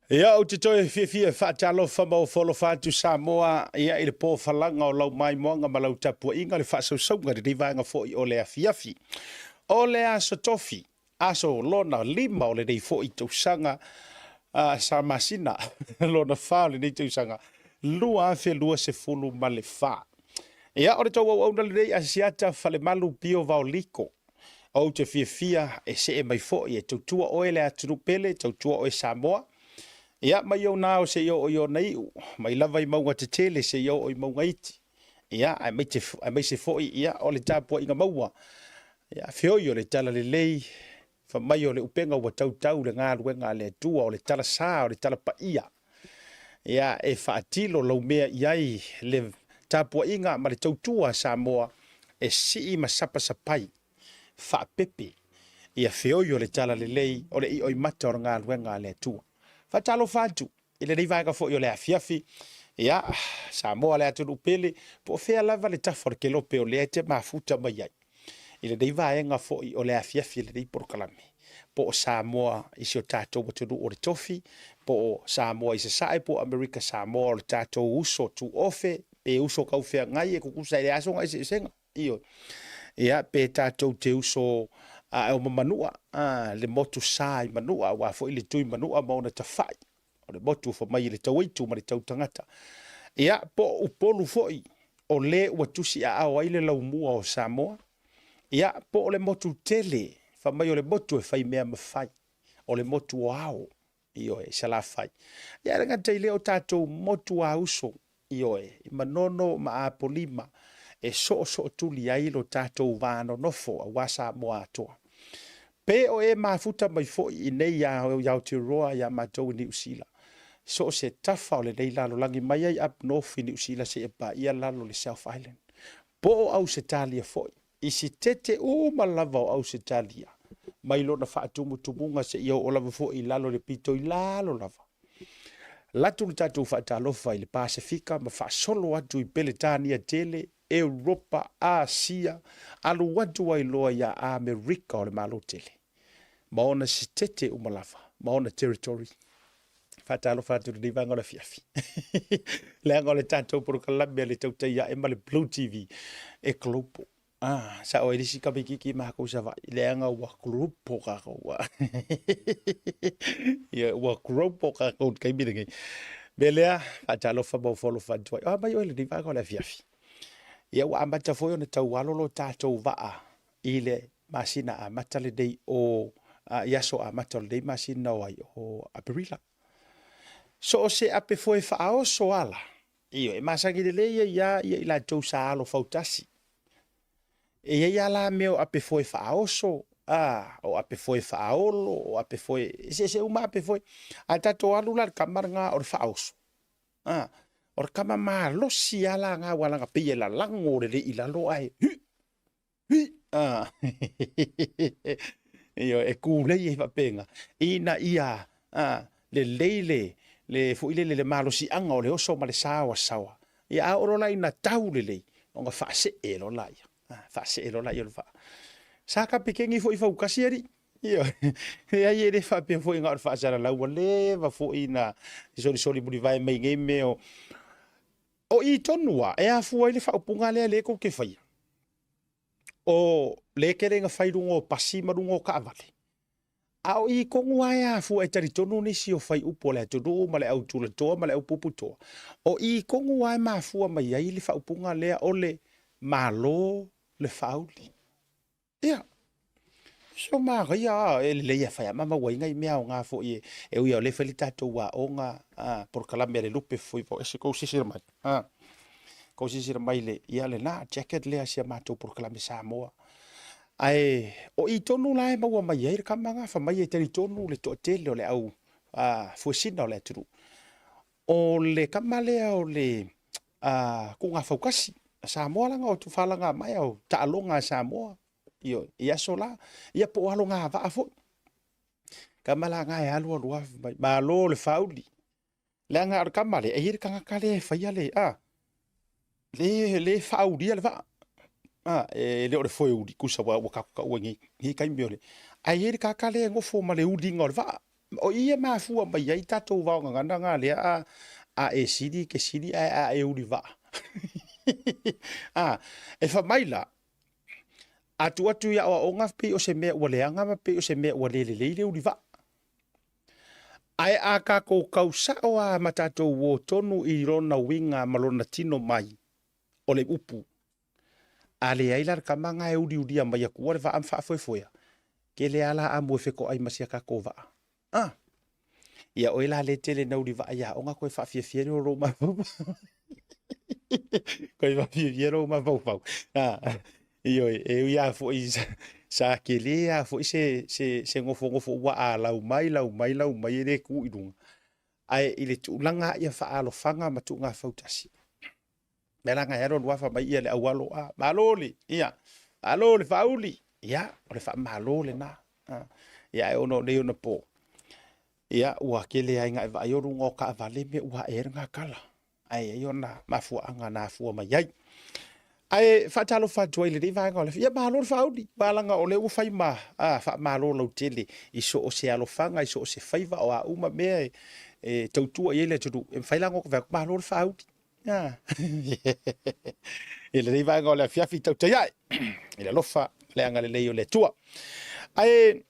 Ia, ou te toe fiafia e faatalofa ma ofo alofa atu Samoa ia i le po falaga o lau maimoaga ma lau tapuaiga, le faasausauga i lenei vaega foi o le afiafi. O le aso Tofi, aso lona 5 o lenei foi tausaga, sa masina lona 4 o lenei tausaga 2024. Ia, o le tou auauna lenei Asiata Falemalu Pio Vaoliko. Ou te fiafia e see mai foi e tautua oe le atunuu pele, tautua oe Samoa. Ia, mai ou nao seia oo i ona iu, mai lava i mauga tetele seia oo i mauga iti. Ia, aemaise foi ia, o le tapuaiga maua, ia, feoi o le talalelei, fai mai o le upega ua tautau le galuega a le Atua, o le talasa o le talapaia. Ia, e faatilo laumea i ai le tapuaiga ma le tautua a Samoa e sii ma sapasapai faapepe ia feoi o le talalelei o le ioimata o le galuega a le Atua. Faatalofa atu i lenei vaega foi o le afiafi, ia, Samoa le atunuu pele, po o fea lava le tafa o le kelope o lea e te mafuta mai ai i lenei vaega foi o le afiafi i lenei polokalame, po o Samoa i si o tatou atunuu o le tofi, po o Samoa i Sasae, po o Amerika Samoa, o le tatou uso tuofe, pe uso kaufeagai e tutusa e leai lava sona eseesega. Ioe. Ia, pe tatou te uso a o ma Manua, le motu sa i Manua, aua foi le tui Manua ma ona tafai, o le motu fai mai i le tauaitu ma le tautagata. Ia, po o Upolu foi, o le ua tusiaao ai le laumua o Samoa. Ia, po o le motu tele, fai mai o le motu e faimea mafai, o le motu o ao, ioe, i Salafai. Ia, e le gata i lea o tatou motu auso, ioe, i Manono ma Apolima, e soosootuli ai lo tatou va nonofo aua Samoa atoa. Pe o e mafuta mai foi i nei i Aotearoa ia matou i Niu Sila, so o se tafa o lenei lalolagi mai ai up north i Niu Sila seia paia lalo i le South Island, po o Ausetalia foi, i sitete uma lava o Ausetalia, mai lona faatumutumuga seia oo lava foi i lalo i le pito i lalo lava. Latu le tatou faatalofa i le Pasefika ma faasolo atu i Peretania tele, Europa, Asia, alu atu ai loa ia Amerika o le Malo tele, ma ona sitete uma lava, ma ona territory. Faatalofa atu i lenei vaega o le afiafi. Leaga o le tatou polokalame a le Tautai Ae ma le Blue TV e global. Ah, sao ai le isi tamaititi i matou Savaii, leaga ua global tatou. Ia, ua global tatou i le taimi lenei. Mea lea, faatalofa ma ofo alofa atu ai. O a mai oe i lenei vaega o le afiafi. Ia, ua amata foi ona taualo lo tatou vaa i le masina amata lenei o i aso amata o lenei masina o ai o Aperila. So o se ape foe faaoso ala, ioe, e masani lelei ai lava ia i latou sa alo fautasi. E i ai lava la mea o ape foe faaoso, a, o ape foe faaolo, o ape foe, eseese uma ape foe. A tatou alu la i le tama lena o le faaoso, a, o le tama malosi lava la lena aua leaga pei e lalago lelei i lalo ae hi, hi, a. Ioe, e tulei ai faapena, ina ia a, lelei le, le foi lele le malosiaga o le oso ma le saoasaoa. Ia a oo loa la ina tau lelei, ona faasee loa laia. Faasee loa laia o le vaa. Sa kapikeni foi fautasi alii. Ioe. Leai e le faapea foi na o le faasalalau, ua leva foi na solisoli mulivae mai nei mea o O i tonu lava e afua ai le faaupuga lea lea tou te faia, o lea e tele ina fai luga o pasi ma luga o taavale, a o i tonu lava e afua e talitonu nisi o faiupu a le atunuu ma le au tulatoa ma le au puputoa, o i tonu lava e mafua mai ai le faaupuga lea o le Malo le faauli. Ia, so manaia lava, e lelei lava e fai lava ma maua ai nai mea aoga foi e ui lava o lea e fai le tatou aoga, polokalame a le lupe foi ese tou silasila mai, tou silasila mai i le, ia lena jacket lea a si a matou polokalame Samoa. Ae o i tonu la e maua mai ai le tama lena, fai mai e talitonu le toatele o le au fuesina o le atunuu. O le tama lea o le Tuugafautasi a Samoa leaga o faalagamaea o taaloga a Samoa ioe, i aso la, ia po o alogavaa foi. Tama la na e alu alu lava fai mai, malo le faauli. Leaga o le tama lea, e i ai le tagata lea e faia le, a, le, le faaulia le vaa. A, e le o le foeuli, tusa ua, ua tatou taua i nei, nei taimi o le, ae i ai le tagata lea e nofo ma le uliga o le vaa. O i e mafua mai ai tatou vaogagana na lea a, a e sili e te sili ae a e ulivaa. A, e fai mai la, a tuu atu i aoaoga pei o se mea ua leaga ma pei o se mea ua le lelei le ulivaa. Ae a tatou kau sao lava ma tatou uo tonu i lona uiga ma lona tino mai o le upu, a leai la le tama na e uliulia mai atua le vaa ma faafoefoea, tele lava la amu e fetoai ma sia tatou vaa. A! Ia oe la lea e tele ina ulivaa i aoga toe faafiafia lea o lou mafaufau. Toe faafiafia lou mafaufau. A, ioe, e ui lava foi sa tele lava foi se nofonofo ua a lau mai, lau mai, lau mai e le tu i luga. Ae i le tulaga ia faaalofaga ma tuuga fautasi, mea la na e alu alu lava fai mai ia le aualo, a, malo le, ia, malo le faauli, ia, o le faamalo lena. A, ia, ae ona o nei ona po, ia, ua tele lava ina e vaai o luga o taavale mea ua ae ai le gatala, ae i ai ona mafuaaga na afua mai ai. Ae faatalofa atu ai i lenei vaega o le afiafi. Ia malo le faauli, aua leaga o lea ua fai ma faamalo lautele i so o se alofaga, i so o se faiva, o a uma mea e tautua i ai le atunuu, e mafai la ona fai atu, malo le faauli. I lenei vaega o le afiafi, tautai ae i le alofa ma le agalelei o le Atua. Ae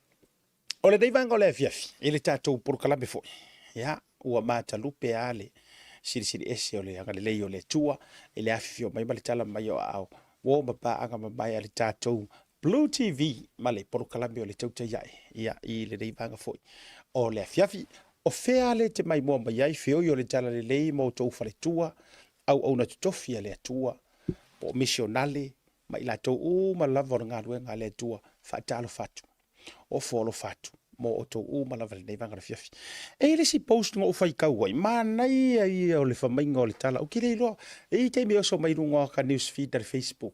o lenei vaega o le afiafi, i le tatou polokalame foi, ia, ua matalupe lava le silisili ese o le agalelei o le Atua i le afifio mai ma le tala mai o aao uo ma paaga mamae a le tatou Blue TV ma le polokalame o le Tautai Ae, ia, i lenei vaega foi o le afiafi. O fea le te maimoa mai ai feoi o le talalelei ma outou faletua, auauna totofi a le Atua, po o misionale ma i latou uma lava o le galuega a le Atua, faatalofa atu, ofo alofa atu mo outou uma lava i lenei vaega o le afiafi. E i ai le isi post na ou faitau ai, manaia ia o le famaiga o le tala, ou te le iloa, e i ai taimi e oso mai i luga o ata news feed a le Facebook,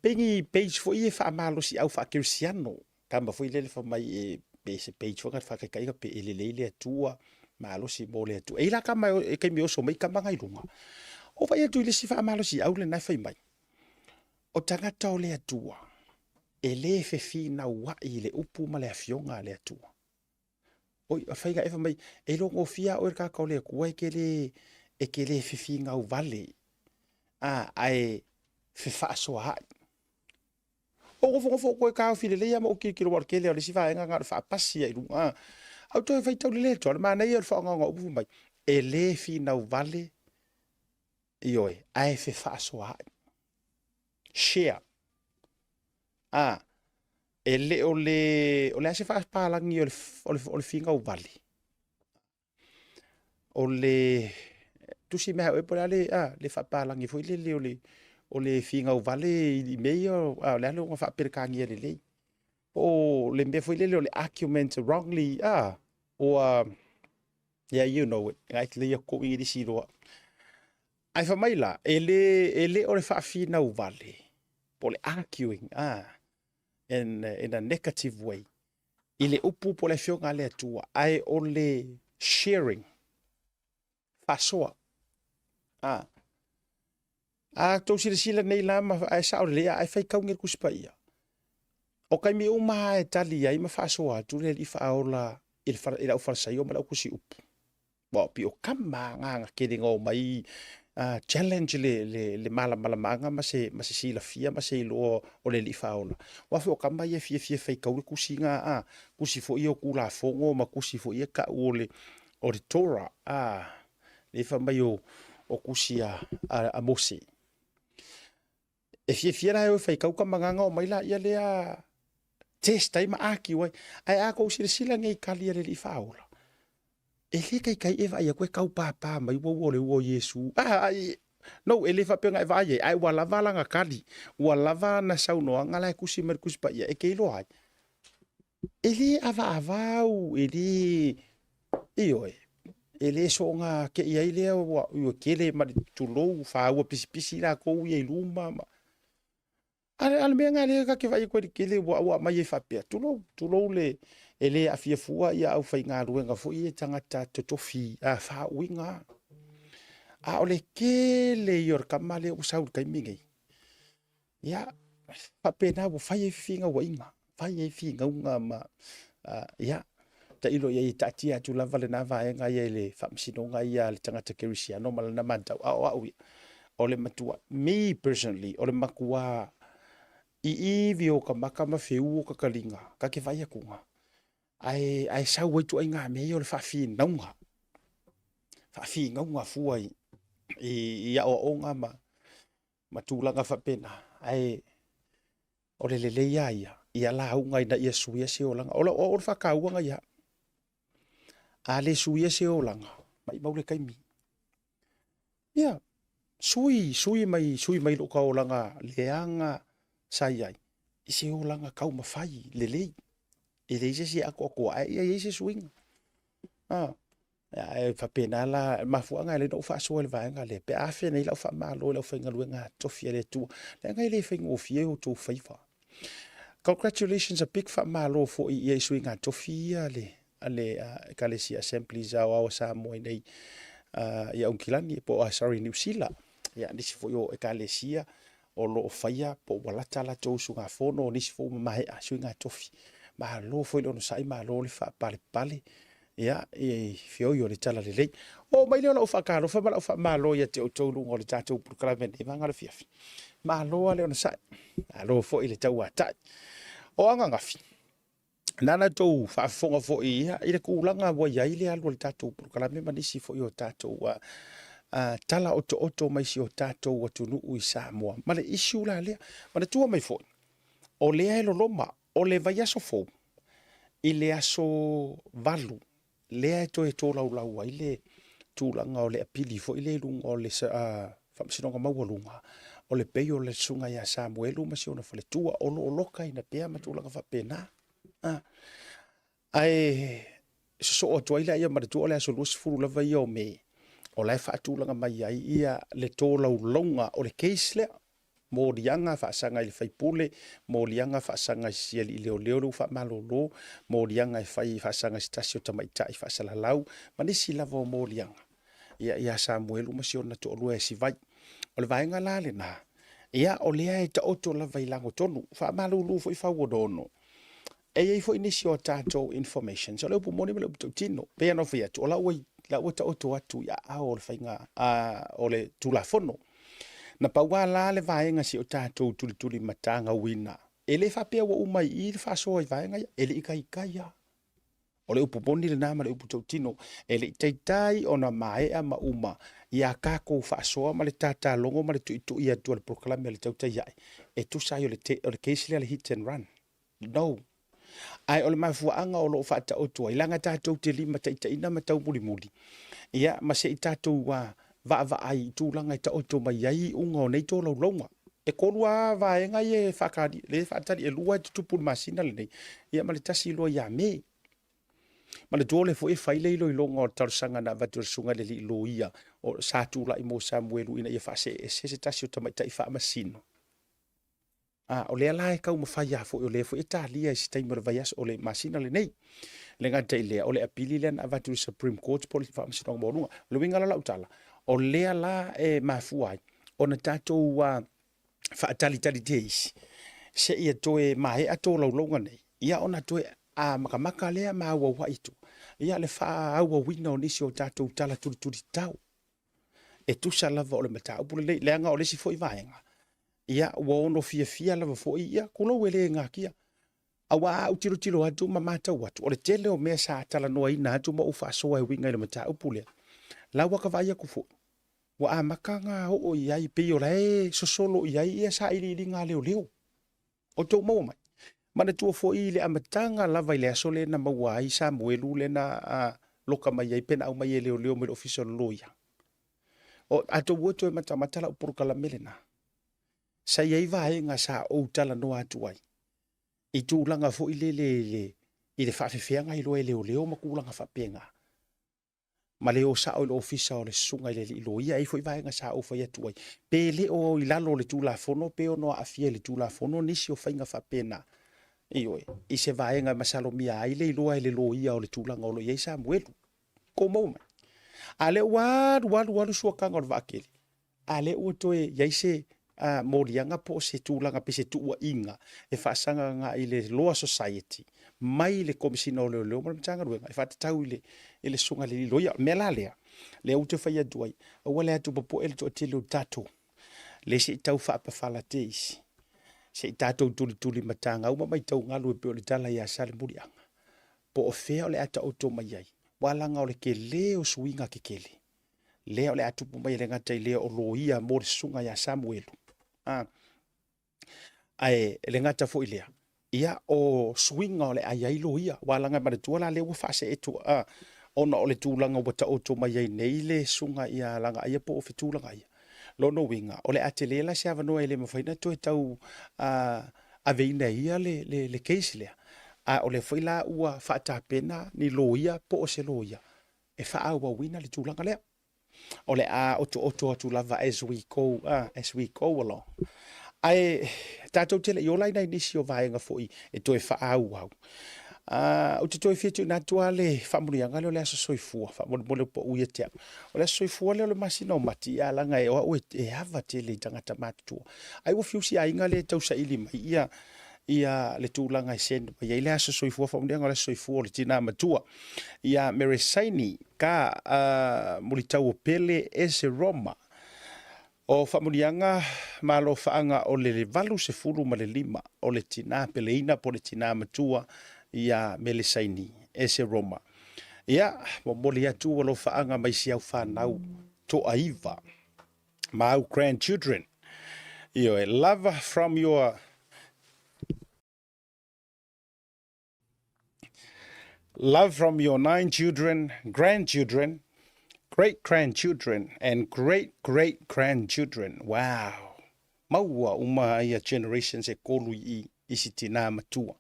pei ni page foi ia e faamalosiau faakerisiano, tama foi lele fai mai e pe se page foi na faataitaiga pe e lelei le Atua, malosi mo le Atua. E i ai la tama e taimi e oso mai tama na i luga, ou vaai atu i le isi faamalosiau lena e fai mai, o tagata o le Atua, e le fefinauai i le upu ma le afioga a le Atua. Oi, a faiga e fai mai, e iloa gofie lava oe le tagata o le Atua e te le fefinau vale, a, ae fefaasoaai. Ou nofonofo ou toe taofi lelei lava ma ou tilotilo aua o le tele lava o le isi vaega na o le faapasi lava i luga. Ae ou toe faitau lelei atu lava, o le manaia o le faaaogaina o upu fai mai, e le finau vale, ioe, ae fefaasoaai. Share. A, e le o le, o le a se faapalagi o le, o le, o le finau vale? O le tusi mea oe po o le a le, a, le faapalagi foi lele o le, o le finau vale i mea ia, a, o le a le ona faaperekania lelei. Po o le mea foi lele o le argument wrongly, a, ua, yeah, you know it, ai te leia kou Ingilisi loa. Ae fai mai la, e le, e le o le faafinau vale, po o le arguing, a, in a negative way, i le upu po o le afioga a le Atua, ae o le sharing, faasoa. A, a tou silasila nei la, ma, ae sao lelei, ae faitau nei le Tusi Paia. O taimi uma lava e tali ai ma faasoa atu le Alii Faaola i le, i le aufalesaio ma le autusi upu. Ua pei o kama agaga tele na omai challenge le malamalamaaga ma se silafia ma se iloa o le Alii Faaola. Aua foi o kama ia e fiafia e faitau le tusi na, a, tusi foi ia o Tulafono ma tusi foi ia e tau o le, o le Torah, a, lea fai mai o tusi a Mose. E fiafia la e o e faitau tama na, ona omai laia lea test ai ma argue ai. Ae a tou silasila nei i tali a le Alii Faaola, e le taitai e vaai atu e tau pāpā mai ua ua o le ua o Iesu. Ah, no, e le faapea na e vaai ai, ae ua lava lana tali, ua lava ana saunoaga la e tusi mai le Tusi Paia e te iloa ai. E le avaava au, e le, ioe, e le soona tei ai lea ua, ua tele ma le tulou faua pisipisi latou ia i luma ma, a le mea lena lea ta te vaai atu ai i le tele ua aumai ai faapea, tulou, tulou le, e le aafia fua ia aufaigaluega foi ia tagata totofi a faauiga. A o le tele ia o le tama lea ua sau i le taimi nei, ia, faapena ua fai ai finauaiga, fai ai finauga ma, ia. Tailo i ai e taatia atu lava lena vaega ia i le faamasinoga ia a le tagata kerisiano ma lana matau, a o au ia, o le matua, me personally, o le matua iivi o ka maka ma feu o ka kaliga, ka ke vaai atuga, ae, ae sau ai ituaiga mea ia o le faafinauga, faafinauga fua i, i, i aoaoga ma, ma tulaga faapena, ae o le lelei lava ia, ia lauga ina ia suia se olaga. O, o, o le faatauaga ia. A le suia se olaga, maimau le taimi. Ia, sui, sui mai, sui mai lou olaga leaga sa i ai, i se olaga taumafai lelei. E leai se isi e atoatoa, ae ia i ai se suiga. Ah, ae faapena la, mafuaaga e ala ai ona ou faasoa i le vaega lea, pe a fea nei lau faamalo i le aufaigaluega tofi a le Atua, leaga e le faigofie o outou faiva. Congratulations, a big faamalo foi ia i suiga tofi ia a le, a le Ekalesia Assemblies Aoao a Samoa i nei i Aukilani, po o, sorry, Niu Sila. Ia, nisi foi o Ekalesia o lo o faia po ua lata latou usugafono, o nisi foi ua maea suiga tofi. Malo foi le onosai, malo le faapalepale, ia, i feoi o le talalelei. Oo mai lea o lau faatalofa ma lau faamalo ia te outou i luga o le tatou polokalame i lenei vaega o le afiafi. Malo lava le onosai, malo foi le tauatai. O ananafi, na ona outou faafofoga foi ia, i le tulaga ua i ai le alu a le tatou polokalame ma nisi foi o tatou tala otooto mai si o tatou atunuu i Samoa. Ma le issue la lea. Manatua mai foi, o lea e loloma, o le vaiaso fou, i le aso 8, lea e toe tolaulau ai le tulaga o le apili foi lea i luga o le Faamasinoga Maualuga, o le pei o le susuga ia Samuelu ma si ona faletua, o lo o lokaina pea ma tulaga faapena. Ae sosoo atu ai lea, manatua o le aso 20 lava ia o Me, o la e faatulaga mai ai ia le tolaulauga o le case lea, moliaga faasaga i le faipule, moliaga faasaga i si alii leoleo lea ua faamalolo, moliaga e fai faasaga i se tasi o tamaitai faasalalau, ma nisi lava o moliaga ia ia Samuelu ma si ona toalua e Sivai. O le vaega la lena, ia o lea e taoto lava i lagotonu, faamalulu foi fauonoono. E i ai foi nisi o tatou informations, o le upu moni ma le upu tautino. Pei ona fai atu, o la ua, la ua taoto atu i aao o le faiga, o le Tulafono. Na pau lava la le vaega si o tatou tulituli matagauina, e le faapea ua uma i i le faasoa i vaega ia, e le i taitai lava. O le upu moni lena ma le upu tautino, e le i taitai ona maea ma uma ia tatou faasoa ma le tatalogo ma le tuitui atu o le polokalame a le tautai ae, e tusa ai o le, o le case lea le hit and run. No. Ae o le mafuaaga o lo o faataoto ai, leaga tatou te limataitaiina ma taumulimuli, ia, ma se i tatou vaavaai i tulaga e taoto mai ai iuga o nei tolaulauga. E 3 lava vaega ia e faatali, lea e faatali, e 2 e tutupu i le masina lenei, ia ma le 1 loa ia Me. Manatua o lea foi e fai le iloiloga o le talosaga na avatu e le susuga i le alii loia o sa tulai mo Samuelu ina ia faaseese se tasi o tamaitai faamasino. A, o lea la e taumafai lava foi, o lea foi e talia i se taimi o le vaiaso, o le masina lenei. Le gata i lea, o le apili lea na avatu i le Supreme Court po o le Faamasinoga Maualuga. O le uiga la o lau tala, o lea la e mafua ai ona tatou faatalitali teisi seia toe maea tolaulauga nei, ia ona toe matamata lea ma auauai atu ia le faaauauina o nisi o tatou tala tulitulitau e tusa lava o le mataupu lenei, leaga o le isi foi vaega, ia ua ono fiafia lava foi, ia tulou e le natia. Aua a ou tilotilo atu ma matau atu, o le tele o mea sa talanoaina atu ma ou faasoa e uiga i le mataupu lea, la ua ta vaai atu foi, ua amata ona oo i ai, pei o la e sosolo i ai ia sailiiliga a leoleo. O tou maua mai. Manatua foi i le amataga lava i le aso lea na maua ai Samuelu lea na loka mai ai pe na aumai e leoleo mai le ofisa o le loia. O, a tou o toe matamata lau polokalame lena, sa i ai vaega sa ou talanoa atu ai i tulaga foi lele i le, i le faafefeaga iloa e leoleo ma tulaga faapena, ma le o sao i le ofisa o le susuga i le alii loia. E i ai foi vaega sa ou fai atu ai, pe le o i lalo o le Tulafono, pe ono aafia i le Tulafono nisi o faiga faapena, ioe, i se vaega e masalomia ai le iloa e le loia o le tulaga o lo o i ai Samuelu. Kou maua mai. A lea ua alu alu alu suakaga o le vaatele, a lea ua toe i ai se moliaga po o se tulaga pe se tuuaiga e faasaga agai i le Law Society mai le Komesina o Leoleo ma le Matagaluega e faatatau i le, i le susuga i le loia. O le mea la lea, lea ou te fai atu ai, aua le atu popoe le toatele o tatou, le se i tau faapafala te isi, se i tatou tulituli matagau ma maitau galu e pei o le tala ia Salemuliaga, po o fea o le a taoto mai ai, aua leaga o le tele o suiga kekele, lea o le a tupu mai e le gata i lea o loia mo le susuga ia Samuelu, a, ae le gata foi lea, ia o suiga o le a i ai loia, aua leaga e manatua la lea ua faasee atu, a, ona o le tulaga ua taoto mai ai nei le susuga ia Lagaaia po o Fetulagaia. Lona uiga, o le a tele la se avanoa e le mafai ona toe tau aveina e ia le, le, le case lea, a o lea foi la ua faatapena ni loia po o se loia e faaauauina le tulaga lea. O le a otooto atu lava as we go, as we go along. Ae tatou te le i ola i nai nisi o vaega foi e toe faaauau. Ou te toe fia tuuina atu lava le faamanuiaga lea o le aso soifua, faamolemole ua pau ia te au. O le aso soifua lea o le masina o Mati, ia leaga e o au e ava tele i tagata matutua. Ai ua fiu si aiga lea e tausaili mai ia ia le tulaga e send mai ai le aso soifua, faamanuiaga o le aso soifua o le tina matua ia Meresaini ka Mulitau o Pele Ese Roma. O faamanuiaga ma alofaaga o le 85 o le tina peleina po o le tina matua ia Melesaini Ese Roma. Ia, momoli atu alofaaga mai si au fanau toaiva ma au grandchildren. Ioe, love from your Love from your 9 children, grandchildren, great-grandchildren and great-great-grandchildren. Wow! Maua uma ia generations e kolu i i si tina matua.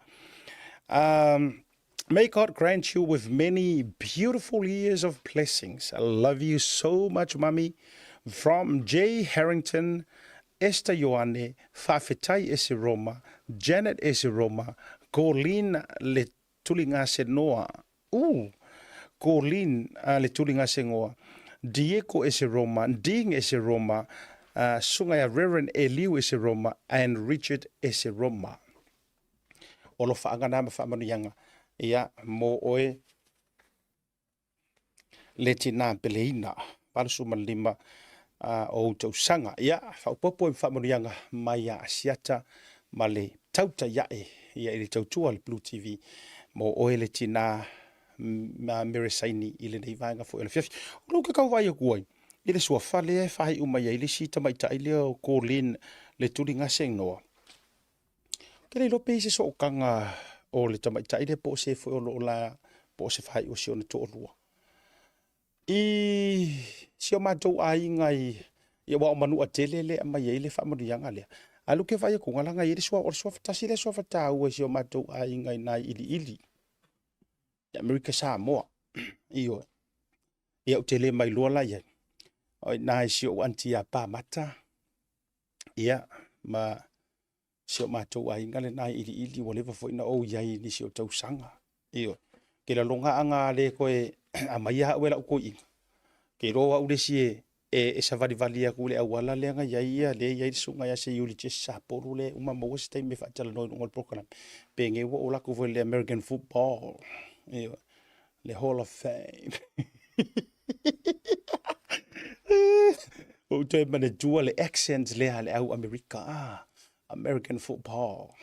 May God grant you with many beautiful years of blessings. I love you so much, Mummy. From Jay Harrington, Esther Ioane, Faafetai Ese Roma, Janet Ese Roma, Colleen Le Tuligasenoa, ooh, Colleen Le Tuligasengoa, Diego Ese Roma, Ding Ese Roma, Susuga ia Reverend Eliu Ese Roma and Richard Ese Roma. O alofaaga na ma faamanuiaga ia mo oe le tina peleina 85 o ou tausaga. Ia, faaopoopo i faamanuiaga mai ia Asiata ma le tautai ae ia i le tautua a le Blue TV mo oe le tina ma Meresaini i lenei vaega foi o le afiafi. O lou ke tau vaai atu ai i le suafa lea e faaiu mai ai le isi tamaitai lea o Colleen le Tuligasenoa. Ou te le iloa pe i ai se sootaga o le tamaitai lea po o se foi o lo o la po o se faaiu o si ona toalua. I si o matou aiga i aua o Manuatele lea e aumai ai le faamanuiaga lea. A lea ou te vaai atu leaga e i ai le suafa, o le suafa tasi lea suafa taua i si o matou aiga i nai Iliili i Amerika Samoa. Ioe. Ia ou te le mailoa la i ai. O i ina i si ou aunty ia Pamata, ia, ma si o matou aiga lena i Iliili, ua leva foi na ou i ai i nisi o tausaga. Ioe. Ke laloga aga le koe aumaia au e lau toeaina, ke iloa o au le isi e e savalivali atu i le auala lea na i ai ia, lea e i ai le susuga ia Seiuli Jesse Sapolu lea e uma maua se taimi e faatalanoa i luga o le polokalame, penei ua ou alu atu foi i le American football, ioe, le Hall of Fame. Ua ou toe manatua le accent lea a le au Amerika, ah, American football.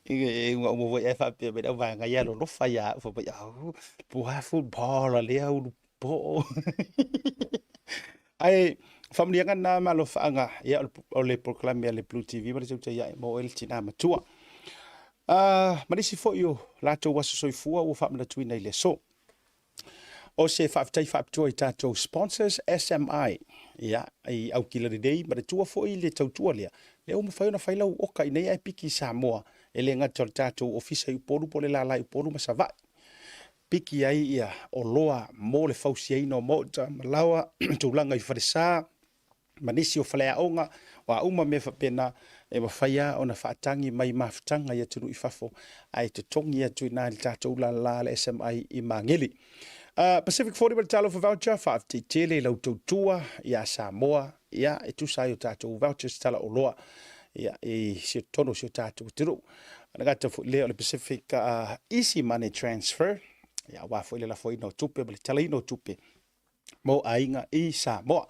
E uga uma foi ae faapea mai le au vaega ia alolofa ia au, fai mai, au, po a football a lea ulu poo. Ae faamanuiaga lena ma alofaaga ia, o le polokalame a le Blue TV ma le tautai ae mo oe le tina matua. Ma nisi foi o latou aso soifua ua faamanatuina i le aso. O se faafetai faapitoa i tatou sponsors SMI, ia, i Aukila Lelei, manatua foi le tautua lea, lea ua mafai ona fai lau oka i nei ae piki i Samoa, e le gata o le tatou ofisa i Upolu po o le lala i Upolu ma Savaii. Piki ai ia oloa mo le fausiaina o maota ma laoa, tulaga i falesa ma nisi o faleaoga, o a uma mea faapena e mafai lava ona faatagi mai mafutaga i atunuu i fafo ae totogi atu i ina i le tatou lala a le SMI i Magele. Pacific 40 ma le Talofa Voucher, faafetai tele i lau tautua ia Samoa, ia, e tusa ai o tatou vouchers tala oloa ia, i si totonu o si o tatou atunuu. Le gata foi lea o le Pacific Easy Money Transfer, ia, aua foi le lafoina o tupe ma le talaina o tupe mo aiga i Samoa.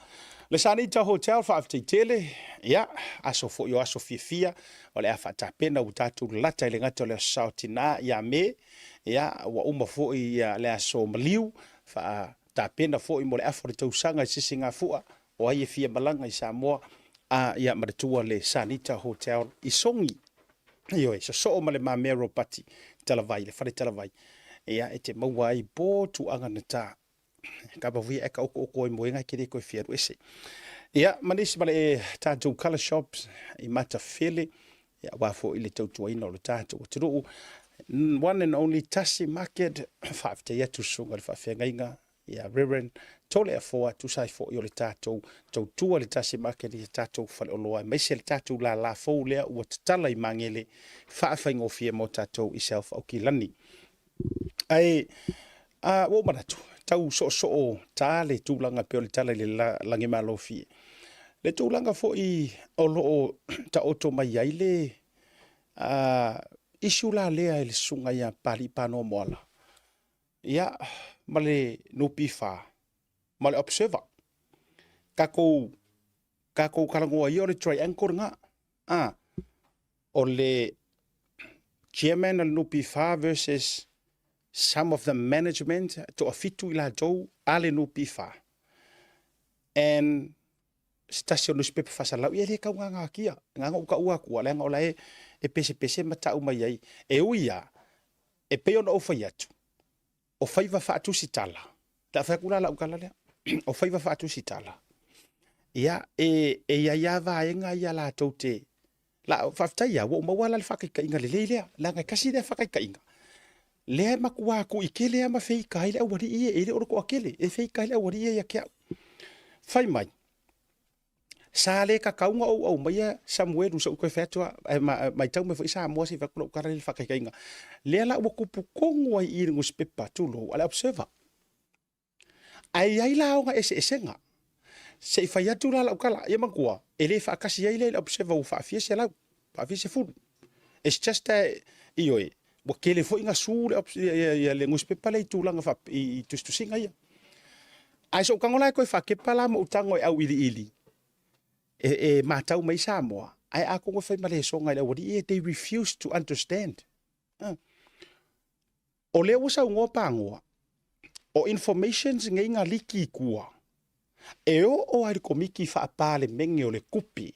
Le Sanita Hotel, faafetai tele, ia, aso foi o aso fiafia, o le a faatapena ua tatou lalata i le gata o le aso Sa o Tina ia Me, ia, ua uma foi ia, le aso maliu, faatapena foi mo le afa o le tausaga i Sisigafua, o ai e fia malaga i Samoa, a ia manatua le Sanita Hotel i Sogi. Ioe, sosoo ma le mamea ropati talavai, le fale talavai, ia, e te maua ai po tuaga na ta. Kapa vui e ka oko oko i moenga ke le koe fia alu ese. Ia, ma nisi ma le tatou color shops i Matafele, ia, aua foi le tautuaina o le tatou atunuu. One and only Tasi Market, faafetai atu susuga i le faafeagaiga, ia Reverend Tole Afoa, tusa ai foi o le tatou tautua le Tasi Market i tatou faleoloa, aemaise le tatou lala fou lea ua tatala i Magele, faafaigofie mo tatou i South Aukilani. Ae ua ou manatu, tau soosoo ta le tulaga pei o le tala i le lagimalofie. Le tulaga foi o lo o taoto mai ai le issue la lea i le susuga ia Papalii Panoa Moala, ia, ma le NPF ma le Observer. Takou talanoa ia o le triangle lena. O le chairman o le NPF versus some of the management, toafitu i latou a le NPF. And se tasi o newspaper faasalalau, ia e le taugagatia. Leaga ou taua atua, leaga o la e pesepese ma tau mai ai. E ui lava, e pei ona ou fai atu, o faiva faatusitala, le a fai atu la lau tala lea, o faiva faatusitala, ia, e i ai lava vaega ia latou te, la, faafetai lava, ua ou maua la le faataitaiga lelei lea, leaga e tasi lea faataitaiga, lea e matua tuitele lava ma feita ai le aualii ia, e le o le toatele, e feita ai le aualii ia ia te au. Fai mai, sa le tatau ona ou aumaia Samuelu, sa ou toe fai atu, e matau mai foi Samoa se i fai atu lau tala lea i le faataitaiga. Lea la ua tupu tonu ai i le nusipepa, tulou, a le Observer. Ae i ai la ona eseesega. Se i fai atu la lau tala, ia manatua, e le faatasi ai lea i le Observer ua faafia selau, faafia sefulu. It's just that, ioe, ua tele foi na su le nusipepa lea i tulaga i tusitusiga ia. Ae so ou tago la e toe faakepa la ma ou tago e auiliili, e matau mai Samoa, ae atonu e fai ma lesoga i le aualii, they refuse to understand. O lea ua saunoa Pagoa, o informations nei na liki i tua, e oo ai le komiti faapalemene o le tupe,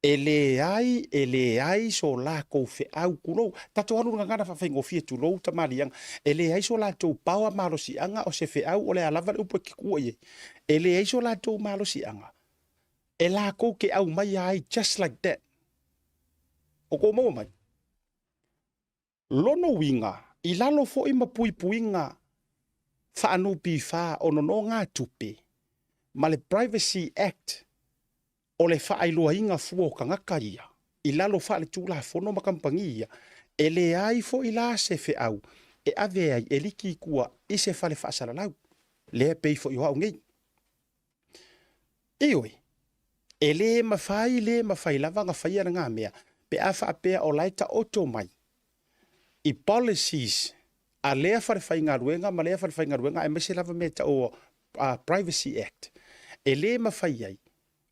e leai, e leai so latou feau, tulou, tatou alu i le gagana faafaigofie, tulou tamaliiaga, e leai so latou power malosiaga o se feau o le a lava le upu e te tuua i ai, e leai so latou malosiaga, e latou te aumaia ai just like that. O kou maua mai? Lona uiga, i lalo foi ma puipuiga faa-NPF o nonogatupe ma le Privacy Act o le faailoaina fua o tagata ia, i lalo faale-tulafono ma kamupani ia, e leai foi la se feau e ave ai e liki i tua i se fale faasalalau, lea e pei foi o au nei. Ioe, e le mafai, le mafai lava ona faia lena mea, pe a faapea o la e taoto mai i policies a lea falefaigaluega ma lea falefaigaluega, aemaise lava mea e tau o Privacy Act, e le mafai ai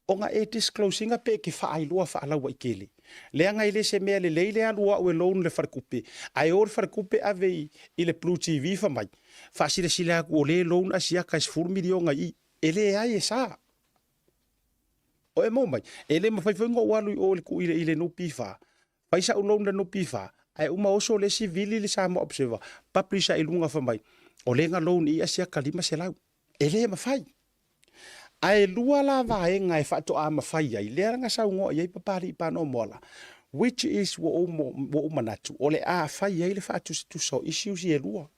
ona e disclose ina pe e te faailoa faalauaitele. Leaga e le se mea lelei le alu o au e loan le faletupe, ae o le faletupe ave i le Blue TV fai mai, faasilasila atu o le loan Asiata e $10 miliona i i. E leai e sa. O e maua mai, e le mafai foi ona ou alu i o i le NPF, fai sau loan i le NPF, ae uma oso le isi vili le Samoa Observer, publish i luga fai mai, o lea na loan i Asiata 500. E le mafai. Ae lua la vaega e faatoa mafai ai, lea na saunoa i ai Papalii Panoa Moala, which is ua ou manatu, o le a fai ai le faatusatusa o issues ia e lua.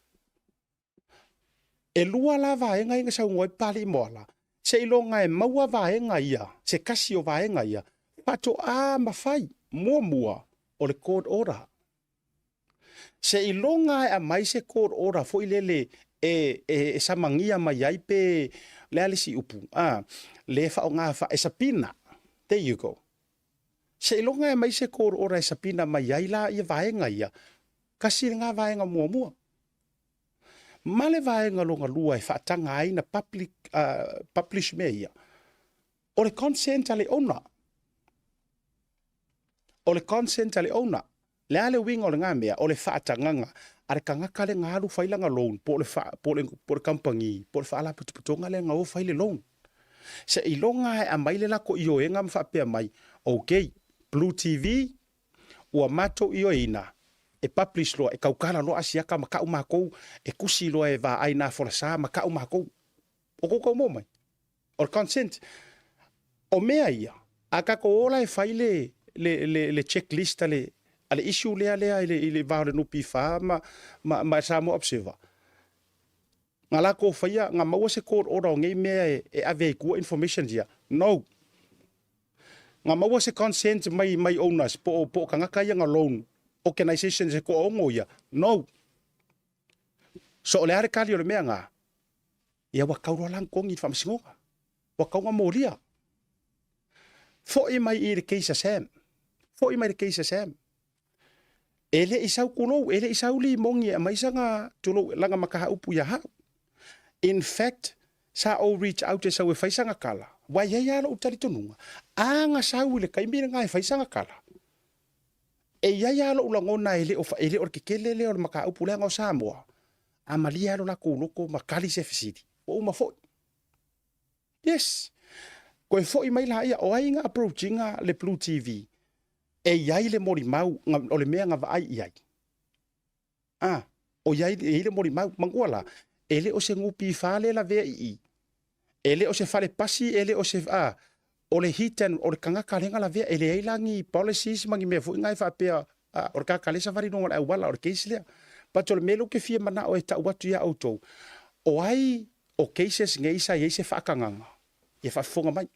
E lua la vaega ia na saunoa ai Papalii Moala, seiloga e maua vaega ia, se tasi o vaega ia, faatoa mafai, muamua, o le court order. Seiloga e aumai se court order foi lele e samagia mai ai pe le a le isi upu, le faaaoga e subpoena. There you go. Seiloga e aumai se court order e subpoena mai ai la ia vaega ia, tasi lena vaega muamua. Ma le vaega lona lua e faataga ai na public, publish mea ia, o le consent a le owner. O le consent a le owner. Le a le uiga o lena mea? O le faatagaga a le tagata lea na alu fai lana loan, po o le, fa, po o le, po o le kamupani, po o le faalapotopotoga lea na o fai le loan. Seiloga e aumai le latou ioega ma faapea mai, okay, Blue TV, ua matou ioeina e publish loa, e tautala loa Asiata ma tau matou, e tusi loa e vaai nā folasa ma tau matou. O tou tau maua mai? O le consent. O mea ia, a tatou o la e fai le, le, le, le checklist a le, a le issue lea lea i le, i le va o le NPF ma, ma, ma Samoa Observer, na latou faia, na maua se court order o nei mea e, e ave ai tua information ia. No. Na maua se consent mai, mai owners, po, po o tagata ia na loan, organizations e toaono ia. No. So o le a le kali o le mea nga? Ia ua tau loa la ona togi i le faamasinoga. Ua tau ona molia. Foi mai i le case a Sam. Foi mai le case a Sam. E le i sau kulou, e le i sau limogi e aumai sana tulou lana mataupu ia hau. In fact, sa ou reach out e sau e fai sana tala, ua i ai lava lou talitonuga, a na sau i le taimi lena e fai sana tala, e i ai lava lou lagona e le o, e le o le tetele lea o le mataupu leaga o Samoa, a malie lava lo latou loto ma tali se fesili, ua uma foi. Yes. Toe foi mai laia, o ai na approach ina le Blue TV? E i ai le molimau o le mea na vaai i ai. A, o i ai, e i ai le molimau. Manatua la, e le o se NPF lea e lavea i i. E le o se fale pasi, e le o se, a, o le hit and, o le tagata lea na lavea, e leai la ni policies ma ni mea foi na e faapea, a, o le tagata lea e savali i luga o le auala, o le case lea. But o le mea lea ou te fia manao e tau atu ia outou, o ai o cases nei sa i ai se faatagaga, ia faafofoga mai.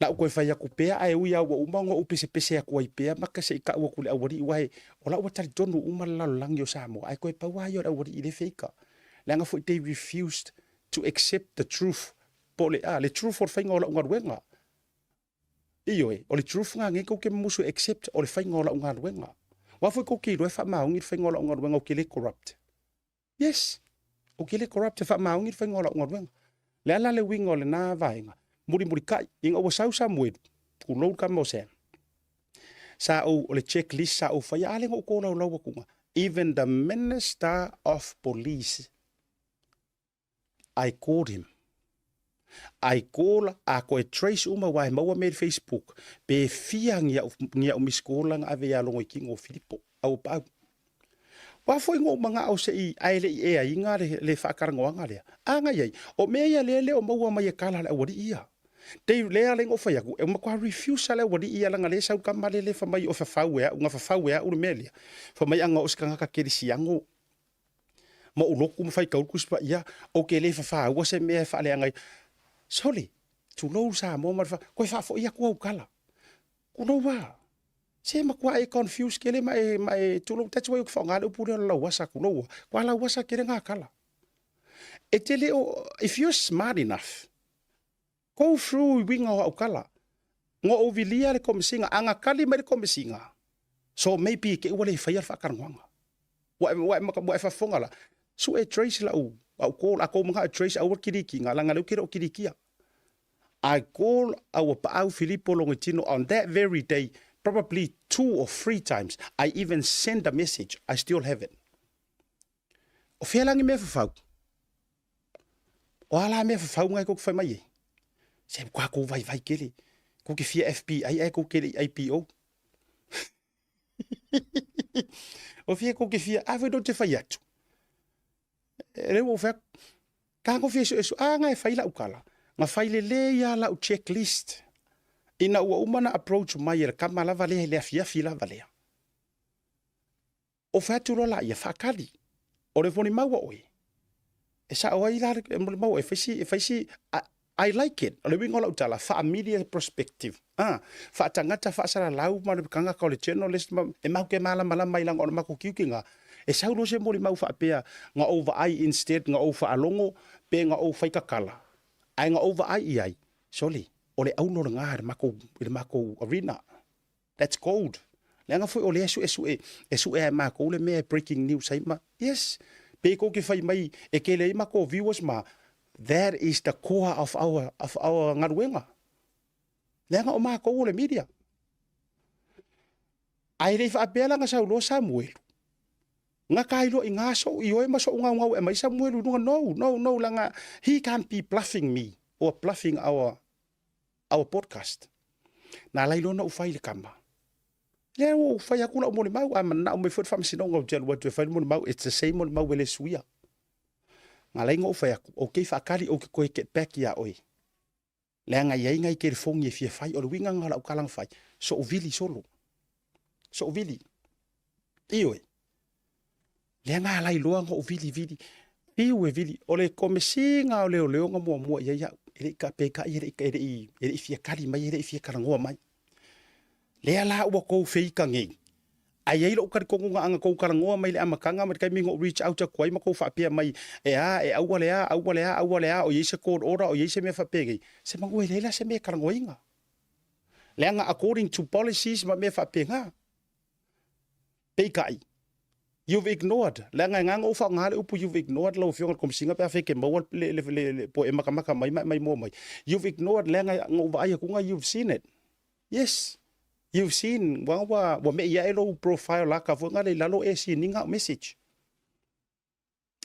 Lau toe fai atu pea, ae ui lava ua uma ona ou pesepese atu ai pea ma se i tau atu i le aualii, aua o la ua talitonu uma le lalolagi o Samoa, ae toe pau lava ia o le aualii i le feika. Leaga foi they refused to accept the truth, po o le, a, le truth o le faiga o lau galuega. Ioe, o le truth lena nei tou te mumusu e accept, o le faiga o lau galuega. Aua foi tou te iloa e faamaoni le faiga o lau galuega ou te le corrupt. Yes! Ou te le corrupt e faamaoni le faiga o lau galuega. Le a la le uiga o lena vaega? Mulimulitai, ina ua sau Samuelu, tulou le tama o Sam, sa ou, o le checklist sa ou faia, a lea na ou tolaulau atuga, even the Minister of Police, I called him. I call, a koe trace uma aua e maua mea i le Facebook, pe fia ni au, ni au missed call na ave ia Logoikino o Filipo, Auapaau. Ua foi na ou manao se i, ae le i eaina le, le faatalanoaga lea. A na i ai, o mea ia lea e le o maua mai e tala a le aualii ia. Dave, lea ala na ou fai atu, e matua refuse a le aualii ia leaga lea e sau le tama lea fai mai o fafau e au, na fafau e au le mea lea. Fai mai ana o se tagata kerisiano, ma ou lotu ma faitau le Tusi Paia, ou te le fafaua se mea e faaleaga ai. Sole, tulou Samoa ma le fa, koe faafoi atu au tala. Tulou a. Se matua e confuse kele ma e, ma e, tulou, that's why ou te faaaoga le upu lea o le lauasa, tulou a. Kua lauasa kele ngā tala. E te le o, if you're smart enough, Go through i uiga o au tala. Nga ou vilia le komesina, a nga kali mai le komesina, so maybe ke ua le faia le faatalanoaga. Ua e, ua e, ua e faafofoga la, sue trace lau, au call, a kou manao e trace aua le kilikiga, leaga lea ou te le o kilikia. I call our Paau Filipo Logoitino on that very day, probably 2 or 3 times. I even send a message, I still have it. O fea la ni mea fafau? O a la mea fafau ngai kou te fai mai ai? Se kua kou vaivai kele. Kou te fia FBI ae kou te le i IPO. O fia kou te fia, a foi te fai atu. E le ua ou fai atu, ka ko fia suesu'e, a nga e fai lau tala. Nga fai lelei lava lau checklist. Ina ua uma ona approach mai e le tama lava lea i le afiafi lava lea. O fai atu loa laia, faatali. O le molimau a oe, e sao ai la le molimau e fai si, e fai si, I, I like it. O le uiga o lau tala, faamili e prospective. Ah, faatagata faasalalau ma le tagata o le journalist ma, e matou te malamalama ai leaga o le matou tiute na. E sau loa se molimau faapea, na ou vaai instead na ou faalogo pe na ou fai tatala, ae na ou vaai i ai, sole, o O le aulo lena i le makou, i le makou arena. That's gold. Leaga foi o lea e suesue, e sue lava e makou le mea e breaking news ai ma, yes, pe kou te fai mai e tele ai makou viewers ma, that is the core of our, of our galuega. Leaga o makou o le media. Ae le i faapea la na sau loa Samuelu, gata ai loa i na sou ioe ma sou gaugau e aumai Samuelu i luga, no, no, no, leaga he can't be bluffing me or bluffing our, our podcast. Na alai loa na ou fai i le kama. Lea ua ou fai atu lau molimau, a manao mai foi le faamasinoga ou te alu atu e fai le molimau, it's the same molimau e le suia. Na alai na ou fai atu, okay, faatali ou te toe get back ia oe. Leaga e i ai nai telefoni e fia fai, o le uiga lena o lau tala na fai, sou vili solo. Sou vili. Ioe. Leaga a lailoa na ou vili vili, fiu e vili, o le komesiga o leoleo na muamua i ai au, e le i ka, peitai e le i, e le i, e le i fia kali mai, e le i fia talanoa mai. Lea la ua tou feika nei, ae i ai lou talitonuga a na tou talanoa mai i le amataga ma le taimi na ou reach out atu ai ma tou faapea mai, e a, e aua le a, aua le a, aua le a, o i ai se court order, o i ai se mea faapenei, semanu e leai la se mea e talanoaina. Leaga according to policies ma mea faapena. Peitai, you've ignored, leaga e gagana ou faaaoga le upu you've ignored lau Afioga i le Komesina pe afai e te maua le, le, le, le, po o e matamata mai ma e maimoa mai. You've ignored leaga na ou vaai atu you've seen it. Yes, you've seen, ua, ua, ua mei ae lou profile aka foi ngale i lalo e seen-ina au message.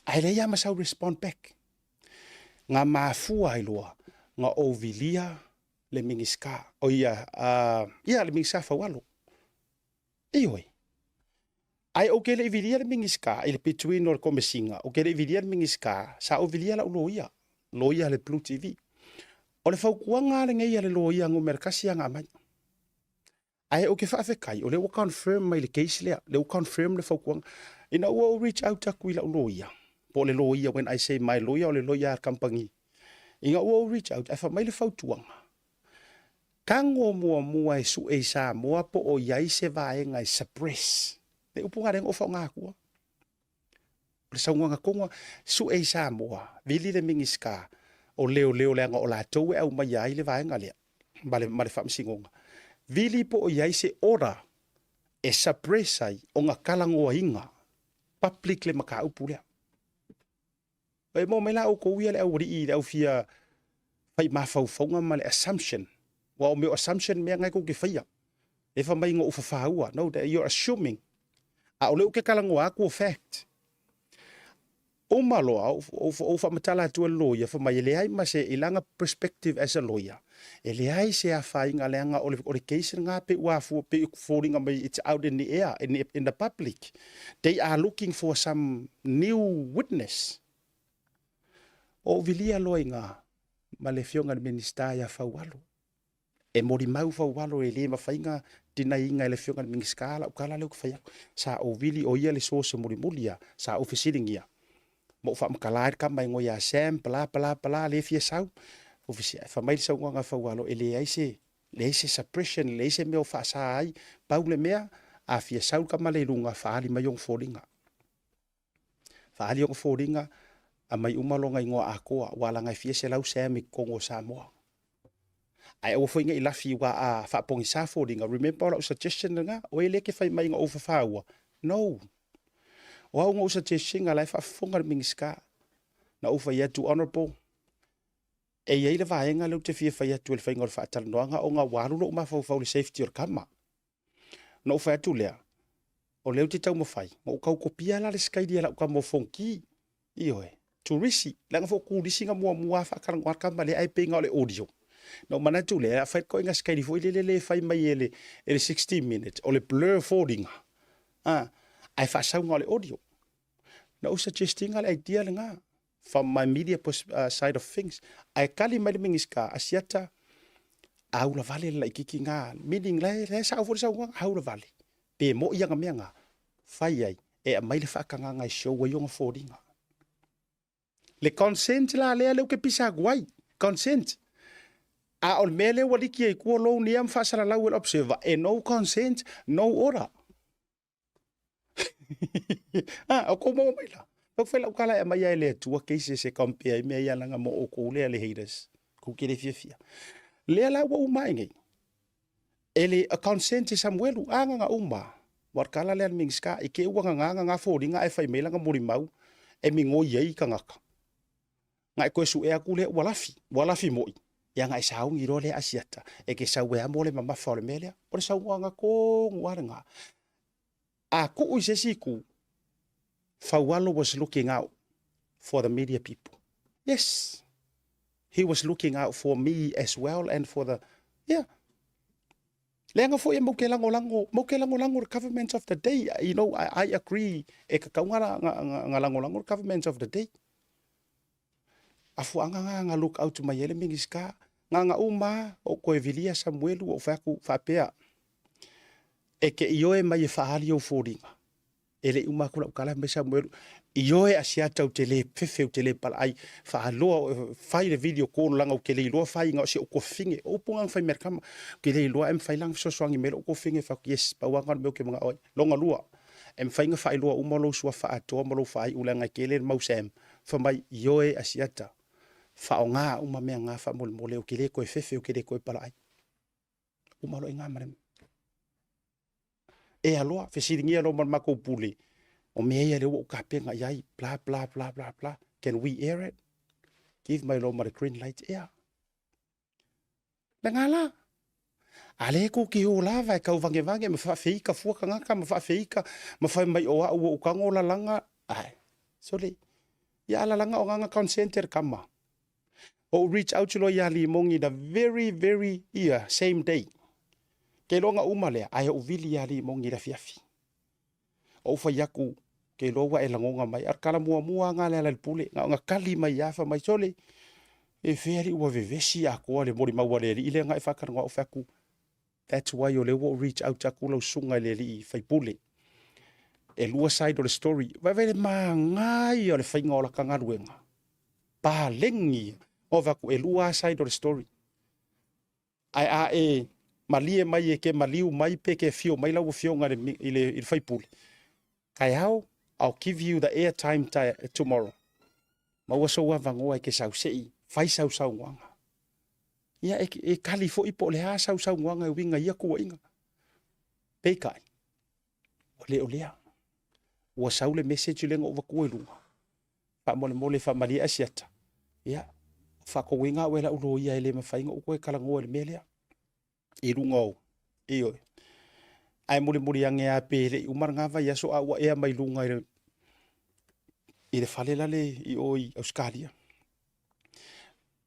Ae leai lava ma sau respond back. Nga mafua ai loa nga ou vilia le Minisita, o ia, uh, ia le Minisita Faualo. Ioe. Ae ou te le i vilia le Minisita i le between o le Komesina, ou te le i vilia le Minisita, sa ou vilia lau loia, loia a le Blue TV. O le fautuaga lava lenei a le loia numera tasi lava na aumai. Ae ou te faafetai, o lea ua confirm mai le case lea, lea ua confirm le fautuaga. Ina ua ou reach out atu i lau loia, po o le loia, when I say my lawyer, o le loia a le kamupani. Ina ua ou reach out, ae fai mai le fautuaga, tago muamua e sue i Samoa po o i ai se vaega e suppress. Le upu lena lea na ou faaaoga atua. O le saunoaga tonu lava, sue i Samoa, vili le Minisita o Leoleo leaga o latou e aumaia ai le vaega lea ma le, ma le faamasinoga. Vili po o i ai se order e suppress ai ona talanoaina public le mataupu lea. E maua mai la outou ia le aualii, le au fia fai mafaufauga ma le assumption. Aua o mea o assumption mea na e tou te faia. E fai mai na ou fafaua. No, that you're assuming. A o lea ou te talanoa atu o fact. Uma loa, ou faamatala atu e le loia, fai mai e leai ma se, i lana perspective as a lawyer, e leai se afaina leaga o le, o le case lena pei ua afua, pei ua foliga mai it's out in the air, in the, in the public. They are looking for some new witness. O ou vilia loa i nga ma le afioga i le Minisita ia Faualo. E molimau Faualo e le mafai na deny-ina e le afioga i le Minisita lau tala lea ou te fai atu. Sa ou vili o ia le source mulimuli ia, sa ou fesiligia. Ma ou faamatala ai le tama igoa ia Sam, bla bla bla, lea e fia sau. Ou fesili, fai mai le saunoaga a Faualo, e leai se leai se suppression, leai se mea o faasa ai, pau le mea, a fia sau le tama lea i luga, faaali mai ona foliga. Faaali ona foliga, aumai uma lona igoa atoa, aua leaga e fia selau Sam i totonu o Samoa. Ae aua foi ne i lafi aua a faapogisa foliga, remember o lau suggestion lena, oe lea e te fai mai na ou fafaua, no. O au na ou suggest ina la e faafofoga le Minisita. Na ou fai atu, Honourable, E i ai le vaega lea ou te fia fai atu i le faiga o le faatalanoaga ona ua alu lou mafaufau i le safety o le tama. Ona ou fai atu lea, o lea ou te taumafai, na ou tau kopia la le sikaili a lau tama o Fonoti, ioe, turisi, leaga foi o turisi na muamua lava faatalanoa le tama lea ae pei na o le audio. Na ou manatu lea, a fai le ituaiga sikaili foi lele lea e fai mai e le, e le 60 minutes, o le blur foliga, a, ae faasau na o le audio. Na ou suggest ina le idea lena from my media side of things. Ae tali mai le Minisita, Asiata, a ula vale le laititi na, meaning la e sao foi le saunoaga, a ula vale. Pe moi ana mea na, fai ai, e aumai le faatagaga e show ai ona foliga. Le consent la lea lea ou te pisa atu ai, consent. A o le mea lea ua liki ai tua lou nia ma faasalalau e le observer, e no consent, no order. Ah, o kou maua mai la. Lau fai lau tala e aumai e le Atua cases e compare ai mea ia leaga mo outou lea le haters. Kou te le fiafia. Lea la ua uma ae nei, e le consent e Samuelu, agaga uma, ua kala lea le Minisita, i te ua gagā gagā foliga ae fai mai lana molimau e migoi ai tagata. Na e toe sue atu lea ua lafi, ua lafi moi, ia na e sauni loa lea Asiata, e te sau e amo le mamafa o le mea lea. O le saunoaga tonu lava lena. A tuu i se isi itu, Faualo was looking out for the media people. Yes, he was looking out for me as well and for the, yeah. Leaga foi e mau ke lagolago, mau ke lagolago le government of the day. I agree, e tatau nga lagolago le government of the day. Afuaga nga nga look out mai ai le Minisita. Nga nga uma o koe vilia Samuelu o fai atu faapea. E ke ioe mai e faali ou foliga. E le uma atu lau tala mai Samuelu. Ioe Asiata ou te le fefe ou te le palaai. Faaloa fai le video call langa ou te le iloa fai nga o si ou kofine. O upu nga fai mea kama. Ke le iloa e mawhai langa fesoasoani mai lou kofine fai atu, yes, pau anga o le mea ou te mangao ai. Longa lua. E mawhai nga faailoa uma lou sua faatoa ma lou faaiu leaga e tele le mau Sam. Fai mai, ioe Asiata. Faaaoga uma mea nga faamolemole ou te le toe fefe ou te le toe palaai. Uma loa i nga ma le ea loa, fesiligia loa ma le matou pule, o mea ia lea ua ou tapena i ai, bla bla bla bla bla, can we air it? Give mai loa ma le green light, ea. Lena la. A le kou ke o lava e kau vangevange ma faafeika fua tagata ma faafeika ma fai mai o au ua ou tago lalaga. Ae, sole. Ia a lalaga o ganga consent e le kama. Ou reach out loa ia Limogi the very very ia same day. Ke iloa na uma lea, ae ou vili ia Limogi i le afiafi. Ou fai atu, ke iloa ua e lagona mai, a o le tala muamua lava lena a Lealailepule, na ona tali mai lava fai mai, sole, e fea alii ua vevesi atoa le molimau a le alii lea na e faatalanoa. Ou fai atu, that's why o lea ua ou reach out atu lau susuga i le alii faipule. E lua side o le story. Vaivai le manaia o le faiga o lata galuega. Paleni ia. Ou fai atu, e lua lava side o le story. Ae a e malie mai e ke maliu mai pe ke afio mai lau afioga i le, i le, i le faipule, taeao, I'll give you the air time tomorrow. Maua sou avanoa e ke sau sei, fai sau saunoaga. Ia, e, e kali foi po o le a sau saunoaga e uiga i ia tuuaiga. Peitai, ua le o lea. Ua sau le message lea na ou avatua i luga. Faamolemole faamalie Asiata, ia, faatonuina au e lau loia e le mafai ona ou toe talanoa i le mea lea i luga o, ioe. Ae mulimuli ane lava pe le i uma lena vaiaso a ua ea mai luga i le, i le fale lale i o i Ausetalia.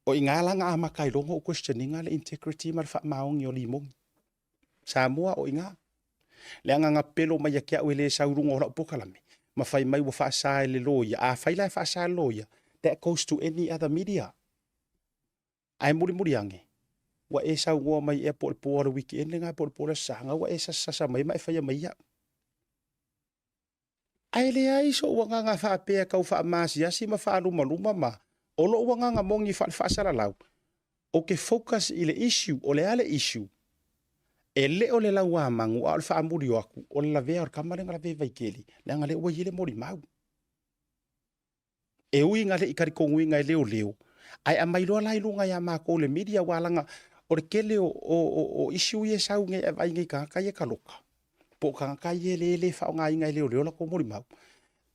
O i ina la na amata ai loa ona ou question ina le integrity ma le faamaoni o Limogi. Samoa o i ina. Leaga na pepelo mai ia te au e le sau i luga o lau polokalame, ma fai mai ua faasa e le loia. Afai la e faasa e le loia, that goes to any other media. Ae mulimuli ane, ua e saunoa mai ea po o le po o le weekend lena po o le po o le Aso Sa, ua e sasasa mai ma e faia mai iaʻu. Ae leai soʻu agaga faapea tau faamaasiasi ma faalumaluma ma o loʻu agaga moni faale-faasalalau, ou te focus i le issue, o le a le issue? E le o le lauamanu a o le faamuli o atu, o le lavea o le kama lea na lavea i Vaitele, leaga lea ua i ai le molimau. E ui ina le i talitonuina e leoleo, ae aumai loa la i luga ia matou le media, aua leaga o le tele o, o, o, o issue ia e sau nei e vaai nei tagata ia taloka, po o tagata ia e le, le faaaogaina e leoleo latou molimau.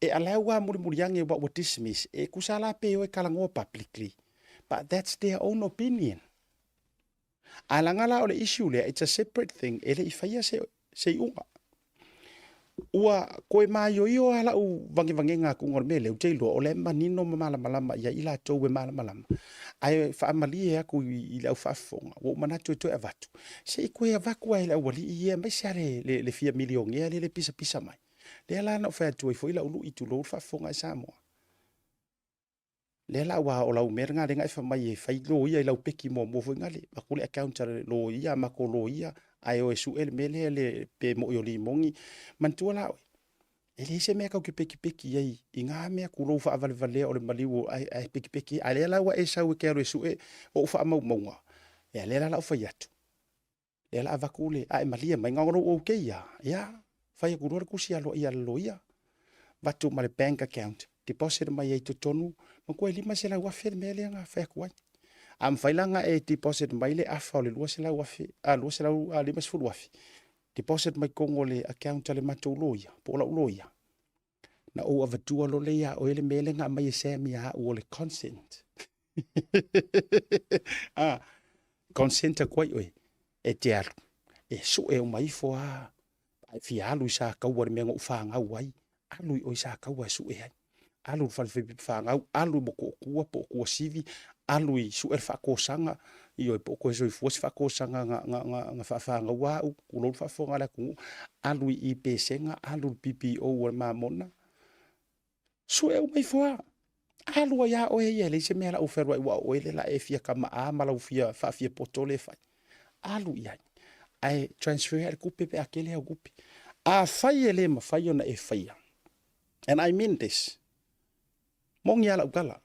E allow lava mulimuli ane aua ua dismiss, e tusa la pe o e talanoa publicly, but that's their own opinion. Ae leaga la o le issue lea, it's a separate thing, e le i faia se, se iuga. Ua toe maioio lava lau vagevagega atuga o le mea lea, ou te iloa o lea e manino ma malamalama i ai i latou e malamalama. Ae faamalie atu i, i le au faafofoga, ua ou manatu e toe avatu, se i toe avatu lava e le aualii ia, aemaise lava le, le, le fia milionea lea le pisapisa mai. Lea la na ou fai atu ai foi lau lui, tulou le faafofoga a Samoa. Lea la aua o lau mea lena lea na e fai mai e fai loia i lau peki muamua foi nale, avatu le account a le loia, a matou loia, ae o e sue le mea lea le pe moi o Limogi. Manatua la oe, e leai se mea tatou te pekipeki ai i na mea tulou faavalevalea o le maliu ae, ae pekipeki ai. A lea la ua e sau e te alu e sue ou faamaumauga, ia lea la la ou fai atu, Lea la avatu le ae malie mai na o lou okay ia. Ia, fai atu loa le tusi aloaia a le loia. Avatu ma le bank account, deposit mai ai i totonu, matua e 500,000 le mea lea na fai atu ai. A mafai la ona e deposit mai le afa o le 200,000, a 250,000, deposit mai totonu o le account a le matou loia, po o lau loia, na ou avatua loa lea ia oe le mea lea na aumai e Sam ia au o le consent. ah, consent atu ai oe e te alu e sue uma ifo a e fia alu i Sataua i le mea na ou fanau ai, alu i o i Sataua e sue ai. Alu i le fale faifeau, alu i Motootua po o Tuasivi, alu i sue le faatosaga, ioe, po o toe soifua se faatosaga na faafanaua au, tulou le faafofoga a le atunuu, alu i i Pesega, alu i le PPO a le Mamona, sue uma ifo lava. Alu ai lava oe ia, e leai se mea o le a ou fealuai aua o oe lea o le a e fia tama ma lau fia faafiapoto lea e fai. Alu i ai, ae transfer le tupe pe a tele au tupe. Afai e le mafai ona e faia, and I mean this, moni lava lau tala,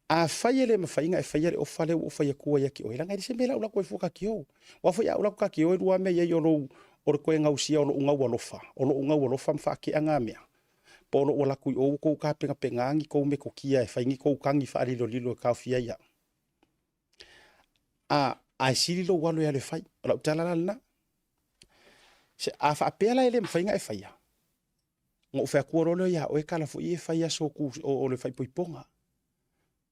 afai e le mafai ona e faia le ofa lea ua ou fai atua ia te oe, leaga e leai se mea o le a ou alu atu ai fua ta te o. Aua foi a ou alu atu ta te o e lua lava mea e i ai o lou, o le toe gausia o lou gau alofa, o lou gau alofa ma faatea na mea, po o lou alu atu i o ua tou tapenapena ni tou metotia e fai ni tou tagi faalilolilo e taofia ai au. A, ae sili lou alu e alu e fai. O lau tala la lena. Se, a faapea la e le mafai ona e faia, ona ou fai atu loa lea ia oe tala foi e fai aso tu, o, o le faaipoipoga.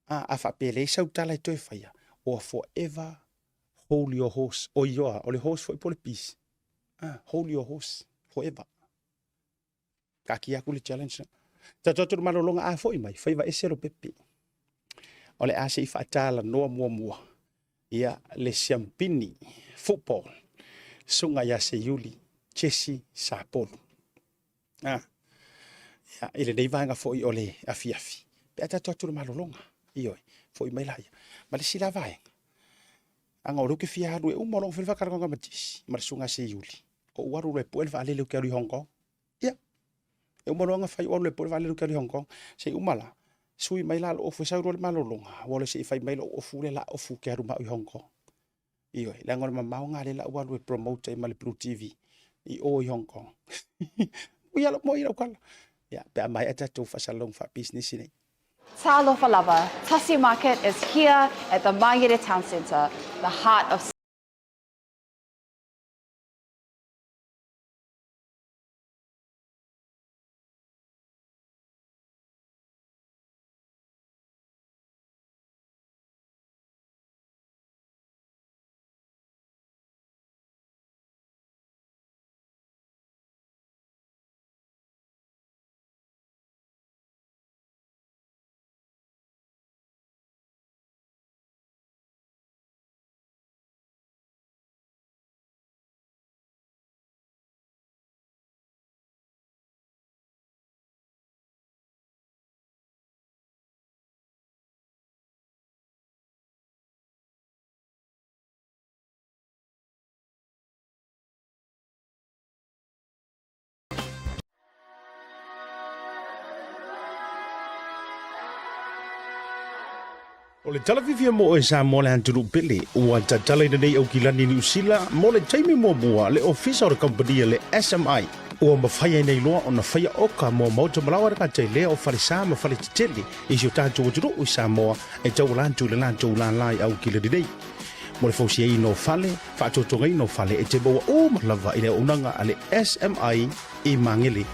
A, a faapea e leai sau tala e toe faia, ua forever hold your horse. O ioa, o le horse foi po o le peace. A, hold your horse forever. Taatia atu le challenge lena. Tatou atu i le malologa, a foi mai, faiva ese Lopepe. O le a se i faatalanoa muamua ia le siampini football suga ia Seiuli Jesse Sapolu. Ah, ia, i lenei vaega foi o le afiafi, pe a tatou atu i le malologa, ioe, foi mai laia. Ma le isi la vaega, aga o lea ou te fia alu e uma loa ona fai le faatalanoaga ma Jesse ma le susuga ia Seiuli, ou alu loa e pue le vaalele ou te alu i Hong Kong. Ia, e uma loa ona fai ou alu loa e pue le vaalele ou te alu i Hong Kong. Se i uma la, sui mai la lou ofu e sau loa le malologa, ua loa se i fai mai lou ofu lea la ofu ou te alu ma au i Hong Kong. Ioe, leaga o le mamao lena lea la ua alu e promote ai ma le Blue TV i o i Hong Kong. Ui ala moi lau kala. Ia, pe a maea tatou faasalalauga faapisinisi nei. Talofa lava, Tasi Market is here at the Mangere Town Centre, the heart of. O le tala fiafia mo oe Samoa le atunuu pele, ua tatalaina nei Aukilani Niu Sila mo le taimi muamua le ofisa o le kamupani a le SMI. Ua mafai ai nei loa ona faia oka mo maota malaoa le gata i lea o falesa ma faletetele i si o tatou atunuu i Samoa e tauala atu i le latou lālā i Aukilani nei. Mo le fausiaina o fale, faatotogaina o fale e te maua uma lava i le auaunaga a le SMI i Magele.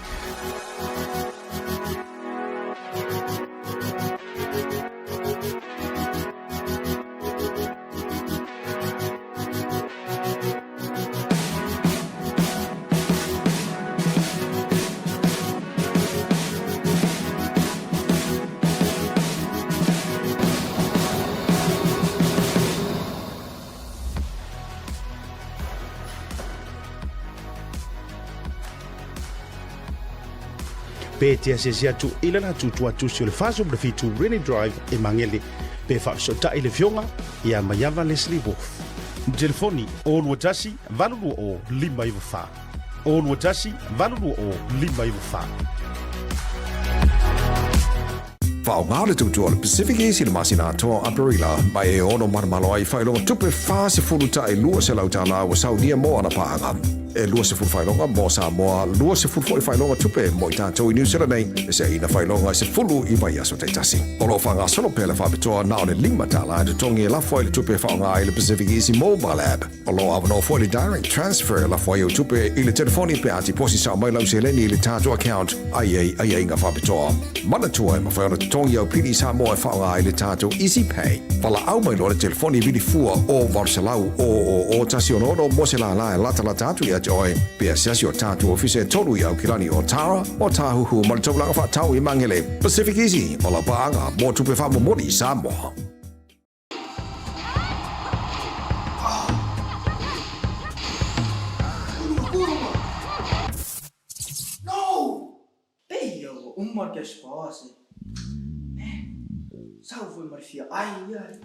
Pe te asiasi atu i le latou tuatusi o le 47 Rennie Drive i Magele, pe faafesootai le Afioga ia Maiava Leslie Wolfe. Telefoni 021 820 594 021 820 594. Faaaoga le tautua o le Pacific Easy i le masina atoa o Aperila, ma e ono manomano ai faailoga tupe $40 tai $200 ua saunia mo ana paaga. E 20 faailoga mo Samoa, 20 foi faailoga tupe mo i tatou i Niu Sila nei, e seaina faailoga e 10 i vaiaso taitasi. O lo o faagasolo pea le faapitoa na o le $5 e totogi e lafo ai le tupe e faaaoga ai le Pacific Easy Mobile App. O lo o avanoa foi le Direct Transfer e lafo ai au tupe i le telefoni pe a tiposi sao mai lau seleni i le tatou account a i ai aiaiga faapitoa. Manatua e mafai ona totogi au pili i Samoa e faaaoga ai le tatou Easy Pay. Valaau mai loa le telefoni vili fua o 800 000 166 mo se lālā e latalata atu ia te oe pe asiasi o tatou ofisa e tolu i Aukilani o Tara, o Tāhuhu ma le Taulaga Faatau i Magele. Pacific Easy, o lau paaga mo tupe faamomoli i Samoa. No! Pei ia ua uma le cash power se. Eh, sau foi ma le fia ai ia.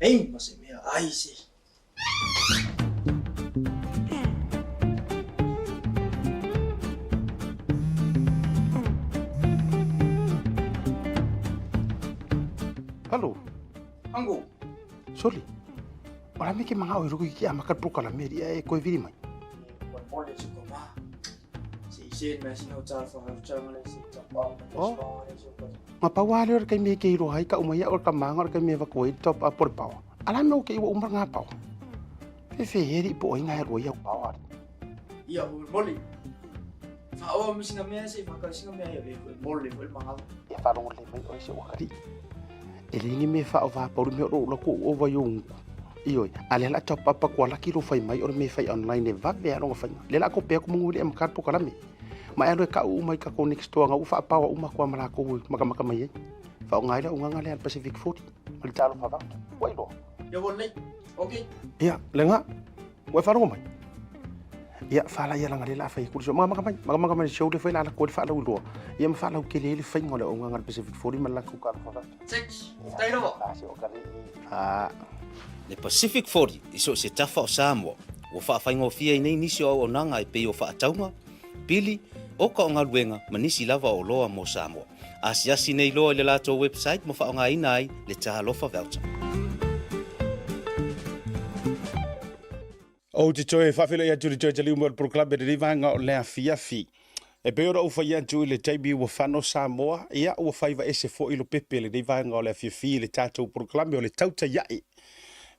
Ei, ma se mea ai se. Hello. Ango. Soli. Ora me ke manga o ruku ki ama ka pro kala me ria e koe viri mai. Oh. Ma pau a lea o le taimi e ke iloa ai ka uma ia o le tamaga o le taimi e avatu ai le top up o le power. A la mea o ke ua uma ngā power. Fefe e ri po ai ngā e rua ia power. Ia o moli. Whaoa mo sina mea se whakau sina mea ia e koe moli mo mangalo. Ia whalongo le mai oi se wakari. E le ni me wha o wha pauri me o la ko o vai o unku. Ioi, a le la top up ko la ki ro whai mai o le me whai online e vave a ronga whai. Le la ko pea ko mungu le am kar po kalame. Ma e alu e ka'u uma i ka ko next door nga u fa'apaoa uma koa ma lakou i makamaka mai ai. Fa'aoga ai le augaga lea a le Pacific 40 ma le talofa vata. Ua iloa. Ia ua lelei. Ok. Ia, le ga, ua e faalogo mai? Ia, fala ia laga lea la fai aku le makamaka mai, makamaka mai le show lea foi la alako ai le faalauiloa. Ia ma faalautele ai le faiga o le augaga a le Pacific 40 ma le latou talofa vata. Thanks. Faafetai lava. Ah. Le Pacific 40 i so o se tafa o Samoa, ua faafaigofie ai nei nisi o auaunaga e pei o faatauga, pili, oka o galuega ma nisi lava o oloa mo Samoa. Asiasi nei loa i le latou website ma faaaogaina ai le Talofa Voucher. Ou te toe faafeiloai atu i le toe taliu mai o le polokalame i lenei vaega o le afiafi. E pei ona ou fai atu i le taimi ua fano Samoa, ia ua faiva ese foi Lopepe i lenei vaega o le afiafi i le tatou polokalame o le Tautai Ae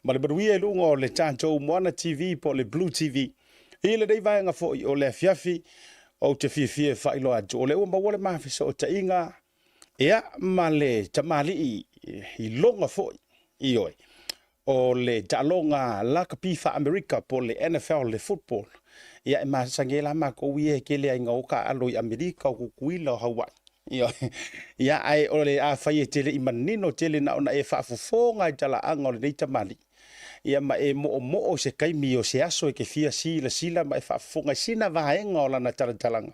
ma le Manuia i luga o le tatou Moana TV po o le Blue TV. I lenei vaega foi o le afiafi, ou te fiafia e faailoa atu o lea ua maua le ma fesootaiga ia ma le tamalii iloga foi, ioe, o le taaloga lakapi faa-Amerika po o le NFL, le football. Ia e masani ai la makou ia e tele ai ina o taaalo i Amerika, o Tutuila, o Hawaii. Ioe. Ia ae o le afai e te le i manino tele na ona e faafofoga i talaaga o lenei tamalii, ia ma e moomoo i se taimi o se aso e te fia silasila ma e faafofoga i sina vaega o lana talatalaga.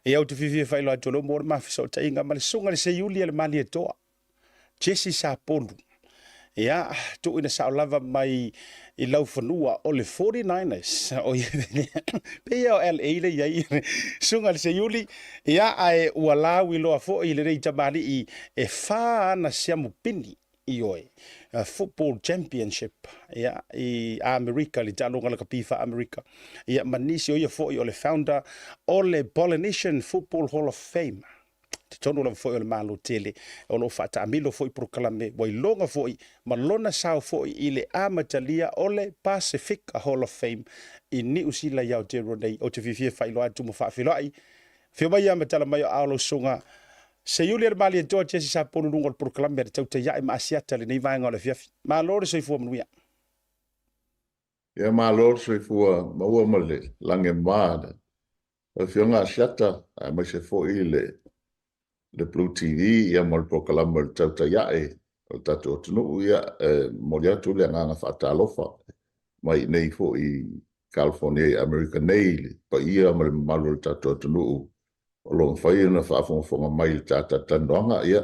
Ia ou te fiafia e faailoa atu o lea ua maua le ma fesootaiga ma le susuga i le Seiuli a le Malietoa, Jesse Sapolu. Ia, tuuina sao lava mai i laufanua o le 49ers. O ia pei ia o LA le i ai susuga i le Seiuli. Ia, ae ua lauiloa foi lenei tamalii e fa ana siamu pini. Ioe, Football Championship ia, i Amerika, le taaloga lakapi faa-Amerika. Ia, ma nisi o ia foi o le founder o le Polynesian Football Hall of Fame. Totonu lava foi o le Malo tele, o lo o faataamilo foi polokalame ua iloga foi ma lona sao foi i le amatalia o le Pacific Hall of Fame i Niu Sila i Aotearoa nei. Ou te fiafia e faailoa atu ma faafeiloai. Afio mai ia ma tala mai o aao lau susuga Seiuli a le Malietoa Jesse Sapolu luga o le polokalame a le Tautai Ae ma Asiata lenei vaega o le afiafi. Malo le soifua manuia. Ia malo le soifua maua ma le lagi e mama lau Afioga Asiata aemaise foi le le Blue TV ia ma le polokalame o le Tautai Ae o le tatou atunuu. Ia e momoli atu le agaga faatalofa mai i inei foi i California i Amerika nei i le paia ma le mamalu o le tatou atunuu o lo o mafai ona faafogafoga mai i le ta talatalanoaga, ia,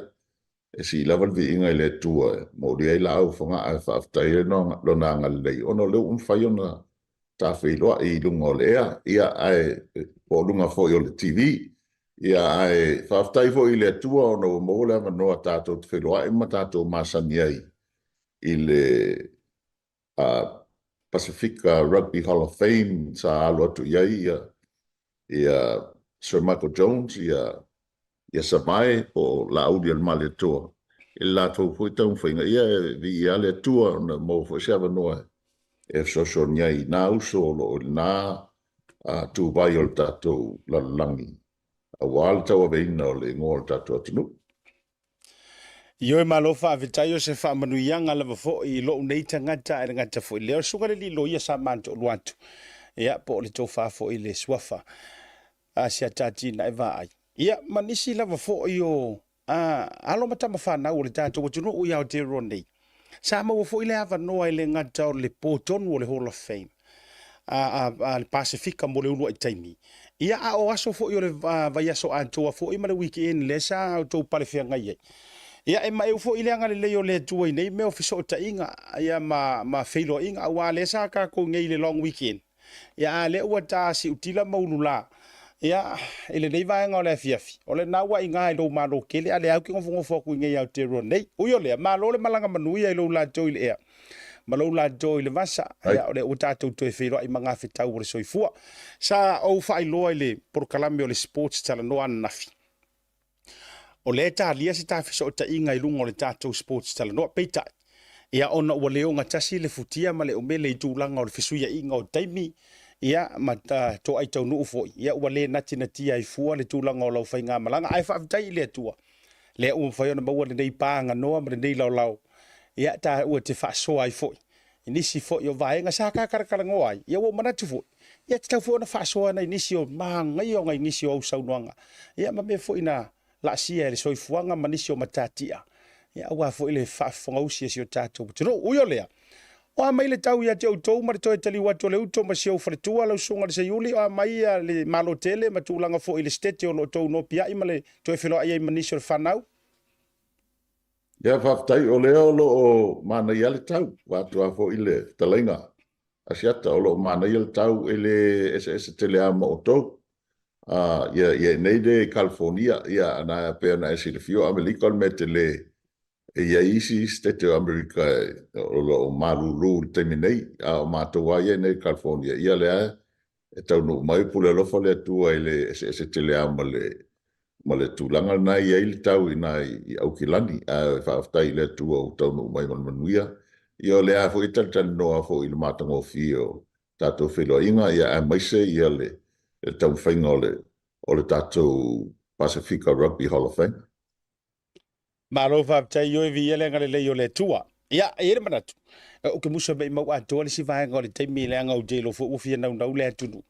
e sii lava le viiga i le Atua e molia ai laau i Fogaa e faafetai ai Lona agalelei, ona o lea ua mafai ona ta feiloai i luga o le ea, ia, ae po o luga foi o le TV. Ia, ae faafetai foi i le Atua ona ua maua le avanoa tatou te feiloai ma tatou masani ai i le Pasifika Rugby Hall of Fame sa alo atu i ai ia, ia Sir Michael Jones, ia, ia Savae po o Laauli-o-le-Malietoa i le latou foi taumafaiga. Ia e viia lava le Atua ona maua foi se avanoa e fesoasoani ai i nā uso o lo o i lena tuvai o le tatou lalolagi aua le tauaveina o le igoa o le tatou atunuu. Ioe malo faafetai o se faamanuiaga lava foi i lou nei tagata ae le gata foi lea o le susuga i le alii loia sa matou atu ia po o le tofa foi i le suafa a si a Atinae Vaai ia ma nisi lava foi o a alo ma tama fanau o le tatou atunuu i Aotearoa nei. Sa maua foi le avanoa e le gata o le po tonu o le Hall of Fame a, a, a le Pasefika mo le uluai taimi. Ia, a o aso foi o le vaiaso atoa foi ma le weekend lea sa outou palefeagai ai. Ia, e maeu foi le agalelei o le Atua i nei mea o fesootaiga ia ma, ma feiloaiga, aua lea sa tatou nei i le long weekend. Ia, a lea ua ta siutila ma ulula, ia, i lenei vaega o le afiafi, o lena ua iga i lou malo tele, a lea ou te nofonofo atu i inei i Aotearoa nei. Ui o lea, malo le malaga manuia i lou latou i le ea, ma lou latou i le vasa, ia, o lea ua tatou toe feiloai ma gafetau o le soifua. Sa ou faailoa i le polokalame o le Sports Talanoa ananafi, O lea e talia se ta fesootaiga i luga o le tatou Sports Talanoa. Peitai, ia ona ua le ogatasi le futia ma le umele i tulaga o le fesuiaiga o taimi, ia ma toai taunuu foi, ia ua le natinatia ai fua le tulaga o lau faigamalaga. Ae faafetai i le Atua, lea ua mafai ona maua lenei pa aganoa ma lenei laolao, ia taua te faasoa ai foi i nisi foi o vaega sa ta talatalanoa ai, ia ua ou manatu foi, ia tatau foi ona faasoa nai nisi o manaia o nai nisi o au saunoaga, ia ma mea foi na laasia e le soifuaga ma nisi o matatia, ia aua foi le faafofogausi a si o tatou atunuu. Ui o lea, o a mai le tau ia te outou ma le toe taliu atu o le uto ma si ou faletua, lau susuga i le Seiuli, o a mai le Malo tele ma tulaga foi i le Setete o lo o outou nopiai ma le toe feiloai ai ma nisi o le fanau. Ia, faafetai, o lea o lo o manaia le tau, vaeatu lava foi le fetalaiga Asiata, o lo o manaia le tau, e le eseese tele lava ma outou. Ia, ia i inei le i California, ia, na e pei ona e silafia o Amerika o le mea tele, e i ai isi Setete o Amerika o lo o malulu i le taimi nei, a o matou lava ia i inei i California, ia lea e taunuu mai, pule alofa le Atua e le eseese tele lava ma le ma le tulaga lena e i ai le tau i ina i Aukilani, ae faafetai i le Atua ua taunuu mai ma le manuia. Ia o lea foi e talatalanoa foi i le matagofie o tatou feiloaiga, ia aemaise ia le taumafaiga o le o le tatou Pasifika Rugby Hall of Fame. Malo faafetai ioe viia le agalelei o le Atua. Ia, e i ai le manatu, ou te musu e maimau atoa le isi vaega o le taimi leaga ou te iloa foi ua fia naunau le atunuu.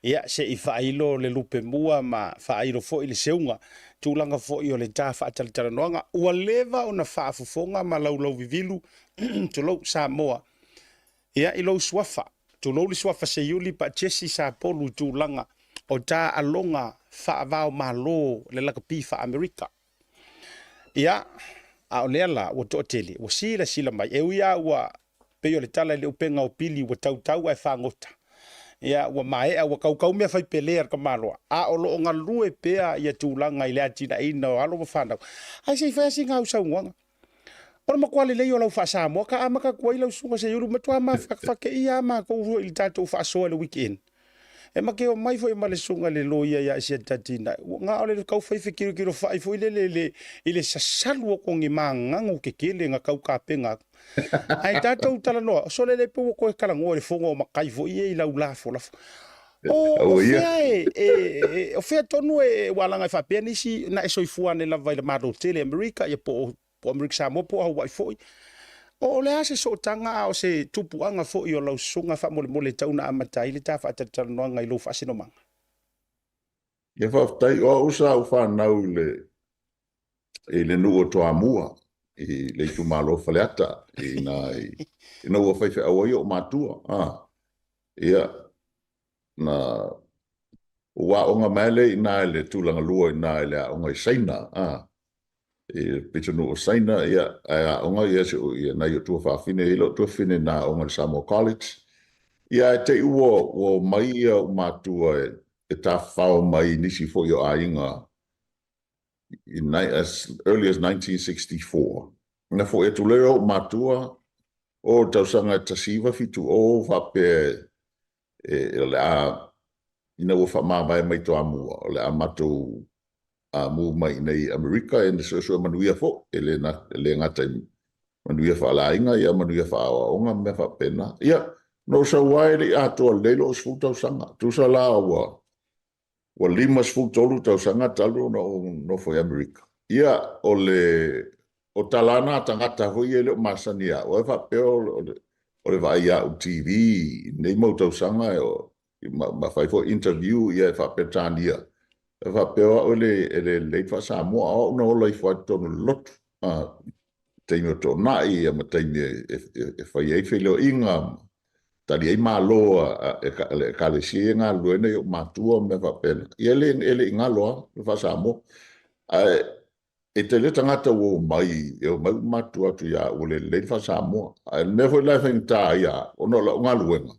Ia, se i faailo le lupe mua ma faailo foi le seuga, tulaga foi o le ta faatalatalanoaga. Ua leva ona faafofoga ma laulauvivilu, tulou, Samoa, ia, i lou suafa, tulou le suafa Seiuli Paatiesi Sapolu i tulaga o taaloga faava-o-Malo le lakapi faa-Amerika. Ia, a o lea la, ua toatele, ua silasila mai, e ui lava ua pei o le tala i le upega o pili ua tautau ae fagota. Ia, ua maea, ua kaukau mea fai pele a le tamaloa, a o lo o galue pea ia tulaga i le atinaeina o alo ma fanau. Ae se i fai lava sina au saunoaga. O le matua lelei o lau faa-Samoa ka amata atu ai lau susuga Seiulu, matua mafakefakeia lava matou foi i le tatou faasoa i le weekend. E ma te omai foi ma le susuga i le loia ia Asiata Atinae, ua na o le tau fai fekilokilofa'i foi lele i le, i le sasalu o koni magago kekele na tau tapena atu. Ae tatou talanoa, sole le pe ua toe talanoa i le fono o matai foi ia i lau lafolafo. O, o fea e, e, e, o fea tonu e, ua alaga e faapea nisi na e soifua ane lava i le Malo tele Amerika, ia po o, po o Amerika Samoa po o Hawaii foi. O, o le a se sootaga a o se tupuaga foi o lau susuga faamolemole e tau na amata ai le ta faatalatalanoaga i lou faasinomaga? Ia faafetai, o au sa ou fanau i le, i le nuu o Toamua i le itumalo o Faleata ina ina ua faifeau ai ou matua. Ah, ia, na ua aoga mai lea i ina i le tulaga lua i ina i le aoga i Saina, ah, i le pitonuu o Saina, ia, ae aoga ia si, ia nai ou tuafafine, e i ai lou tuafafine na aoga i le Samoa College. Ia, ae te i ua omai ou matua e tafafao mai i nisi foi o aiga in as early as 1964. Na foi atu lea o ou matua, o le tausaga e 1970 faapea e o le a, ina ua faamavae mai Toamua, o le a matou move mai i inei i Amerika e suesue manuia foi, e le e le gata i manuia faaleaiga, ia manuia faaaoaoga ma mea faapena. Ia, na ou sau ai e le i atoa lelei lou 10 tausaga. Tusa la ua ua 53 tausaga talu ona ou nofo i Amerika. Ia, o le o tala lava na a tagata foi ia e le o masani ia au, ae faapea o le o le vaai ia au i le TV i nei mau tausaga ma fai foi interview ia e faa-Peretania, e faapea o au e le e le lelei le faa-Samoa, a o au na ola ifo ai i totonu o le lotu, a, taimi o toonai ia ma taimi e fai ai feiloaiga ma tali ai malo a le Ekalesia ia e galulue ai nai ou matua ma mea faapena. Ia e le i galo lava le faa-Samoa. Ae e tele tagata ua omai, e omai uma matua atu ia au ua le lelei le faa-Samoa. Ae o le mea foi la e faigata ai ia au, ona o lau galuega,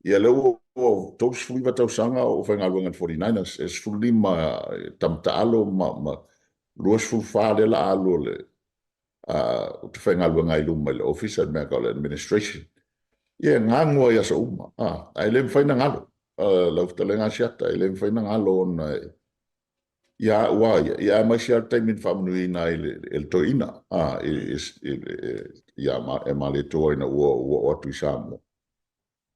ia lea ua 39 tausaga o ou faigaluega i le Forty Niners, e 15 tama taalo ma 24 lea o le a alu o le ou te faigaluega ai i luma i le ofisa i le mea e tau o le administration. Ia e gagua i aso uma, ae le mafai ona galo. Lau fetalaiga Asiata, e le mafai ona galo ona ia au lava ia, ia aemaise lava le taimi na faamanuiaina ai e le toeaina, ia Malietoa ina ua oo atu i Samoa.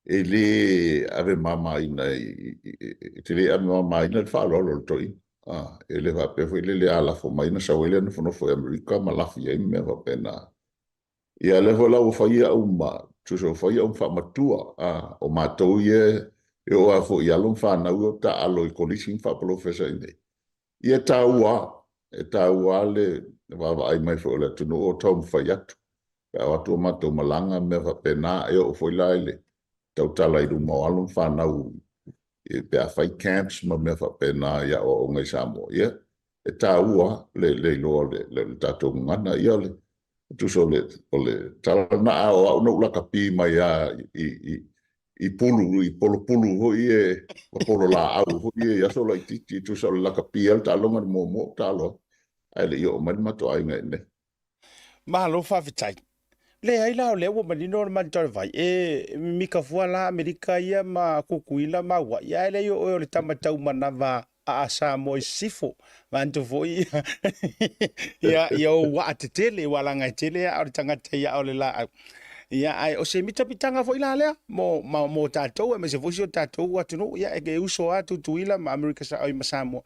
E le ave mamaina e te le ave mamaina le faaaloalo a le toeaina. E le faapea foi lele a lafo mai ona sau ai lea nofonofo i Amerika ma lafi ai ma mea faapena. Ia lea foi la ua fai au ma, tusa ua fai au ma faamatua, o matou ia e oo lava foi i alo ma fanau ia ua taaalo i kolisi ma faapolofesa i inei. Ia e taua lava, e taua lava le vaavaai mai foi o le atunuu o taumafai atu. Pe a o atu a matou malaga ma mea faapena, e oo foi la i le tautala i luma o alo ma fanau pe a fai camps ma mea faapena i aoaoga i Samoa. Ia, e taua lava le iloa o le tatou gagana. Ia, o le tusa o le tala lena, a o au na ou lakapi mai lava i pulu, i polopulu foi ia, ma pololaau foi ia i aso laitiiti, tusa o le lakapi lava le taaloga na muamua ou taalo ai, ae le i oo mai le matou aiga i inei. Malo faafetai. Leai la o lea ua manino le manu talavai e mimika fua la Amerika ia ma Kukuila ma Hawaii ae leai o oe o le tama taumanava a Samoa i sisifo vaeatu foi ia ia ou waa tetele ua laga e tele aa o le tagata ia o le laau. Ia ae o se mitamitaga foi la lea mo ma, mo tatou aemaise foi si o tatou atunuu ia e uso lava Tutuila ma Amerika oi ma Samoa.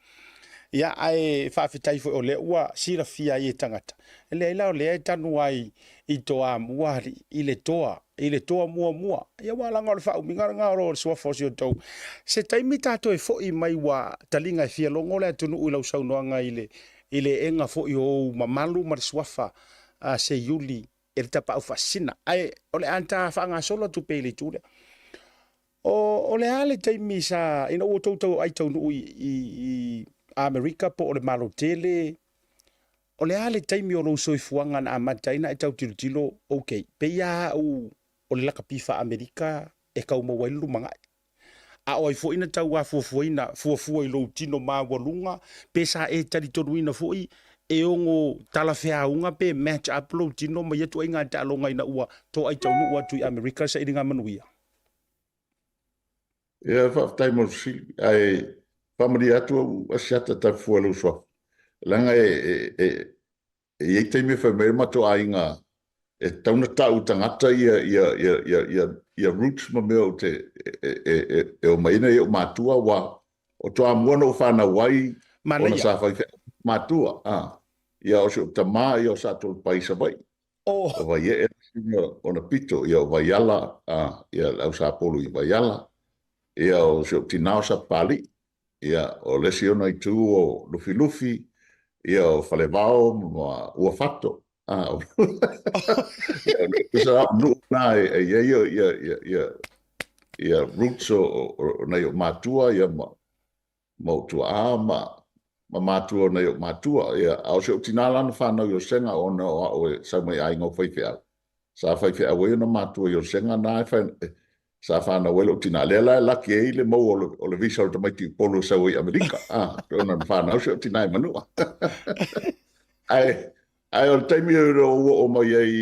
Ia ae faafetai foi o lea ua silafia ai e tagata. E leai la o lea e tanu ai i Toamua alii i le toa, i le toa muamua. Ia aua leaga o le faaumiga lena o le suafa o si o tou. Se taimi tatou e foi mai ua taliga e fia logo le atunuu i lau saunoaga i le i le eega foi o ou mamalu ma le suafa a Seiuli e le tapaau faasisina. Ae o le a ta faagasolo atu pea i le itu lea. O, o le a le taimi sa, ina ua outou tau ai taunuu i, i, i Amerika po o le Malo Tele, o le a le taimi o lou soifuaga na amata ai na e tau tilotilo, okay, pei lava au o le lakapi faa-Amerika e tau maua ai le lumanai. A o ai foi na tau afuafuaina, fuafua i lou tino maualuga, pe sa e talitonuina foi e ono talafeauga pe match up lou tino ma ia ituaiga taaloga ina ua toai taunuu atu i Amerika le sailiga manuia? Ia, faafetai mo le fesili. Ae faamalie atu au Asiata tafufua i lou suafa, leaga e, e, e i ai taimi e fai mai ai le matou aiga e tatau ona tau i tagata ia, ia, ia, ia, ia, ia roots ma mea ou te, e, e, e, e omai ai nai ou matua, aua o Toamua na ou fanau ai, ona Manaia. sa faifeau matua, a, ia o si ou tama, ia o Satualepai i Savaii. Oh. O Vaiee ona pito, ia o Vaiala, a, ia le au Sapolu i Vaiala, ia o si ou tinā o Sapapalii, ia o le isi ona itu o Lufilufi, ia o Falevao ma Uafato, a, o ia, o nuu na e i ai ia, ia, ia, ia roots o, o, o nai ou matua, ia ma, ma ou tuaa ma ma matua o nai ou matua. Ia, a o si ou tinā la na whanau i Olosega ona o au e sau mai aiga o faifeau. Sa faifeau ai ona matua i Olosega na e whai, Sa fanau ai lou tina. Lea la e laki ai le maua o le visa o le tamaiti i Upolu e sau ai i Amerika. Ah, ona na fanau si ou tina i Manua. Ae, ae o le taimi o ou oo mai ai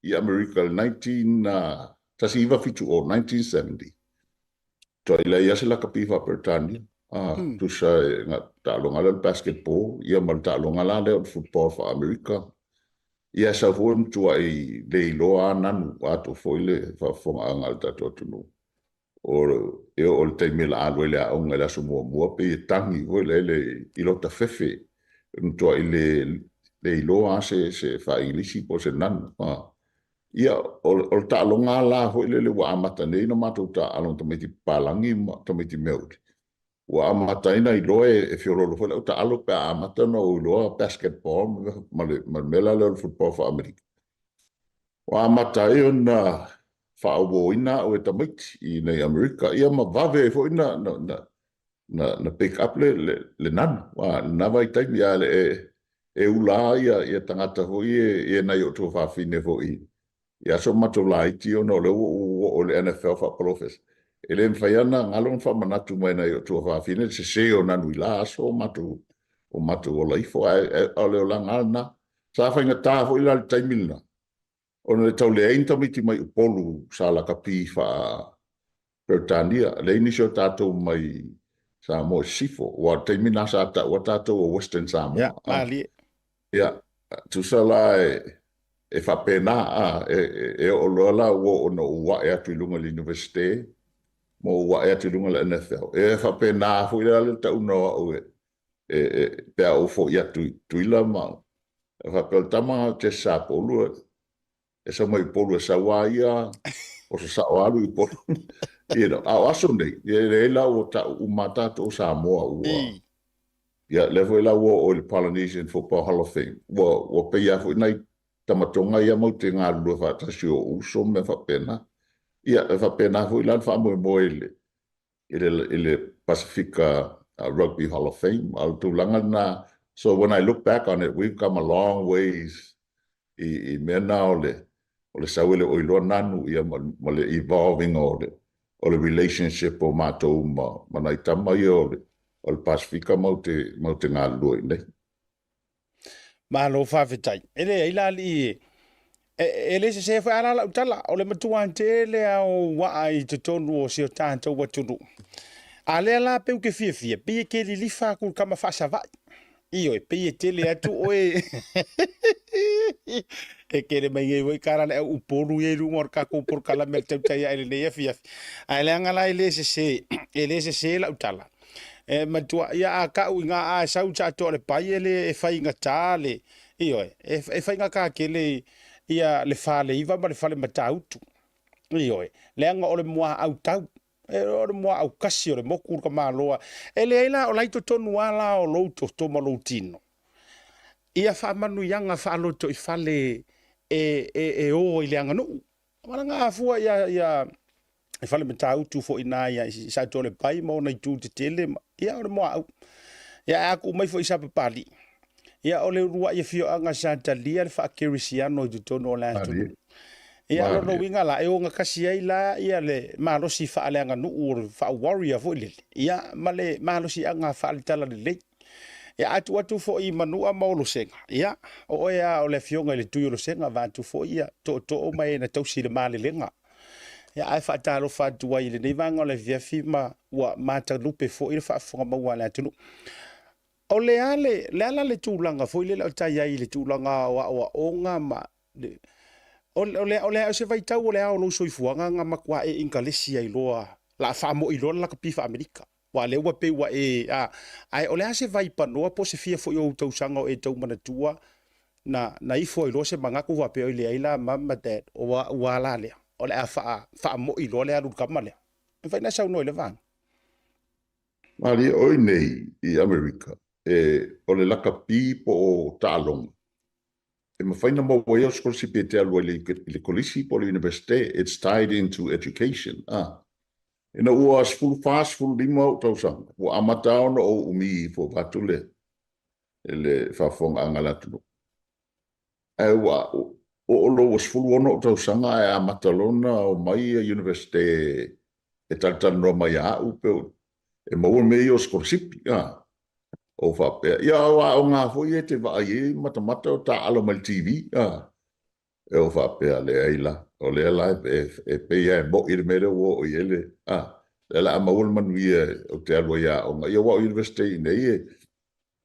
i Amerika, le 19, 1970, 1970, Tuai leai lava se lakapi faa-Peretania. Ah, tusa e na taaloga lea o le basketball, ia ma le taaloga la lea o le football faa-Amerika. Ia e sau foi e matuai le iloa lava nanu atoa foi le faafofogaaga a le tatou atunuu. O, e oo i le taimi o le a alu ai i le aoga i le aso muamua, pei e tagi foi lele i lota fefe, e matuai le, le iloa lava se, se faa-Igilisi po o se nanu. Ah. Ia, o le taaloga la foi lele ua amata nei ona matou taaalo ma tamaiti papalagi ma tamaiti meauli, ua amata ai ona iloa e feoloolo foi lau taaalo pe a amata ona ou iloa basketball ma le mea la lea o le football faa-Amerika. Ua amata ai ona faauoina au e tamaiti i inei Amerika, ia ma vave ai foi na na pick up le le nanu a lena vaitaimi a le e e ula ia ia tagata foi e e nai o tuafafine foi i aso matou laiti ona o lea ua ou oo i le NFL faapolofesa e le mafai lava ona galo ona faamanatu mai nai o tuafafine le sese o nanu i la aso o matou o matou ola ifo ae o le olaga lava lena. Sa faigata foi la le taimi lena ona e tau leai ni tamaiti mai Upolu sa lakapi faa Peretania, leai nisi o tatou mai Samoa i sisifo, aua o le taimi lena sa taua tatou o Western Samoa. Ia, malie. Ia, tusa la e faapena, a, e oo loa la ua oo ina ou ae atu i luga i le Universite, ma ou ae atu i luga i le NFL. E faapena foi la le tauga o au e, e, pe a ou foi atu i Tutuila ma, e faapea o le tama Jesse Sapolu, e sau mai Upolu e sau a ia o sasao alu i Upolu. You know, a o aso nei, e leai la ua tau uma tatou o Samoa ua ia lea foi la ua oo i le Polynesian Football Hall of Fame. Ua ua pei lava foi nai tamatoga ia matou te galulue faatasi o uso ma mea faapena. Ia e faapena foi la le faamoemoe i le i le, i le Pasifika Rugby Hall of Fame. A o le tulaga lena, so when I look back on it, we've come a long ways i, i mea na o le, o le sau e le o iloa nanu ia ma, ma le evolving o le, o le relationship o matou ma, ma nai tama ia o le, o le Pasifika matou te, matou te galulue i inei. Malo faafetai. E leai la alii e, e le sese foi a la lau tala, o le matua tele a o waa i totonu o si o tatou atunuu. A lea la peu ke fiafia, pei e ke lilifa aku i kama faasava'i. Ioe, pei e tele atu oe e kele mai nei foi kara le au Upolu ia i luga o le tatou polokalame a le tautai ae lenei afiafi. Ae leaga la e le sese, e le sese lau tala. E matua, ia a kau i ngā a e sau sa atoa le pai e le e faigata le, ioe, e, e faigata tele ia le Faleiva ma le Fale Matautu. Ioe, leaga o le muaau tau, e, o le muaau kasi o le moku le tamaloa. E leai la, o la i totonu lava la o lou toto ma lou tino. Ia faamanuiaga faalotoifale e, e, e o i le aganuu. Wala afua ia ia e fale Matautu foi na ia i Satoalepai ma ona itu tetele ma ia o le moaau. Ia a ku mai foi i Sapapalii. Ia o le uluai afioaga sa talia le faakerisiano i totonu o le atunuu. Ia o lona uiga la, e ogatasi ai la ia le malosi faaleaganuu o le faa-warrior foi lele, ia ma le malosiaga faale-talalelei. Ia a tuu atu foi i Manua ma Olosega, ia o oe lava o le afioga i le Tui Olosega, vaeatu foi ia tootoo ma e na tausi i le malelega. Ia ae faatalofa atu ai i lenei vaega o le afiafi ma ua matalupe foi le faafofoga maua a le atunuu. O le a le, le a la le tulaga foi lele o tai ai i le tulaga o aoaoga ma le, o, o le, o le, o se vaitau o le a o lou soifuaga na matua e inkalesi ai loa, la a faamo'i loa le lakapi faa-Amerika. Aua lea ua pei ua e, a, ae o le a se vaipanoa po o se fia foi o ou tausaga o e tau manatua na, na ifo ai loa se manatu faapea, oi leai la mum ma dad, o au a la lea, o le a faa, faamo'i loa le alu i le kama lea. E mafai ona saunoa i le vaega. Malie ʻoe nei i Amerika, e, o le lakapi po o taaloga, e mafai ona maua ai au sikolasipi e te alu ai i le kolisi po o le universite, it's tied into education, a. Ina ua 14, 15 ou tausaga, ua amata lava ona ou umi ifo vaeatu le, le faafofogaaga a le atunuu. Ae ua oo loa ua 16 ou tausaga ae amata loa ona omai ia Universite. e talatalanoa mai ia au pe e maua mea ia o sikolasipi, a. Ou faapea, ia o aoga foi ia e te vaai ai matamata o taaalo mai le TV, a. E ou faapea, leai la, o lea la e pei lava e mo'i le mea lea ua oo i ai le, a, lea o le a maua le manuia ou te alu ai e aoga. Ia aua o University i inei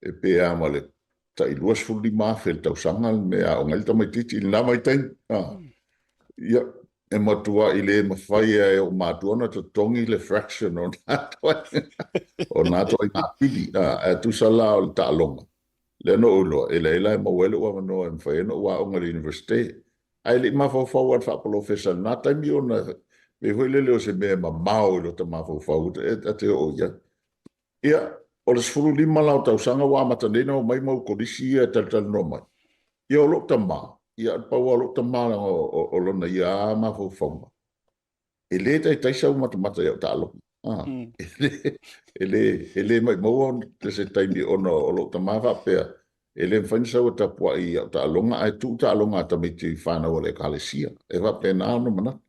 e pei lava ma le tai $25,000 i le tausaga le mea e aoga ai le tamaitiiti i lena vaitaimi. A, ia, e matuai le mafai lava e ou matua ona totogi le fraction o na o na ituaiga pili, a, ae tusa la o le taaloga. Lea na ou iloa, e leai la e maua ai lou avanoa e mafai ai ona ou aoga i le Universite. Ae le i mafaufau lava i le faapolofesa i lena taimi ona pei foi lele o se mea e mamao i lota mafaufau ta te oo i ai. Ia, o le 15 la o tausaga ua amata nei ona omai mau kolisi ia e talatalanoa mai. Ia o lou tama, ia pau lava o lou tama leaga o lona ia lava mafaufauga, e le taitai sau matamata i au taaloga. E le, e le maumau se taimi ona o lou tama faapea, e le mafai ona sau e tapuai i au taaloga ae tuu taaloga a tamaiti fanau a le Ekalesia. E faapena ona manatu.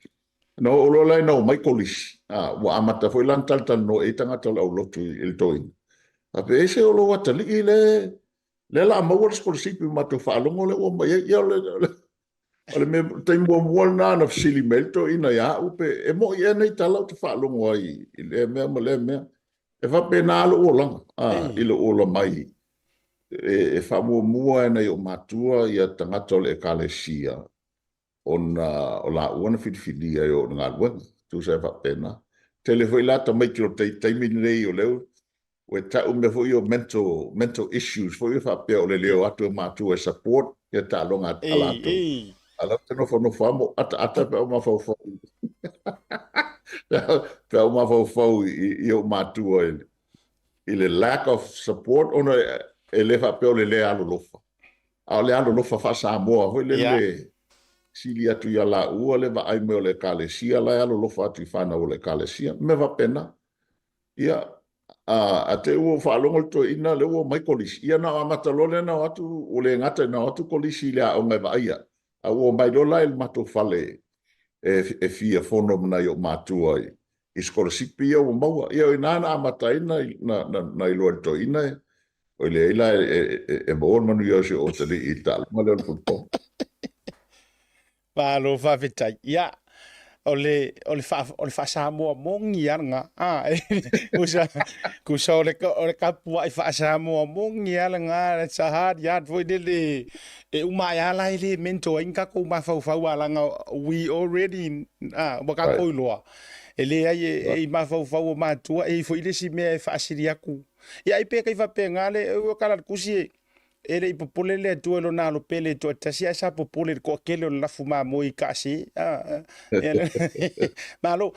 Na oo loa la ina omai kolisi, ua amata foi la ona talatalanoa i ai tagata o le aulotu i le toeaina. Faapea, e se o lou atalii lea, lea o le a maua le sikolasipi matou faalogo lea ua omai ai. Ia o le, O le mea taimi muamua lena na fesili mai ai le toeaina ia au pe e moni ea nei tala ou te faalogo ai i lea mea ma lea mea. E faapena lou olaga, a, i lou ola mai e faamuamua e nai ou matua ia tagata o le Ekalesia ona o laua na filifilia e oo i le galuega. Tusa e faapena. Tele foi la tamaiti o le taimi lenei o lea Ua tau mea foi ia o mental, mental issues foi ia faapea o le le o atu e matua e support ia taaloga a latou. A o la ou te nofonofo lava ma ou ataata pe a ou mafaufau pe a ou mafaufau i ou matua i le lack of support ona e le faapea o le le alolofa, a o le alolofa faa-Samoa foi lele sili atu ia laua le vaai mai o le Ekalesia la e alolofa atu i fanau o le Ekalesia, mea faapena. Ia, a te i ua ou faalogo le toeaina lea ua omai kolisi, ia na amata loa lea ona o atu, ua le gata ina o atu kolisi i le aoga e vaaia, a ua omai loa la i le matou fale e fia fono ma nai ou matua i sikolasipi ia ua maua. Ia o i ina na amata ai na iloa e le toeaina, oi leai la e maua le manuia o si ou atalii i le taaloga lea o le football. Malo faafetai. Ia, o le, o le, faa, o le faa-Samoa moni lava lena. Ah, kusa, kusa o le, o le kapua'i faa-Samoa moni lava lena, it's a hard yard foi lele e uma ae lava la e le mental ai ni tatou mafaufau a leaga we already, ah, ua tatou iloa. E leai e, e i mafaufau o matua, e i ai foi le isi mea e faasili atu. Ia ai pe kai faapena le, ua tala le tusi e, E le i popole le Atua i lona alo pele toatasi, ae sa popole i le toatele o le lafu mamoe i kaase. Malo.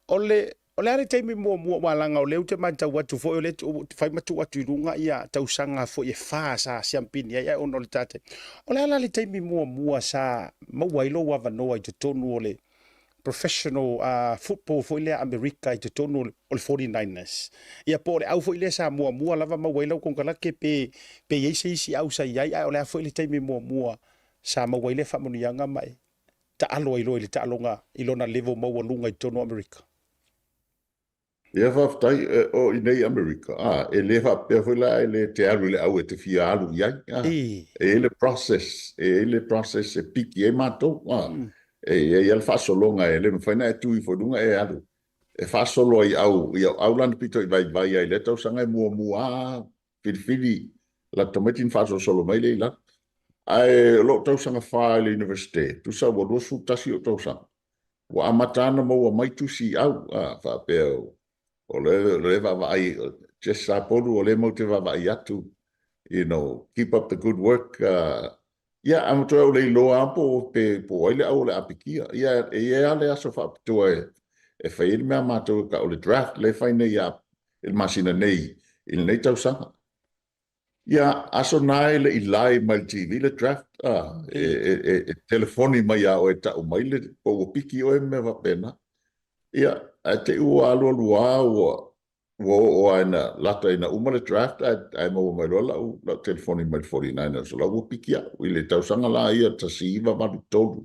O le, o le a le taimi muamua ua laga o lea ou te matau atu foi o lea te fai ma tuu atu i luga ia tausaga foi e fa sa siampini ai ae ona o le tate. O le a la le taimi muamua sa maua ai lou avanoa i totonu o le professional football foi lea Amerika i totonu o le 49ers. Ia po o le au foi lea sa muamua lava maua ai lau konekarate pe pe i ai se isi au sa i ai ae o le a foi le taimi muamua sa maua ai lea faamanuiaga ma e taalo ai loa i le taaloga i lona level maualuga i totonu o Amerika. Ia faafetai, o i nei Amerika, a, e le faapea foi la e le te alu i le au e te fia alu i ai, a. E i ai le process, e i ai le process e piki ai matou, a. E i ai lava le faasologa e le mafai ona e tu ifo i luga e alu e faasolo ai au, i au au la na pito i vaivai ai i lea tausaga e muamua a filifili la tamaiti na faasolosolo mai lea i lalo. Ae o lou tausaga fa i le Universite, tusa ua 21 ou tausaga, Ua amata ona maua mai tusi i au, a, faapea o le vaavaai, Jess Sapolu, o lea matou te vaavaai atu, you know, keep up the good work. Ia, a matua ou le iloa lava po o pe po o ai le au o le apikia. Ia, e i ai lava le aso faapitoa e fai ai le mea a matou e tau o le draft lea e fai nei ia i le masina nei i lenei tausaga. Ia, aso na e le i live mai le TV le draft, a, e, e, e, e telefoni mai ia oe e tau mai le, po ua piki oe ma mea faapena. Ia, ae te i ua alualu lava ua, ua oo lava ina lata ina uma le draft ae, ae maua mai loa lau, lau telefoni mai le 49ers o la ua piki au i le tausaga la ia 1983.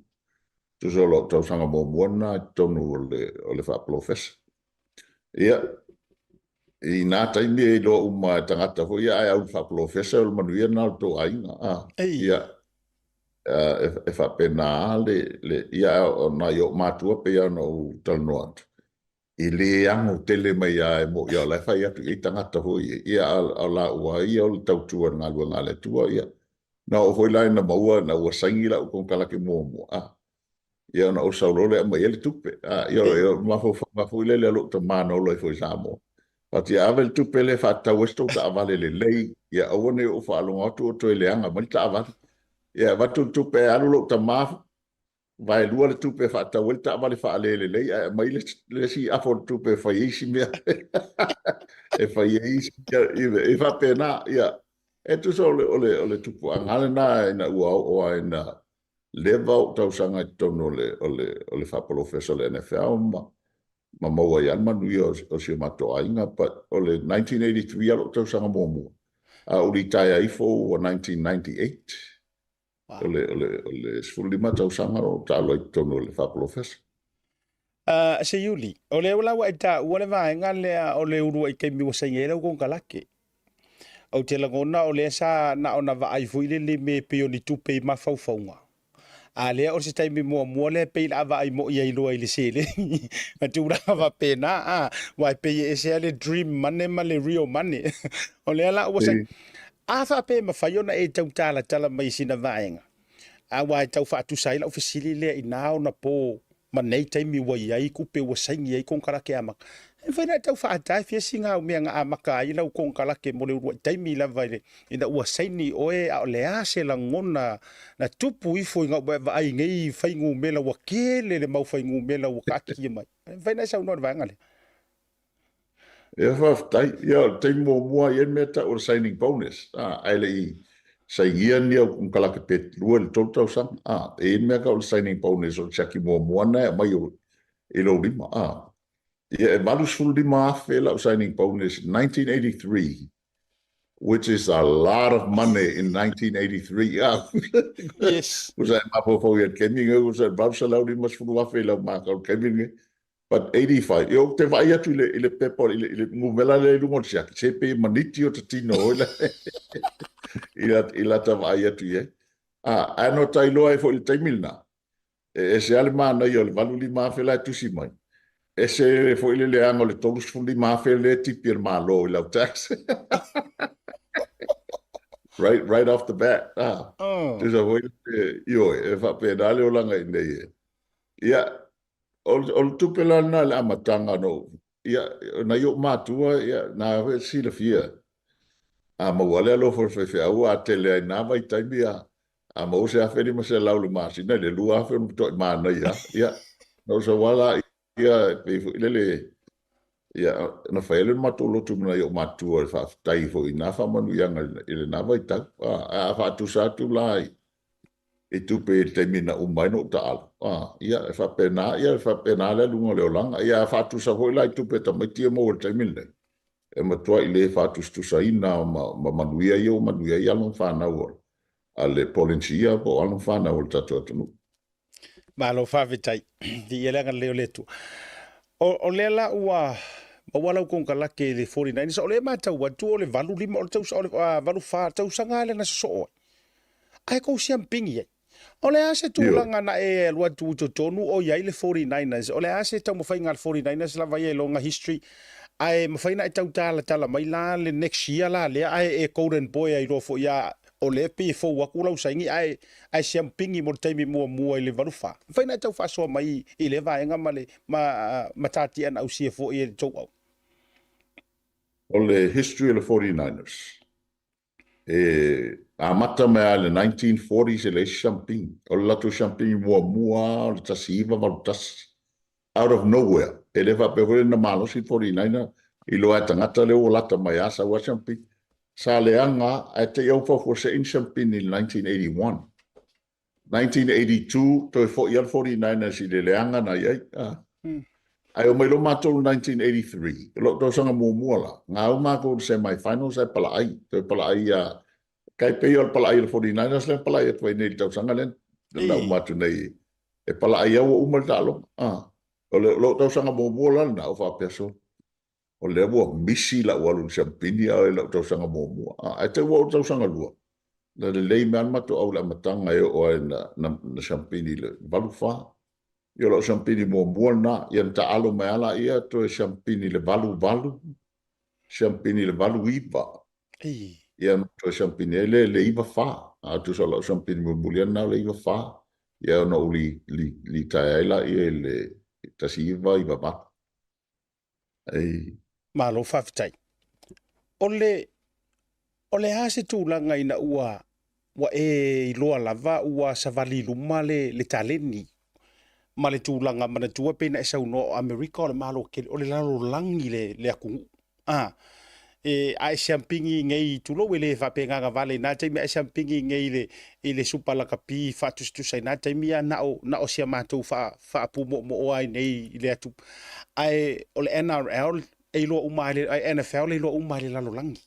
Tusa o lau tausaga muamua lena i totonu o le, o le faapolofesa. Ia, i nā taimi e iloa uma e tagata foi ia, ae au i le faapolofesa, o le manuia lena o le tou aiga. A, ia, e, e faapena lava le, le, ia, o nai ou matua pei lava ona ou talanoa atu, e le ano tele mai lava e moni o la e fai atu i ai tagata foi ia, ia a o laua ia o le tautua i le galuega a le Atua, ia. Na oo foi la ina maua ina ua saini lau konekarate muamua, a, ia ona ou sau loa lea e aumai ai le tupe. A, ia o le mafaufauga foi lele a lou tama na ola ai foi i Samoa. Fai atu, ia ave le tupe lea e faatatau ai se tou taavale lelei, ia aua ne i ou faalogo atu o toe leaga mai le taavale. Ia avatu le tupe ae alu lou tama vaelua le tupe e faatau ai le taavale faalelelei ae aumai le isi afa o le tupe e fai ai isi mea e fai ai isi mea e faapena. Ia, e tusa o le, o le, o le tupuaga lena ina ua oo lava ina leva ou tausaga i totonu o le, o le, o le faapolofesa o le NFL ma, ma maua ai lava le manuia o, o si o matou aiga. But o le 1983 lava lou tausaga muamua, a ou litaea ifo ua 1998. Wow. O le, o le, o le 15 tausaga o taalo ai totonu o le faapolofesa. Seiuli, o lea la ua e taua le vaega lea o le uluai taimi ua saini ai lau konekarate. Ou te lagona o lea sa na ona vaai foi lele me e pei o ni tupe i mafaufauga. A lea o se taimi muamua lea pei la vaai moi ai loa i le seleni ma tulaga faapena, a, aua e pei e ese lava le dream money ma le real money. O lea la ua saini. A faapea e mafai ona e tau talatala mai i sina vaega, aua e tau faatusa ai lau fesili lea i na ona po ma nei taimi ua i ai tupe ua saini ai konekarate amata, e mafai ona e tau faata e fia sina au mea na amata ai lau konekarate mo le uluai taimi lava i le, ina ua saini oe, a o le a se lagona na tupu ifo ina ua e vaai i nei fuainumera ua tele le mau fuainumera ua taatia mai. E mafai ona e saunoa i le vaega lea? Ia faafetai. Ia o le taimi muamua e i ai le mea e tau o le signing bonus, a, ae le i sainia ni au konekarate pe 2 i le 3 tausaga, a, e i ai le mea e tau o le signing bonus o le siaki muamua lena e aumai i lou lima, a. Ia e $85,000 lau signing bonus 1983 which is a lot of money in 1983, a. Yes. Tusa e mafaufau i ai i le taimi lenei, tusa e $850,000 i lau makau i le taimi lenei. But 85, ia ou te vaai atu i le, i le pepa, i le, i le numera lea i luga o le siaki, se pei e maniti o ta tino oi la, i la, i lata vaai atu i ai. A, ae no ta iloa ai foi i le taimi lena, e ese lava le manaia o le 85,000 la e tusi mai, ese foi le leaga o le 35,000 lea e tipi e le Malo i lau tax. Right, right off the bat. Ah, Oh. tusa foi, ioe, e faapena le olaga i nei e. Ia, O, o le tupe la lena i le amataga na ou, ia, nai ou matua, ia, na foi e silafia. A maua le alofa o le faifeau, a tele ai na vaitaimi, a, a maua se 1500 i le masina, i le 2000 ona matuai manaia lava. Ia, na ou sau lava laia, e pei foi lele, ia, na fai ai lea o le matou lotu ma nai ou matua i le faafetai foi i na faamanuiaga i lena vaitau. A, a faatusa atu la i, i tupe i le taimi na uma ai lou taaalo. A, ia, e faapena, ia, e faapena le aluga o le olaga. Ia, a faatusa foi la i tupe a tamaiti ia maua i le taimi lenei, e matuai le faatusatusaina ma, ma manuia ia ua manuia ai alo ma fanau a le Polenisia po o alo ma fanau a le tatou atunuu. Malo faafetai. Viia le agalelei o le Atua. O, o lea la ua maua lau konekarate i le 49 o lea e matau atu o le 85 o le tausaga, o le 84 tausaga lea na sosoo ai. Ae kou siampini ai. O le a se tulaga na e alu atu i totonu o i ai le 49ers? O le a se taumafaiga a le 49ers lava ia i lona history? Ae mafai ona e tau talatala mai la le next year la lea ae e golden boy ai loa foi a o lea pei e fou atu lau saini ae ae siampini mo le taimi muamua i le 84. Mafai ona e tau faasoa mai i lea vaega ma le ma matatia na ausia foi e le tou au. O le history o le 49ers, E amata mai lava i le 1940s e leai se siampini. O le latou siampini muamua lava o le 1981, out of nowhere. E le faapea foi na malosi le 49 iloa e tagata lea ua lata mai lava sau lava siampini. Sa leaga lava ae te i lava ua faufuasei ni siampini i le 1981. 1982 toe foi lava le 49ers i le leaga na i ai. Ae omai loa matou i le 1983, o lou tausaga muamua la, gau matou i le semi-finals ae palaai, toe palaai ia, tai pei o le palaai o le 49ers lea na palaai atu ai nei i le tausaga lea na uma atu nei, e palaai lava ua uma le taaloga. O lou tausaga muamua la lena, ua faapea solo. O lea ua misi lau alu i le siampini a o i lau tausaga muamua. Ae te i ua oo i le tausaga lua, na lelei mai lava le matou au i le amataga e oo ai na siampini i le 84. Ia o lau siampini muamua lena, ia na taaalo mai lava laia toe siampini i le 88, siampini i le 89, ia na toe siampini ai lea i le 94. A tusa o lau siampini mulimuli ane lena o le 94, ia ona ou litaea ai laia i le 1998. Ei. Malo faafetai. O le, o le a se tulaga ina ua, ua e iloa lava ua savali i luma le, le taleni ma le tulaga manatua pei na e saunoa o Amerika o le Malo tele, o le lalolagi le, le atunuu. A, e, a e siampigi nei, tulou e le faapena vale i na taimi, a e siampigi nei i le, i le supa lakapi faatusatusa i na taimi, ia na o, na o si a matou faa, faapumoomoo ai nei i le atu. Ae o le NRL e iloa uma ai le NFL e iloa uma ai le lalolagi.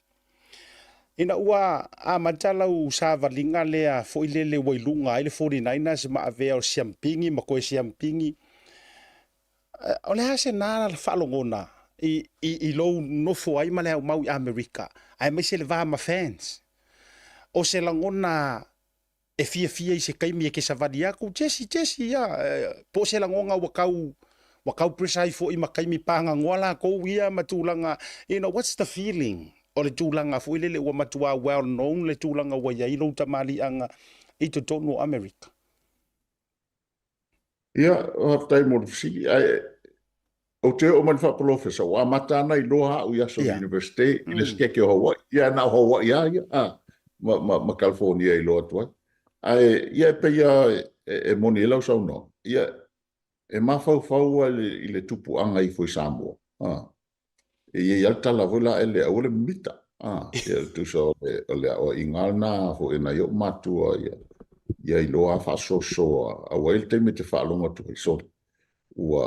Ina ua amata lau savaliga lea foi lele ua i luga ai le 49ers ma avea o siampigi ma toe siampigi, o le a se na faalogona i, i, i lou nofo ai ma le aumau i Amerika, aemaise le va ma fans? O se lagona e fiafia i se taimi e te savali atu, Jesse, Jesse, ia, po o se lagona ua tau, ua tau pressure ai foi ma taimi paganoa latou ia ma tulaga, you know, what's the feeling? O le tulaga foi lele ua matua well known le tulaga ua i ai lou tamaliiaga i totonu o Amerika. Ia, faafetai mo le fesili. Ae, ou te oo mai i le faapolofesa, ua amata ana iloa au i aso o le Universite i le Sikeke o Hawaii. Ia, na o Hawaii lava ia, a, ma, ma, ma California e iloa atu ai. Ae, ia, e pei lava e, e moni ai lau saunoaga, ia, e mafaufau lava i le, i le tupuaga ifo i Samoa, a. E i ai lava le tala foi la ele, aua le mimita. A, ia e tusa o le, o le aoaiga lena foi a nai ou matua ia, ia iloa lava faasoasoa, aua e i ai le taimi e te faalogo atu ai, sole, ua,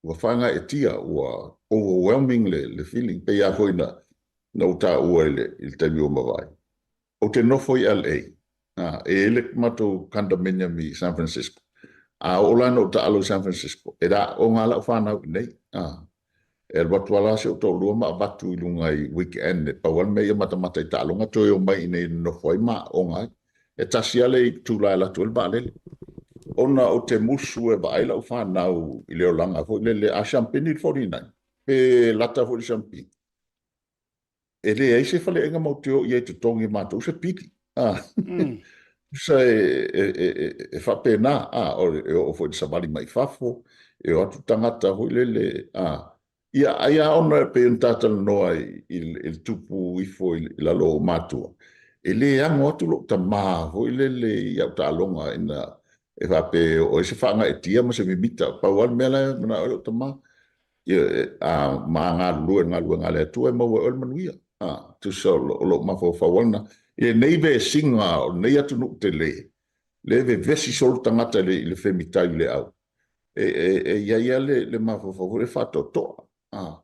ua faagaeetia, ua overwhelming le, le feeling. Pei lava foi na, na ou taua i le, i le taimi ua mavae. Ou te nofo i LA, a, e i ai le matou condominium i San Francisco. A oo la ina ou taalo i San Francisco, e aoga lau fanau i inei. A, e alu atu lava la si ou toalua ma avatu i luga i weekend, e pau lava le mea ia matamata i taaloga toe omai i inei e nonofo ai ma aoga ai. E tasi lava le itula e alu atu ai le vaalele. Ona ou te musu e vaai lau fanau i le olaga foi lele, a siampini le 49, pe lata foi le siampini. E leai se faleaiga matou te o i ai e totogi e matou se pili. A, tusa e, e, e, e, e faapena, a, o, e oo foi i le savali mai fafo, e o atu tagata foi lele, a, ia, ai lava ona e pei ona ta talanoa i, i, i le tupu ifo i, i lalo o matua, e le ano atu lou tama foi lele i au taaloga ina e faapea e oo ai se faagaeetia ma se mimita. Pau lava le mea la e manao ai lou tama, a ma galulue i le galuega a le Atua e maua ai oe le manuia. A, tusa o lou mafaufau lena. I lenei vesiga o lenei atunuu tele, lea e vevesi solo tagata i le femitai i le au, e, e, e i ai lava le, le mafaufau foi lea faatoatoa. A,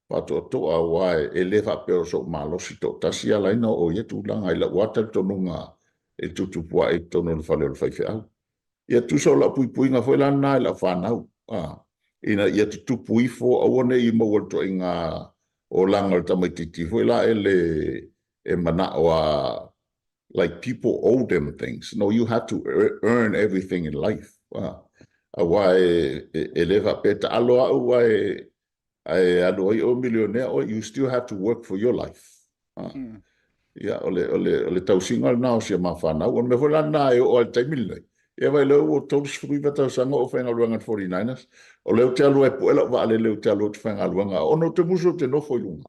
faatoatoa aua e le faapea o sou malosi toatasi e ala ai ona oo i ia tulaga i lau lava talitonuga e tutupu ae i totonu o le fale o le faifeau. Ia tusa o lau puipuiga foi la lena i lau fanau, a, ina ia tutupu ifo, aua ne i maua le ituaiga olaga o le tamaitiiti foi la ele e manao a, like people owe them things. No, you have to earn everything in life. A, aua e, e, e le faapea taalo au ae Ae alu ai oe milionea oe, you still have to work for your life. Ah. Ia, o le, o le, o le tausiga lena o si a ma fanau. O le mea foi la lena e oo ai i le taimi lenei. Ia vaai lea ua 39 tausaga o faigaluega i le 49ers. O lea ou te alu ai e pue lau vaalele ou te alu ou te faigaluega. Ona ou te musu ou te nofo i luga.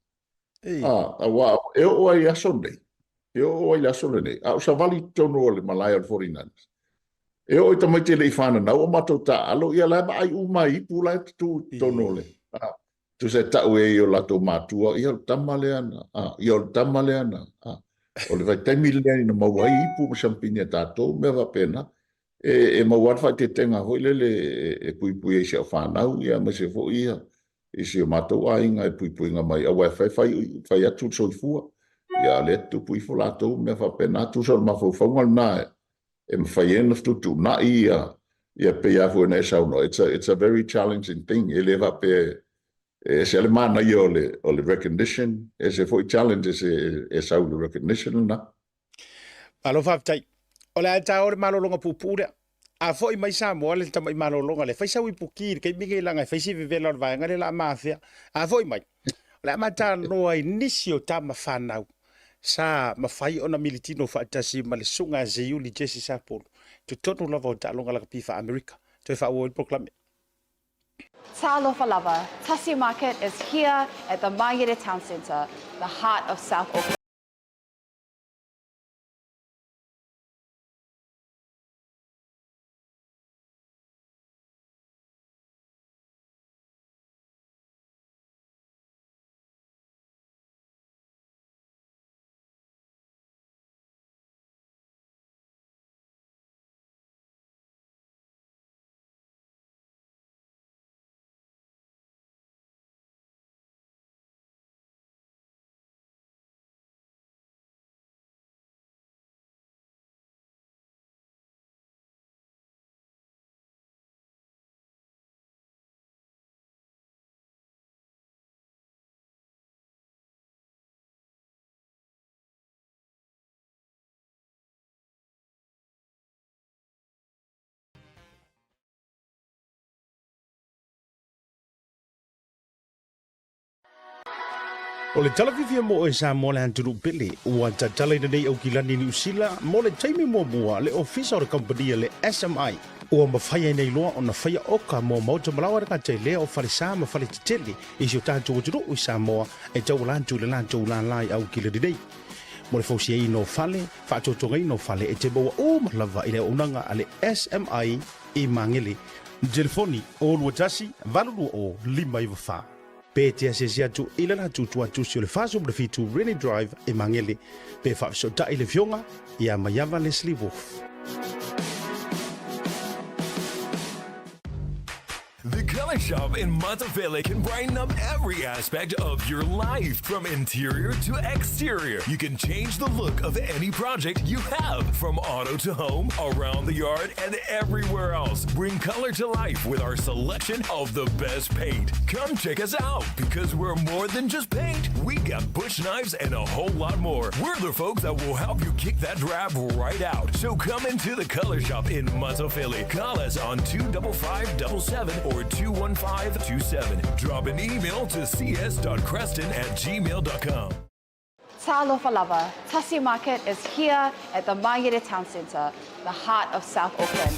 Ah, aua e oo ai i aso nei, e oo ai i le aso lenei, a o savali i totonu o le malae o le 49ers. E oo i tamaiti e le i fananau o matou taaalo, ia la e vaai uma i ipu la e tutū i totonu o le, ah, tusa e tau e ai o latou matua, ia o le tama lea na, ah, ia o le tama lea na, ah. O le vaitaimi lea ina maua ai ipu ma siampini a tatou, mea faapena, e, e maua ai le faaeteetega foi lele e, e puipui ai i si au fanau, ia aemaise foi ia, i si o matou aiga i puipuiga mai, aua e fai fai fai atu le soifua, ia a o lea e tutupu ifo latou mea faapena, tusa o le mafaufauga lena e e mafai ai ona fetuutuunai ia, ia pei lava foi ona e saunoa, it's a, it's a very challenging thing, e le faapea E ese lava le manaia o le, o le recognition, e ese foi challenges e, e sau i le recognition lena. Malo faafetai. O le a ta o le malologa puupuu lea. A foi mai Samoa le tamai malologa lea, fai sau ipuki i le taimi lenei leaga e fai si vevela o le vaega lea la a ma afea. A foi mai, o le a ma talanoa i nisi o tama fanau sa mafai ona militino faatasi ma le susuga a Seiuli Jesse Sapolu i totonu lava o taaloga lakapi faa-Amerika. Toe faaauau ai le polokalame. Talofa lava, Tasi Market is here at the Mangere Town Centre, the heart of South Auckland. O le tala fiafia mo oe Samoa le atunuu pele, ua tatalaina nei Aukilani Niu Sila mo le taimi muamua le ofisa o le kamupani a le SMI. Ua mafai ai nei loa ona faia oka mo maota malaoa le gata i lea o falesa ma faletetele i si o tatou atunuu i Samoa e tauala atu i le latou lala i Aukilani nei. Mo le fausiaina o fale, faatotogaina o fale e te maua uma lava i le auaunaga a le SMI i Magele. Telefoni, 021 820 594. Pe te asiasi atu i le latou tuatusi o le 47 Rennie Drive i Magele, pe faafesootai i le Afioga ia Maiava Leslie Wolfe. The Color Shop in Matafele can brighten up every aspect of your life, from interior to exterior. You can change the look of any project you have, from auto to home, around the yard, and everywhere else. Bring color to life with our selection of the best paint. Come check us out because we're more than just paint. We got bush knives and a whole lot more. We're the folks that will help you kick that drab right out. So come into the Color Shop in Matafele. Call us on 25577 or 21527. Drop an email to cs.creston at gmail.com. Talofa lava, Tasi Market is here at the Mangere Town Centre, the heart of South Auckland.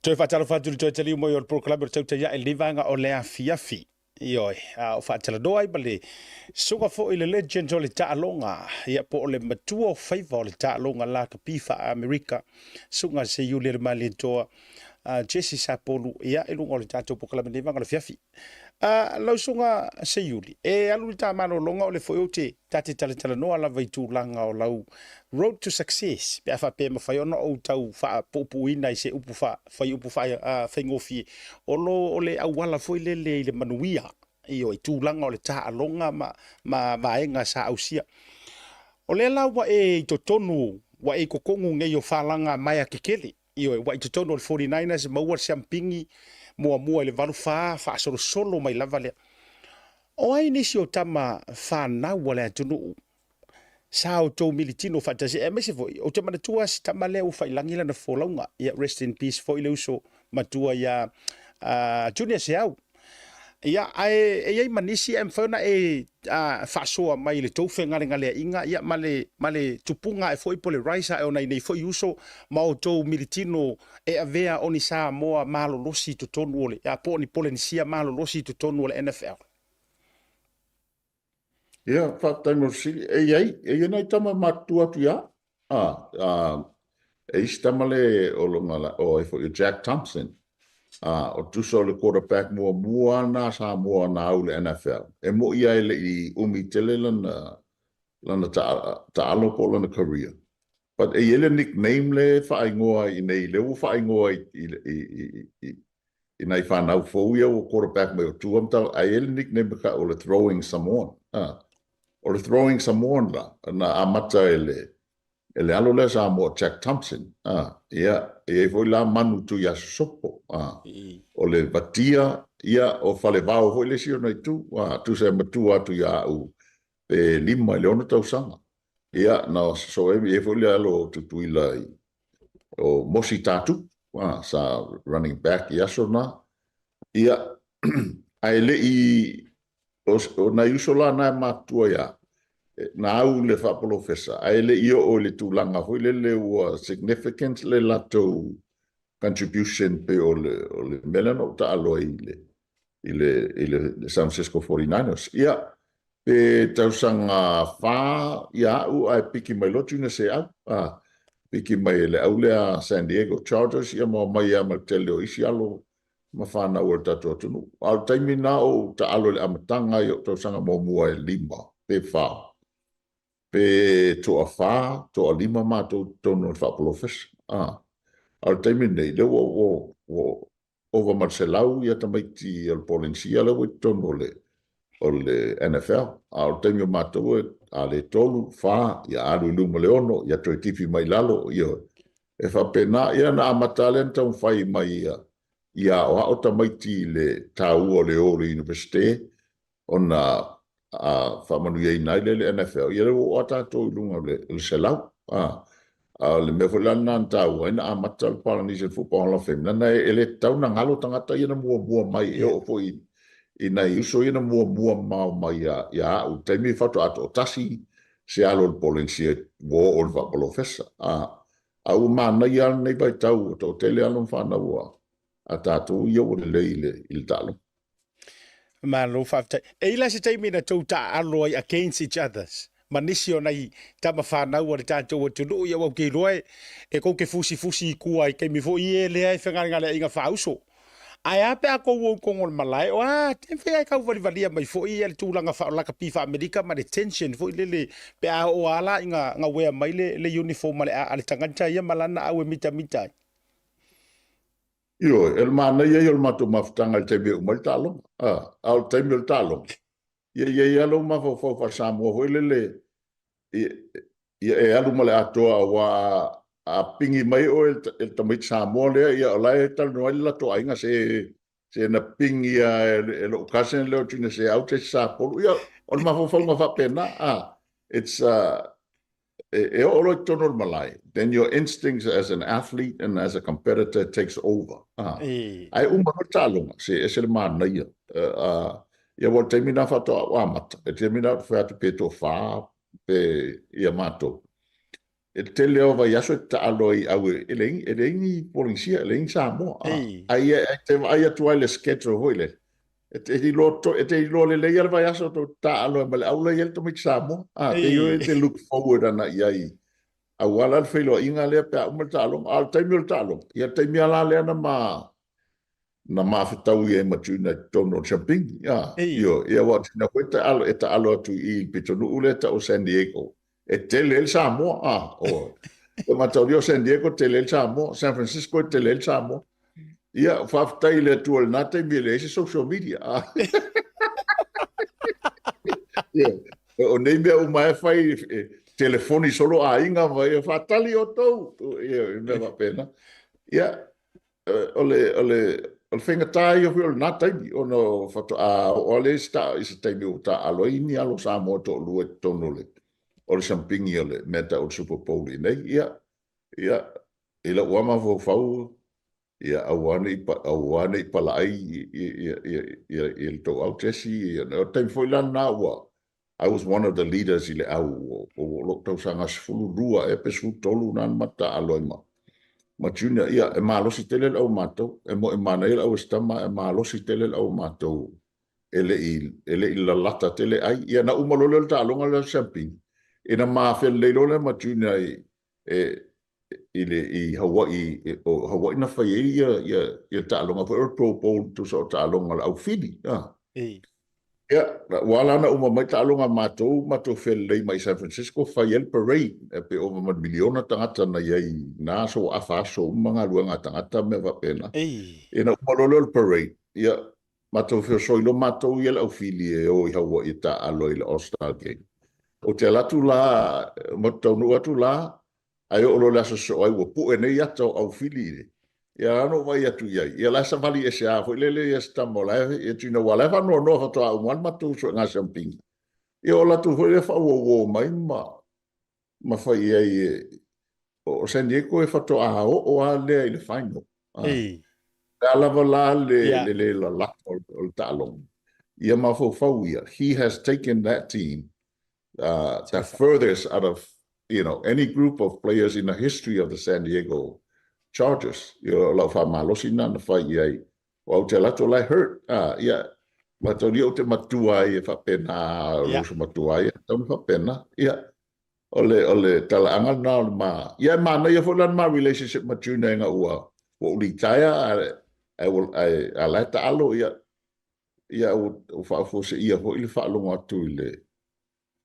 Toe faatalofa atu i le toe taliu mai o le polokalame o le Tautai Ae i lenei vaega o le afiafi. Ioe, a o faatalanoa ai ma le susuga foi le legend o le taaloga, ia po o le matua o faiva o le taaloga lakapi faa-Amerika, susuga Seiuli Malietoa, Jesse Sapolu, ia i luga o le tatou polokalame i lenei vaega o le afiafi. Lau susuga Seiuli, e alu le ta malologa o le foi ou te ta te talatalanoa lava i tulaga o lau road to success pe a faapea e mafai ona ou tau faapuupuuina i se upu fuaiupu faigofie, o lo o le auala foi lele i le manuia, ioe, i tulaga o le taaloga ma, ma vaega sa ausia. O lea la ua e i totonu, ua e i totonu nei o falaga maea kekele, Ioe, ua i totonu o le 49ers, maua le siampini muamua i le 84, faasolosolo mai lava lea. O ai nisi o tama fanau a le atunuu sa outou militino faatasi, aemaise foi, ou te manatua si tama lea ua faiilagi lana folauga, ia rest in peace foi le uso matua ia Junior Seau. Ia, ae e i ai ma nisi ae mafai ona e faasoa mai i le tou fegalegaleaiga ia, ma le, ma le tupuga ae foi po o le rise ae o nai nei foi uso ma outou militino e avea o ni Samoa malolosi i totonu o le, ia, po o ni Polenisia malolosi i totonu o le NFL. Ia, faafetai mo le fesili. E i ai, e i ai nai tama matutua atu ia, a, a, e isi tama le o lona, o ai foi, o Jack Thompson. A, o tusa o le quarterback muamua lena a Samoa na au i le NFL. E moni lava e le i umi tele lana, lana taalo po o lana career. But e i ai le nickname le faaigoa i inei, lea ua faaigoa i, i, i, i, i nai fanau fou ia ua quarterback mai o tua ma tau, ae i ai le nickname e tau o le Throwing Samoan. A. O le Throwing Samoan la, na amata e le, e le alo lea Samoa Jack Thompson. A. Ia, e i ai foi la Manu Tuiasosopo. A. O le Vatia, ia, o Falevao foi le isi o nai tu. A, tusa e matua atu ia au pe 5 i le 6 tausaga. Ia, na sosoo ai, e i ai foi le alo o Tutuila i, o Mosi Tatupu, a, sa running back i aso na. Ia, ae le i, o, o nai uso la na e matutua ia, na au le faapolofesa, ae le i oo i le tulaga foi lele ua significant le latou contribution pei o le, o le mea lea na ou taalo ai i le, i le, i le San Francisco 49ers. Ia, Pe tausaga fa ia a'u ae piki mai loa Junior Seau, a, piki mai e le au lea San Diego Chargers ia ma omai ai ma le tele o isi alo ma fanau a le tatou atunuu. A o le taimi na o ou taalo i le amataga i o'u tausaga muamua e lima pe fa, pe toafa, toalima matou i totonu o le faapolofesa, a. A o le taimi lenei, lea ua, ua, ua ova ma le 100 ia tamaiti o le Polenisia lea ua i totonu o le o le NFL. A o le taimi o matou e a le tolu, fa, ia alu i luma le ono, ia toe tipi mai i lalo, ioe. E faapena, ia na amata lava lea ona taumafai mai ia ia aoao tamaiti i le taua o le o i le Iunivesite ona a faamanuiaina ai lea i le NFL, ia lea ua oo lava tatou i luga o le 100. A o le mea foi la lena na taua ai na amata le Polynesian Football Hall of Fame, leaga e le tatau ona galo tagata ia na muamua mai, e oo foi i nai uso ia na muamua mamao mai ia au i le taimi faatoa toatasi se alo o le Polenisia ua oo i le faapolofesa. A ua manaia lava lenei vaitau ua toatele alo ma fanau a tatou ia ua lelei i le taaloga. Malo faafetai. E i ai la se taimi na tou taaalo ai against each others ma nisi o nai tama fanau a le tatou atunuu, ia ua ou te iloa e, e tou te fusifusi i tua i taimi foi ia e lea e fegalegaleaiga faauso. Ae a pe a tou o i totonu o le malae, o a, e mafai lava e tauvalivalia mai foi ia le tulaga faa-lakapi faa-Amerika ma le tension foi lele pe a oo lava la ina uea mai le, le uniform a le, a le tagata ia ma lana au e mitamita ai. Ioe, o le manaia ia o le matou mafutaga i le taimi e uma ai le taaloga. A, a o le taimi o le taaloga, ia i ai lava lou mafaufau faa-Samoa foi lele, ia e alu ma le atoa aua a pigi mai oe e le tamaiti Samoa lea, ia o la e talanoa ai le latou aiga se se na pigi lava e lou cousin lea o Junior Seau se isi Sapolu. Ia, o le mafaufauga faapena, a, it's, e oo loa i totonu o le malae, then your instincts as an athlete and as a competitor takes over. Ah. Ae uma loa le taaloga, se ese le manaia. Ia aua o le taimi lena faatoa ou amata. I le taimi lena ou te fai atu pe toafa pe ia matou. E tele lava o vaiaso e taalo ai au e leai e leai ni Polenisia, e leai ni Samoa. Ae ia e te vaai atu lava i le schedule foi lele, E te iloa, e te iloa lelei lava le vaiaso tou te taaalo ai ma le au la e i ai le tamaiti Samoa. A, te iloa e te look forward ana i ai aua la le feiloaiga lea pe a uma le taaloga. A o le taimi o le taaloga, ia le taimi lava la lea na ma na mafetaui ai ma Junior i totonu o le Champigny. A, ioe, ia aua o Junior foi e taalo, e taalo atu i i le pitonuu lea e tau o San Diego. E tele ai le Samoa, a, o, e mataulia o San Diego e tele ai le Samoa, San Francisco e tele ai le Samoa. Ia, faafetai i le Atua i lena taimi e leai se social media. A. Ia, o nei mea uma e fai, e, telefoni solo aiga ma ia faatali outou, ia, i mea faapena. Ia, o le, o le, o le faigata ia foi o lena taimi, ona faatoa oo lava lea i se, i se taimi ua taaalo ai ni alo Samoa e toalua i totonu o le, o le sampingi o le mea e tau o le Super Bowl i inei. Ia, ia, i lou lava mafaufau, Ia aua ne i aua ne i palaai ia ia ia ia le tou au Jesse ia o le taimi foi la lena ua I was one of the leaders i le au o lou tausaga 12 ea pe 13 na na matou taaalo ai ma ma Junior. Ia e malosi tele le au a matou e mo e manaia le au Esetama e malosi tele le au a matou e le i e le i lalata tele ai. Ia na uma loa lea o le taaloga lea o le Siampini ina ma felelei loa lea ma Junior i e i le i Hawaii o Hawaii na fai ai ia ia ia taaloga foi o le Pro Bowl tusa o taaloga a le aufili a. Ei. Ia, ua ala ona uma mai taaloga a matou, matou felelei mai San Francisco fai ai le parade, e pei ova ma le miliona tagata na i ai i na aso ua afa aso uma galuega a tagata ma mea faapena. Ei. Ia na uma loa lea o le parade, ia matou feosoi loa matou ia le aufili e o i Hawaii e taaalo ai i le All Star Game. Ou te alu atu la, matou taunuu atu la, Ae oo loa i le aso sosoo ai ua pue nei ata o aufili i le. Ia la na ou vaai atu i ai, ia la e savali ese a foi lele ia se tama o la e, ia Gina aua o la e faanoanoa faatoa uma lava le matou suega siampina. Ia o latou foi lea faauouo mai ma, ma fai i ai e, o San Diego e faatoa oo lava lea i le final. Ei. O le a lava la le, le le lalata o le taaloga, ia mafaufau ia, he has taken that team the furthest out of you know any group of players in the history of the San Diego Chargers. You know, lau faamalosi lena na fai i ai. O au te alu atu o la e hurt. Ah, ia, mataulia ou te matua ai e faapena, o le uso matua ai, tau na faapena. Ia, o le, o le talaaga lena o le ma, ia e manaia foi la le ma relationship ma Junior ina ua, ua ou litaea, ae, ae, ae, a la e taalo, ia, Ia, ua faafuaseia foi le faalogo atu i le,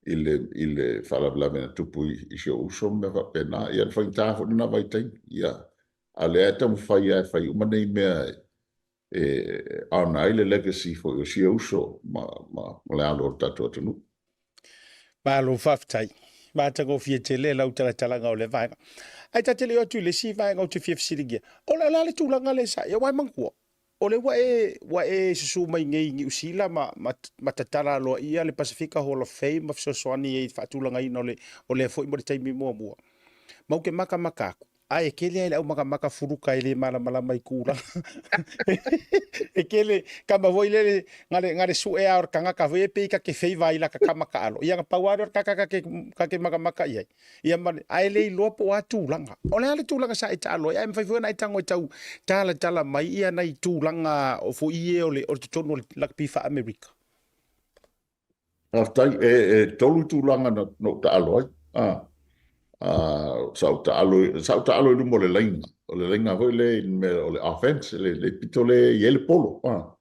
i le, i le faalavelave na tupu i, i si ou uso ma mea faapena. Ia, le faigata foi lena vaitaimi. Ia, a o lea e taumafai lava e fai uma nei mea e, e honor ai le legacy foi o sia uso ma, ma, ma le alo o le tatou atunuu. Malo faafetai. Matagofie tele lau talatalaga o lea vaega. Ae ta te le o atu i le isi vaega ou te fia fesiligia. O le a le tulaga lea sa ia, aua e manatua, O lea ua e, ua e susu mai nei i Niu Sila ma, ma, ma tatala aloaia le Pasefika Hall of Fame ma fesoasoani ai i le faatulagaina o le, o lea foi mo le taimi muamua. Ma ou te makamaka atu, ae e tele lava i le aumakamaka fuluka e le malamalama i tulaga. E tele, kama foi lele, na le, na le sue lava o le tagata foi e pei ta te favour ai i lata tama taalo. Ia na pau lava lea o le tagata ta te, ta te makamaka i ai. Ia ma le, ae le iloa po o a tulaga. O le a le tulaga sa e taalo ai, ae mafai foi ona e tago e tau talatala mai ia nai tulaga o foi e o le, o le totonu o le lakapi faa-Amerika. Faafetai. E, e tolu tulaga na, na ou taalo ai. Ah, ah, sa ou taalo, sa ou taalo i luma o le laina. O le laina foi lea i le mea o le offense, le, le pito lea e i ai le polo. Ah.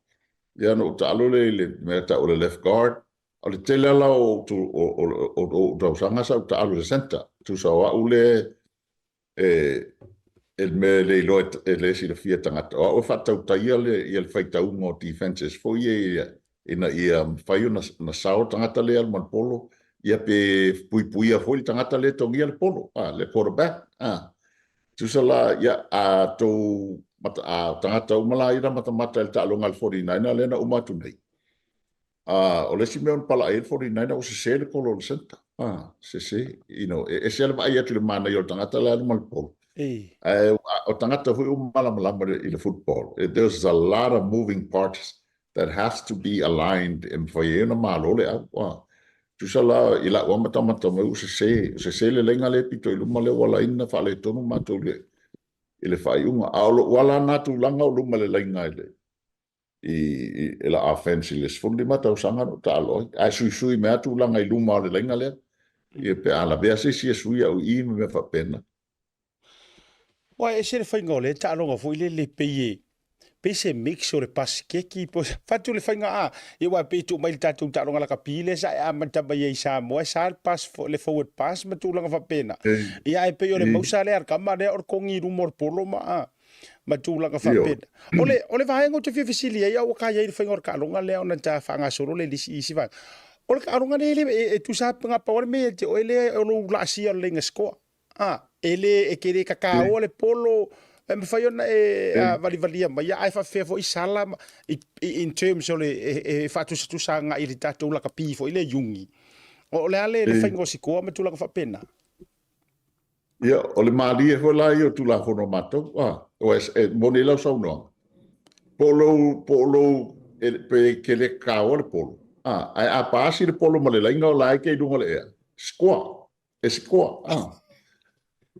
Ia na ou taalo lea i le mea e tau o le left guard. O le tele lava la o ou tausaga sa ou taalu i le centre. Tusa o au lea e le mea e le iloa e le silafia e tagata, o au e faatautaia le faitauga o defences foi ia ina ia mafai ona sao le tagata lea e alu ma le polo, ia pe puipuia foi le tagata lea e togia le polo, le quarterback. Tusa la, ia, a tou a tagata uma la ia na matamata i le taaloga a le 49 lea na uma atu nei, A o le isi mea na palai ai le 49 ua sese le kolo o le centre. A, sese. You know, e ese lava le vaai atu i le manaia o le tagata la e alu ma le polo. Ae o tagata foi ua malamalama i le football. There's a lot of moving parts that has to be aligned e mafai ai ona malo le au. A, tusa la i lau lava matamata mai ua sese, sese le laina lea pito i luma lea ua laina faaletonu matou i le faaiuga. A o lou lava la na tulaga o luma i le laina i le i la offense i le 15 tausaga na ou taalo ai. Ae suisui mai lava tulaga i luma o le laina lea. Ia pe a lavea se isi e sui au i i ma mea faapena. Ua ese le faiga o lea taaloga foi lele pei e pei se mix o le pasiketi po fatu le faiga a ia aua pei e tuu mai le tatou taaloga lakapi lea sa e amata mai ai i Samoa e sa le pass le forward pass ma tulaga faapena. Ia ae pei o le mausa lea a le tama lea o le kogi i luma o le polo ma a ma tulaga faapena. O le, o le vaega ou te fia fesili ai, a ua ka i ai le faiga o le taaloga lea ona ta faagasolo le isi, isi vaega. O le taaloga lea e, le, e, e tusa nga pau le mea ia te oe lea o lou laasia o le laina sikoa. A, e le, e te le kakaoa le polo, e mafai ona e a, valivalia mai, ae faafefea foi sala ma, i, in terms o le e, e faatusatusa agai i le tatou lakapi foi lea iugi. O, o le a le, le faiga o sikoa ma tulaga faapena? Ia, o le malie foi la ia o Tulafono a matou, a, aua e moni ai lau saunoaga, po o lou, po o lou, e, pe e te le kakaoa le polo, a, ae a paasi le polo ma le laina o la e te i luga o le ea, sikoa, e sikoa, a.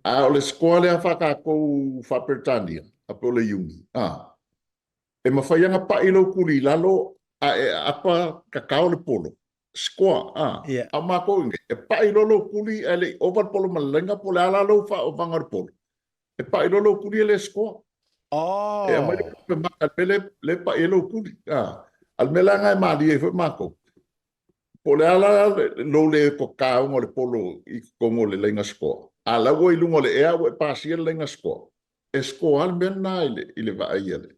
A o le sikoa lea faa-tatou faa-Peretania, a pe o le Iuni, a, e mafai lava ona pai lou tuli i lalo ae e aapa kakao le polo, sikoa, a. Yeah. A o matou i inei, e pai loa lou tuli ae le i ova le polo ma le laina po o le a la lou faaovaga o le polo, e pai loa lou tuli e le sikoa. Oh. E aumai le tupe maka i le mea lea e pai ai lou tuli, a. A o le mea la lena e malie ai foi matou, po o le a la lou le kakaoga o le polo i totonu o le laina sikoa, a o la ua i luga o le ea ua e pasia le laina sikoa, e score lava le mea lena i le, i le vaai a le,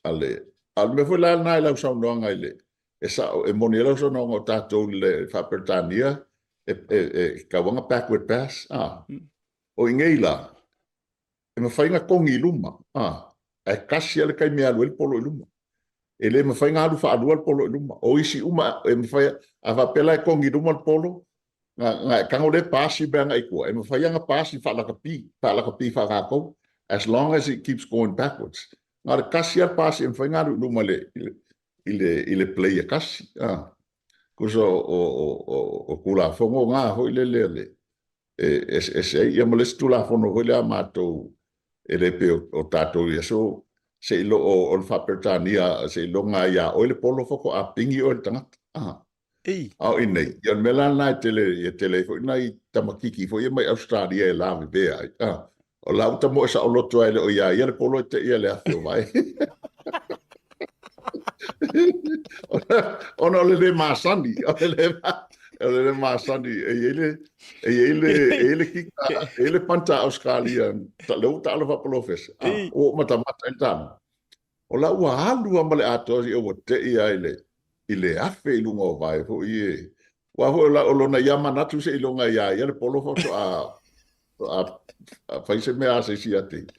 a le, a o le mea foi la lena i lau saunoaga i le, e sao, e moni ai lau saunoaga o tatou i le faa-Peretania, e, e, e tatau lava ona backward pass, a. O i inei la, e mafai ona togi i luma, a, ae tasi lava le taimi e alu ai le polo i luma. E le mafai ona alu faalua le polo i luma. O isi uma e mafai, a faapea la e togi i luma le polo, na e tago lea pasi mai agai i tua, e mafai lava ona pasi faalakapi, faalakapi faatatou, as long as it keeps going backwards. Na o le tasi lava le pasi e mafai ona alu i luma i le, i le play e tasi. Ah. Tusa o Tulafono na foi lele a le, e eseese ai. Ia ma le isi Tulafono foi lea a matou, e le pei o tatou i aso, seiloga o le faa-Peretania, seiloga lava ia oe le polo faatoa pigi oe e le tagata. Ah. Ei. A o i inei, ia o le mea la lena e tele, e tele ai foi nai tamatiti foi ia mai Ausetalia e lavevea ai. A, o la ua tamoe saoloto lava e le o ia ia le polo e te'i a le afe o vae. Ona o le le masani, o le le, o le le masani, e i ai le, e i ai le, e i ai le kika, e i ai le panta a Ausetalia, lea ua taalo faapolofesa, a, ua ou matamata i le taaloga. O la ua alu lava ma le atoa seia ua tei lava i le, i le afe i luga o vae foi e. Aua foi o la, o lona ia manatu seiloga iā ia le polo faatoa, faatoa fai se mea a se isi ia te ia.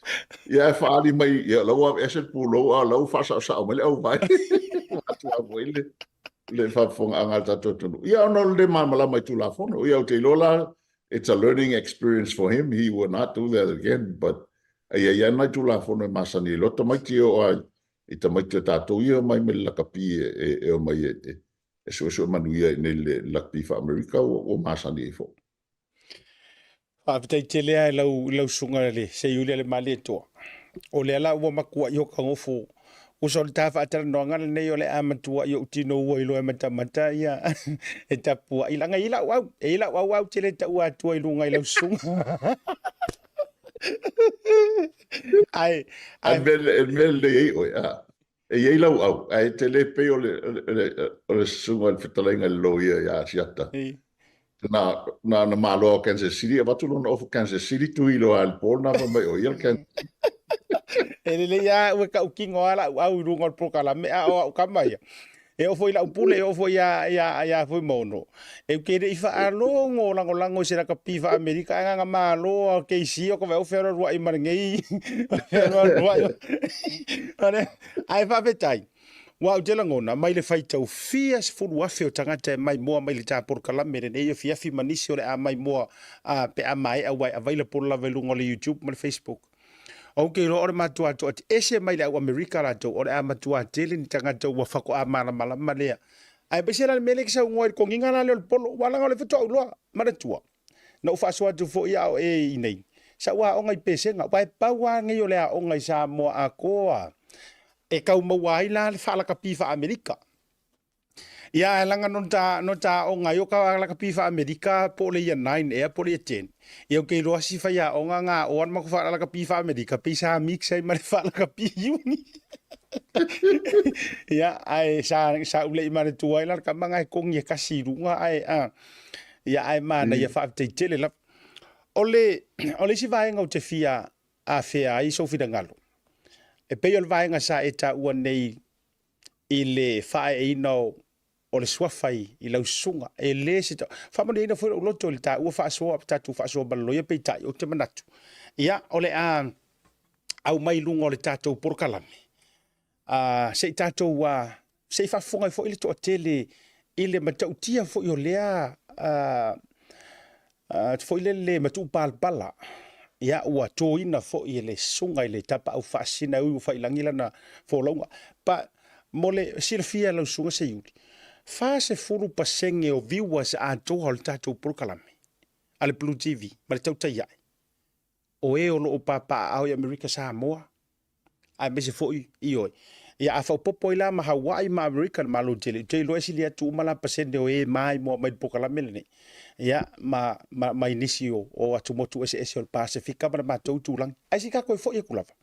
Ia ae faaali mai, ia o la ua aveese le pulou a o la ua faasaosao mai le auvae. Ua atu foi le, le faafofogaaga a le tatou atunuu. Ia ona o le le malamalama i Tulafono. Ia ou te iloa la, it's a learning experience for him, he will not do that again, but e i ai lava nai Tulafono e masani ai loa tamaiti e oo lava i tamaiti a tatou ia e omai mai le lakapi e omai e suesue manuia i inei i le lakapi faa-Amerika ua masani ai foi. Faafetai tele lava i lau, i lau susuga i le Seiuli a le Malietoa. O lea la ua matuai o kagofo. Uso o le ta faatalanoaga lenei o le a matuai ou tino ua iloa e matamata ia e tapuai laga e i lau au, e i lau au au te le taua atua i luga i lau susuga. Ai, ai. E mea lelei ai oe, a. E i ai lau au, ae te le pei o le, o le, o le susuga i le fetalaiga i le loia ia Asiata. Na, na, na malo o Kansas City, avatu lona ofa Kansas City, tui loa i le po lena fai mai o ia le Kansas City. E lelei lava ua tautino lava lau au i luga o le polokalame, a o au kama ia. E oo foi i lau pule, e oo foi ia, ia, ia Fuimaono. E ou te le i faalogo lagolago i se lakapi faa-Amerika, ae na malo a KC o ka vaai o fealualuai ma lenei fealualuai. Ae faafetai. Ua ou te lagona, mai le faitau fia 10,000 o tagata e maimoa mai le ta polokalame lenei afiafi ma nisi o le a maimoa a, pe a maea ua e available lava i luga o le YouTube ma le Facebook. Ou te iloa o le matua toatiese mai le au Amerika latou, o le a matua tele ni tagata ua faatoa malamalama lea. Aemaise la le mea lea e saunoa i le kogiga la lea o le polo, ua laga o le faatoa ou iloa, manatua. Na ou faasoa atu foi a o e i nei, sa ou aoga i Pesega, aua e pau lava lenei o le aoga i Samoa atoa e tau maua ai la le faalakapi faa-Amerika. Ia ae laga no ta no ta aoga ai o ka lakapi faa-Amerika po o le year 9 ea po o le year 10. Ia ou te iloa si faiaoga nga aoa na matou faalakapi faa-Amerika pei sa mix ai ma le faalakapi uni. Ia ae sa sa ou le i manatua ai la le tama na e kogi e kasi i luga ae a ia ae manaia faafetai tele lava. O le o le isi vaega ou te fia afea ai sou finagalo, e pei o le vaega sa e taua nei i le faaeeina o, o le suafa i, i lau susuga. E le se faamanuiaina foi lou loto i le taua faasoa, tatou faasoa ma le loia, peitai, ou te manatu, ia, o le a aumai i luga o le tatou polokalame, uh, se i tatou, uh, se i faafofoga ai foi le toatele i le matautia foi o lea uh, Foi lele ma tuupalapala, ia ua toina foi e le susuga i le Tapaau Faasisina e ui ua faiilagi lana folauga. But mo le silafia e lau susuga Seiuli, 40% o viewers atoa o le tatou polokalame a le Blue TV ma le tautai ae, o e o lo o papaaao i Amerika Samoa, aemaise foi, ioe. Ia a faaopoopo ai la ma Hawaii ma Amerika le Malo tele, ou te iloa e sili atu uma la pasene o e maimoa mai i le polokalame lenei, ia, ma, ma, mai nisi o, o atumotu eseese o le Pasefika ma le matou itulagi. Ae se i tatou foi atu lava.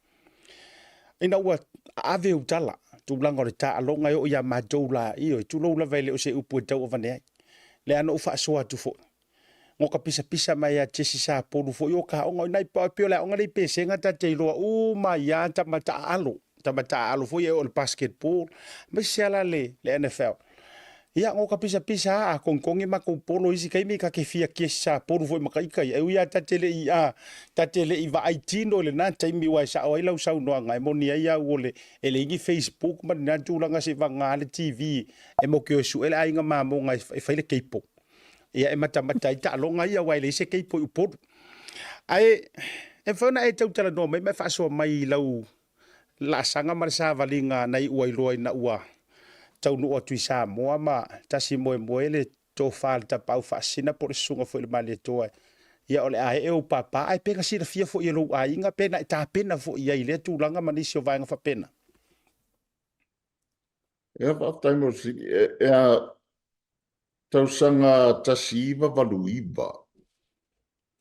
Ina ua ave ou tala, tulaga o le taaloga e oo ia matou la, ioe, tulou lava e le o se upu e tau avane ai. Lea na ou faasoa atu foi, Goka pisapisa mai ia Jesse Sapolu foi o ka aoga o ina i pei o le aoga lea i Pesega ta te iloa uma ai lava tama taaalo, tama taaalo foi e oo i le basketball, aemaise lava la le, le NFL. Ia, goka pisapisa lava, a kogikogi matou polo i isi taimi, ta te fia Jesse Sapolu foi ma ta ita ia. E ui lava ta te le i, a, ta te le i vaai tino i lena taimi aua e sao ai lau saunoaga, e moni ai au o le, e leai ni Facebook ma ni na tulaga seivagana le TV e matou te o e sue le aiga mamoga e fai le cable. Ia e matamata ai taaloga ia aua e leai se keipo i Upolu. Ae e mafai ona e tautalanoa mai ma e faasoa mai i lau laasaga ma le savaliga na iu ai loa ina ua taunuu atu i Samoa ma tasi moemoe le tofa a le tapaau faasina po o le susuga foi i le Malietoa ia o le a ee ou papa ae pe na silafia foi e lou aiga pe na e tapena foi i ai i lea tulaga ma nisi o vaega faapena. Ia faafetai mo le fesili. E a tausaga 1989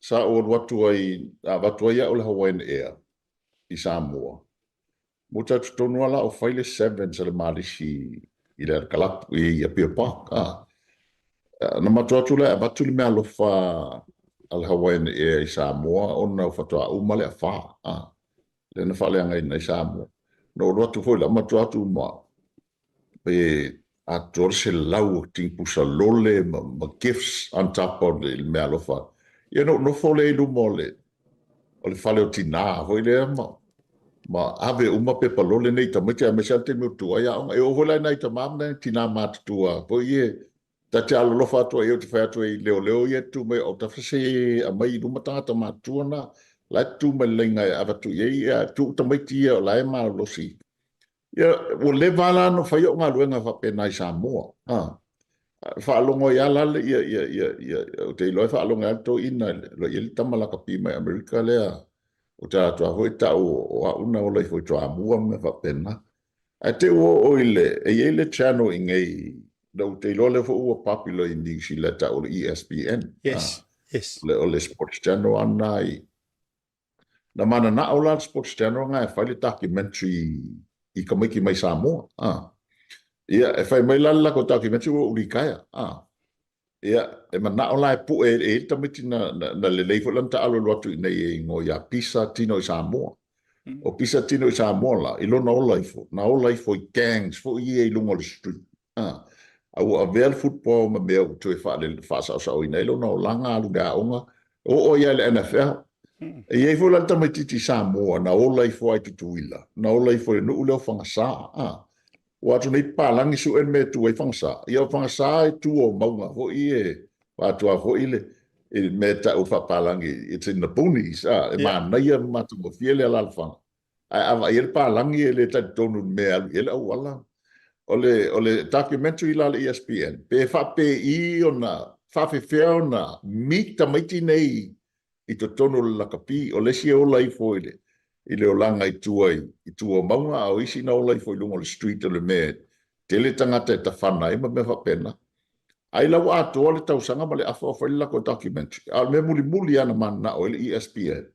sa ou alu atu ai, na avatu ai au le Hawaiian Air i Samoa. Mo ta totonu lava la o fai le sevens a le Malisi i le kalapu i Apia Park. Ah. Na matou atu la e avatu le meaalofa a le Hawaiian Air i Samoa ona faatoa uma le afa. Ah. Lea na faaleagaina ai Samoa. Na ou alu atu foi la, matou atu ma pe atoa le 100 o tini pusa lole ma, ma gifts on top o le meaalofa. Ia na ou nofo lea i luma o le, o le fale o tinā foi lea ma, ma ave uma pepa lole nei i tamaiti aemaise lava le taimi o tuai aoga. E oo foi la i nai tamā ma nai tinā matutua foi ia Ta te alolofa atu ai, ou te fai atu ai i leoleo ia e tu mai o autafa se aumai i luma tagata matutua na, la e tu mai le laina e avatu i ai, ia tuu tamaiti ia o la e malolosi. Ia, ua leva la ona fai o'u galuega faapena i Samoa, a. Faalogo ai lava la ia, ia, ia, ia, ou te iloa e faalogo ai lava le toeaina, o lo o i ai le tama lakapi mai Amerika lea, ou te alu atu lava foi tau o au na ola ifo i Toamua ma mea faapena. Ae te i ua oo i le, e i ai le channel i inei, na ou te iloa lea foi ua popular i New Zealand tau o le ESPN. Yes, yes. O le, o le sports channel lava lena i, na mananao la le sports channel lena e fai le documentary i tamaiti mai Samoa. Ah. Ia, e fai mai la le latou documentary ua ou litaea. Ah. Ia, e manao la e pue, e i ai le tamaiti na, na, na lelei foi lana taalo e alu atu i inei e igoa ia Pisa Tino i Samoa. O Pisa Tino i Samoa la, i lona ola ifo, na ola ifo i gangs foi ia i luga o le street. A, a ua avea le football ma mea ua toe faale, faasaosaoina ai lona olaga, alu i le aoga, oo ai lava i le NFL. E i ai foi la le tamaitiiti i Samoa na ola ifo lava i Tutuila, na ola ifo i le nuu lea o Fagasa. A, Ua atu nei papalagi sue le mea e tu ai Fagasa. Ia o Fagasa e tu o mauga foi e faatoa foi le i mea e tau faapalagi it's in the boonies a e manaia ma matagofie le alaalafaga. Ae a vaai ai le palagi e le talitonu i le mea e alu i ai le auala. O le o le documentary la a le ESPN pe faapei ona faafefea ona meet tamaiti nei i totonu o le lakapi, o le isi e ola ifo i le i le olaga i tua i tua o mauga, a o isi na ola ifo i luga o le street o le mea e tele tagata e tafana ai ma mea faapena. Ai la ua atoa le tausaga ma le afa o fai le latou documentary. A o le mea mulimuli lava na mananao ai le ESPN,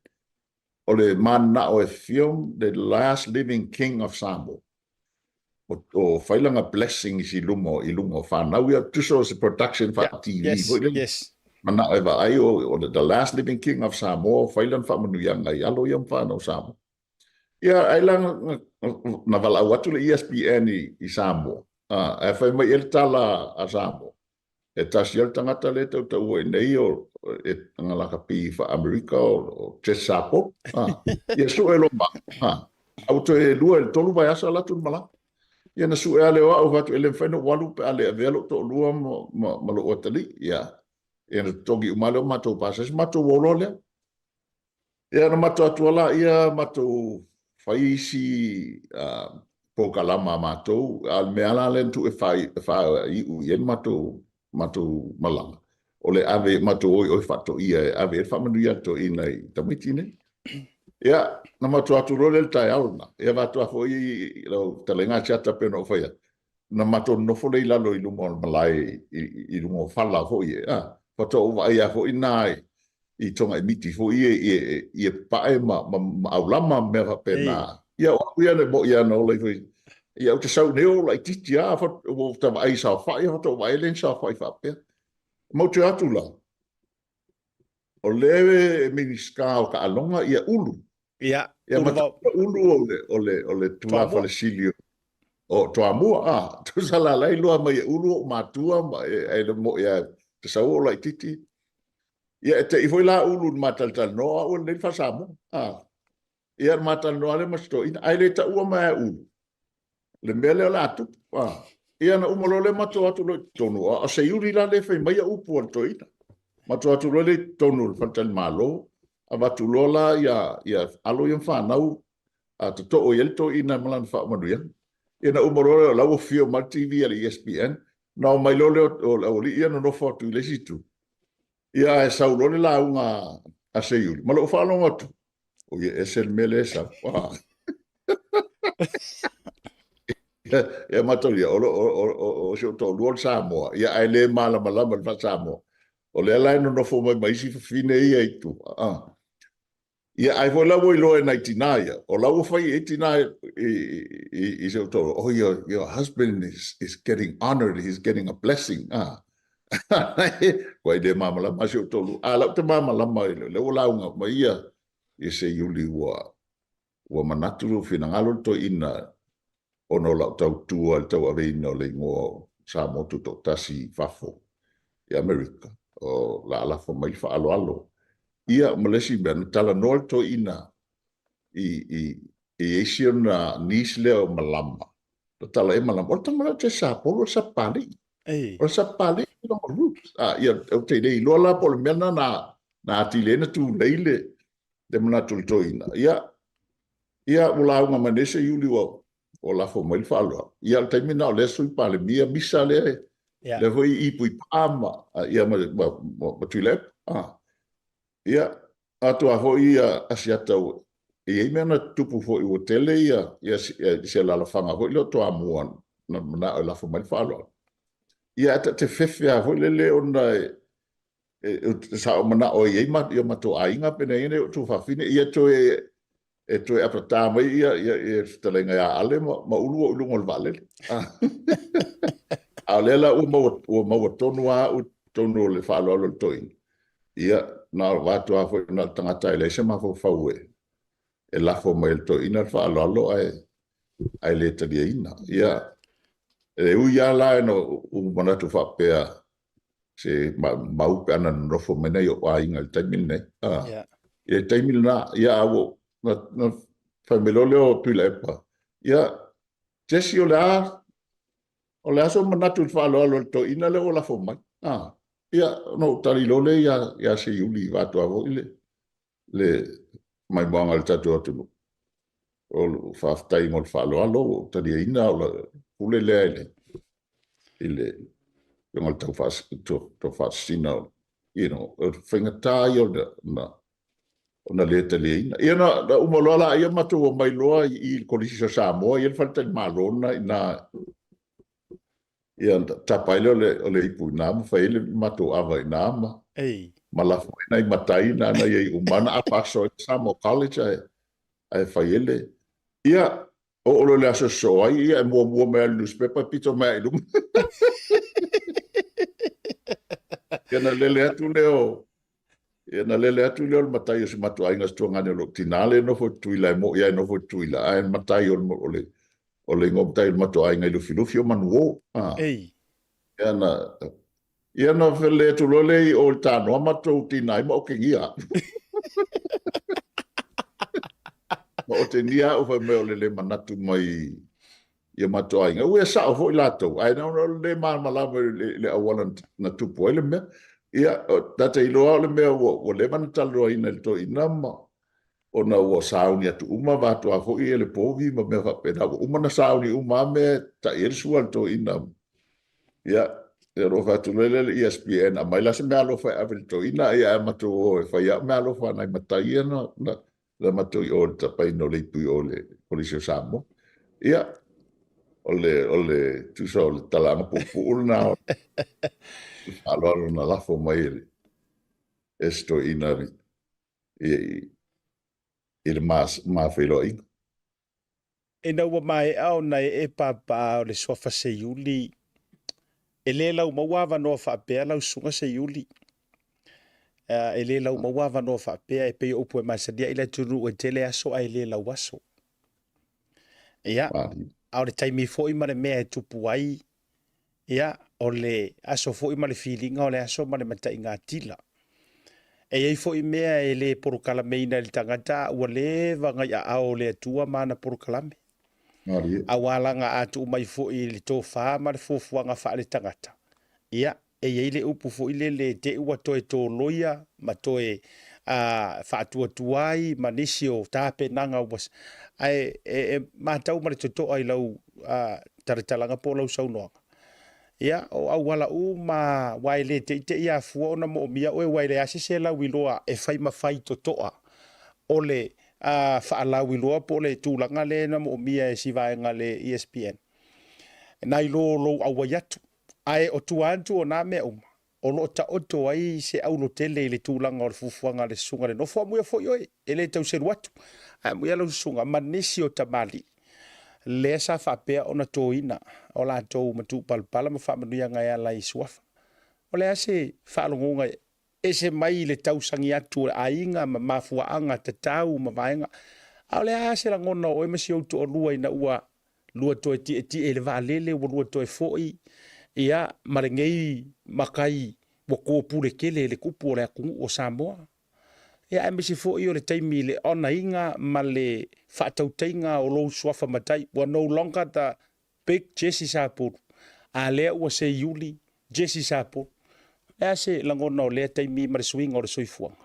o le mananao e film the last living king of Samoa. O fai lana blessings i luma i luga o fanau ia, tusa o se production faa TV Yes, foi lele. yes. Manao e vaai o the last living king of Samoa, fai lana faamanuiaga i alo ia ma fanau Samoa. Ia, ai la na valaau atu le ESPN i Samoa, ae fai mai i ai le tala a Samoa, E tasi lava le tagata lea e tautaua i nei o e na lakapi faa-Amerika o Jess Sapolu. Ah, ia sue loa ma au. Ah, a ua toe lua i le tolu vaiaso alu atu le malaga. Ia na sue lava lea o au, fai atu, e le mafai ona ou alu pe a le avea lou toalua ma, ma, ma lou atalii. Ia. Ia na totogi uma lea o matou pasese, matou o loa lea. Ia na matou atu a laia matou fai isi polokalama a matou, a o le mea lava la lea na tuu e faaiu i ai le matou malaga, o le ave, matou o i o i Faatoia e ave i ai le faamanuia a le toeaina i tamaiti nei. Ia, na matou atu loa lea i le taeao lena, ia vaeatu lava foi lau fetalaiga Asiata pei ona ou fai atu, na matou nonofo lea i lalo i luma o le malae i luga o fala foi e, a, faatoa ou vaai lava foi lena i togaimiti foi ia i papae ma aulama ma mea faapena. Ia o au ia e moni lava na ola ifo i, ia ou te sau i inei o ou laitiiti lava, ua ou ta vaai i saofai, faatoa ou vaai lea i ni saofai faapea. Ma ou toe o atu la, o le Minisita o Taaloga ia Ulu. Ia, Ia Ulu Vao. Ulu o le, o le, o le tulafale sili o Toamua, a, tusa la la iloa mai e Ulu ou matua ma e, e le moʻi a te sau o laitiiti. Ia e te'i foi la Ulu i le ma talatalanoa, o au e lelei le faa-Samoa, a. Ia ma talanoa lea ma si toeaina, ae le taua mai e Ulu le mea lea o le a tupu. A. Ia na uma loa lea matou o atu loa i totonu, a o Seiuli la lea e fai mai upu a le toeaina. Matou o atu loa lea i totonu o le faletalimalo, avatu loa la ia, ia alo ia ma fanau a totoo i ai le toeaina ma lana faamanuiaga. Ia na uma loa lea, o la ua afio mai le TV a le ESPN, na omai loa lea o le aualii ia nonofo atu i le isi itu, Ia ae sau loa le lauga a Seiuli, ma lou faalogo atu, o ia ese le mea lea e sau. Ah. Ia mataulia, o, o, o, o, o si ou toalua o le Samoa, ia ae le malamalama i le faa-Samoa. O lea la e nonofo mai ma isi fafine ia i tua. Ah. Ia, ai foi la ua iloa e nai tinā ia, o la ua fai i ai tinā i si ou toalua, oh, your husband is getting honored, he's getting a blessing. Ah. Kua i le malamalama si ou toalua. A lau te malamalama i le ua lauga mai ia i Seiuli ua, ua manatu ua finagalo le toeaina ona o lau tautua i le tauaveina o le igoa o Samoa Tutoatasi i fafo i Amerika, o le a lafo mai le faaaloalo. Ia, ma le isi mea, na talanoa le toeaina i, i, i i si ona niece lea o Malama, na tala i ai Malama, o le tama lea o te Sapolu o le Sapapalii. O le Sapapalii lona roots. Ah, ia, ou te le iloa la po o le mea lena na, na atili ai ona tulei le, le manatu o le toeaina. Ia, Ia, ua lauga mai nei Seiuli ua, ua lafo mai le faaaloalo. Ia, o le taimi lena o lea Sui Palemia Misa lea, yeah. lea foi i Puipaa ma, ia, ma, ma, ma, ma Tuilaepa. Ah. Ia, atu a foi ia Asiata ua, e i ai mea na tutupu foi ua tele ia, ia, ia se alaalafaga foi lea o Toamua na manao e lafo mai le faaaloalo. Ia, ae ta te fefe lava foi lele ona e, sa ou manao e i ai o matou aiga penei ai o tuafafine ia toe e toe apatā mai ia ia ia fetalaiga ia Ale ma, ma Ulu o i luga o le vaalele. A o lea la ua maua, ua maua tonu lava au i totonu o le faaaloalo o le toeaina. Ia, na o vaeatu lava foi na o le tagata e leai se mafaufau e, e lafo mai e le toeaina le faaaloalo ae, ae le taliaina. Ia, e ui lava la ina ou manatu faapea se maumau pe ana nonofo mai nai ou aiga i le taimi lenei. Ah. Yeah. I le taimi lena, ia, a ua, na, na fai mai loa lea o Tuilaepa, ia, Jesse, o le a, o le a sou manatu i le faaaloalo i le toeaina lea ua lafo mai? Ah. Ia, ona ou tali loa lea ia, ia Seiuli vaeatu lava foi le, le maimoaga a le tatou atunuu. O le faafetai mo le faaaloalo ua ou taliaina o le pule lea i le i le afioga i le taufaasisina o you know, o le faigata ia ona ona le taliaina. Ia na, na uma loa la ia matou omai loa i, i le Kolisi o Samoa, ia le faletalimalo lena i ina Ia, ona tapa ai lea o le, o le ipu i ina ma fai ai le matou ava i ina ma, Ei. ma lafo ai nai matai nāna i ai uma na afa aso ai le Samoa College ae, ae fai ai le... Ia, oo loa i le aso e sosoo ai, ia e muamua mai lava i le nusipepa e pito mai lava i luma. Ia ona lele atu lea o, ia ona lele atu lea o le matai o si matou aiga o si tuagane o lou tinā lea e nofo i Tutuila, e moni lava e nofo i Tutuila, ae matai o le, o le, o le igoa matai o le matou aiga i Lufilufi o Manuo. Ah. Ei. Ia na, ia na fele atu loa lea i o i le tanoa matou tinā ai ma otegia. Ma otegia au fai mai o le le manatu mai i o matou aiga. Ua e sao foi latou, ae na ona o le le malamalama i le auala na tupu ai le mea. Ia, ta te iloa o le mea ua leva ona talanoaina i le toeaina ma ona ua sauni atu uma vaeatu lava foi le povi ma mea faapena, ua uma ona sauni uma lava mea e tai ai le sua a le toeaina. Ia, ona ou fai atu loa lea i le ESPN, aumai la se meaalofa e ave i le toeaina, ia ae matou o e fai lava meaalofa a nai matai ia na matou i o i le tapaina o le ipu i o i le Kolisi o Samoa. Ia, o le, o le, tusa o le talaaga puupuu lena o le faaaloalo na lafo mai e le, e si toeaina i le ma feiloaiga. Ina ua maea ona ee pāpā o le suafa Seiuli, e le laumaua avanoa faapea lau susuga Seiuli. E le laumaua avanoa faapea e pei o upu e masani ai le atunuu e tele aso ae le lauaso. Ia, a o le taimi foi ma le mea e tupu ai, Ia, o le aso foi ma le filiga o le aso ma le mataigatila. E i ai foi mea e le polokalameina e le tagata a ua leva ngai aao o le Atua ma ana polokalame. Aua laga a tuu mai foi i le tofa ma le fuafuaga faale-tagata, ia, e i ai le upu foi lele e te i ua toe toloia ma toe faatuatuai ma nisi o tapenaga ua ae e matau ma le totoa i lau talatalaga po o lau saunoaga. Ia, o auala uma aua e le teitei afua ona moomia oe aua e leai se se lauiloa e fai ma fai totoa o le faalauiloa po o le tulaga lea na moomia e si vaega le ESPN. Nai lo lou auai atu. Ae o tua atu o na mea uma, o lo o taoto ai se aulotele i le tulaga o le fuafuaga a le susuga i le nofo. Amuia foi oe, e le tau selu atu. Ae amuia lau susuga ma nisi o tamalii lea sa faapea ona toina o latou matupalapala ma faamanuiaga e ala i suafa. O le a se faalogoga ese mai i le tausagi atu o le aiga ma mafuaaga tatau ma vaega? A o le a se lagona o oe ma si ou toalua ina ua lua toe tietie i le vaalele, ua lua toe foi, ia, ma lenei matai ua topule tele i le tupu o le atunuu o Samoa. Ia, aemaise foi o le taimi i le honour-ina ma le faatautaiga o lou suafa matai, ua no longer the big Jesse Sapolu, a lea ua seiuli Jesse Sapolu. O le a se lagona o lea taimi ma le suiga o le soifuaga?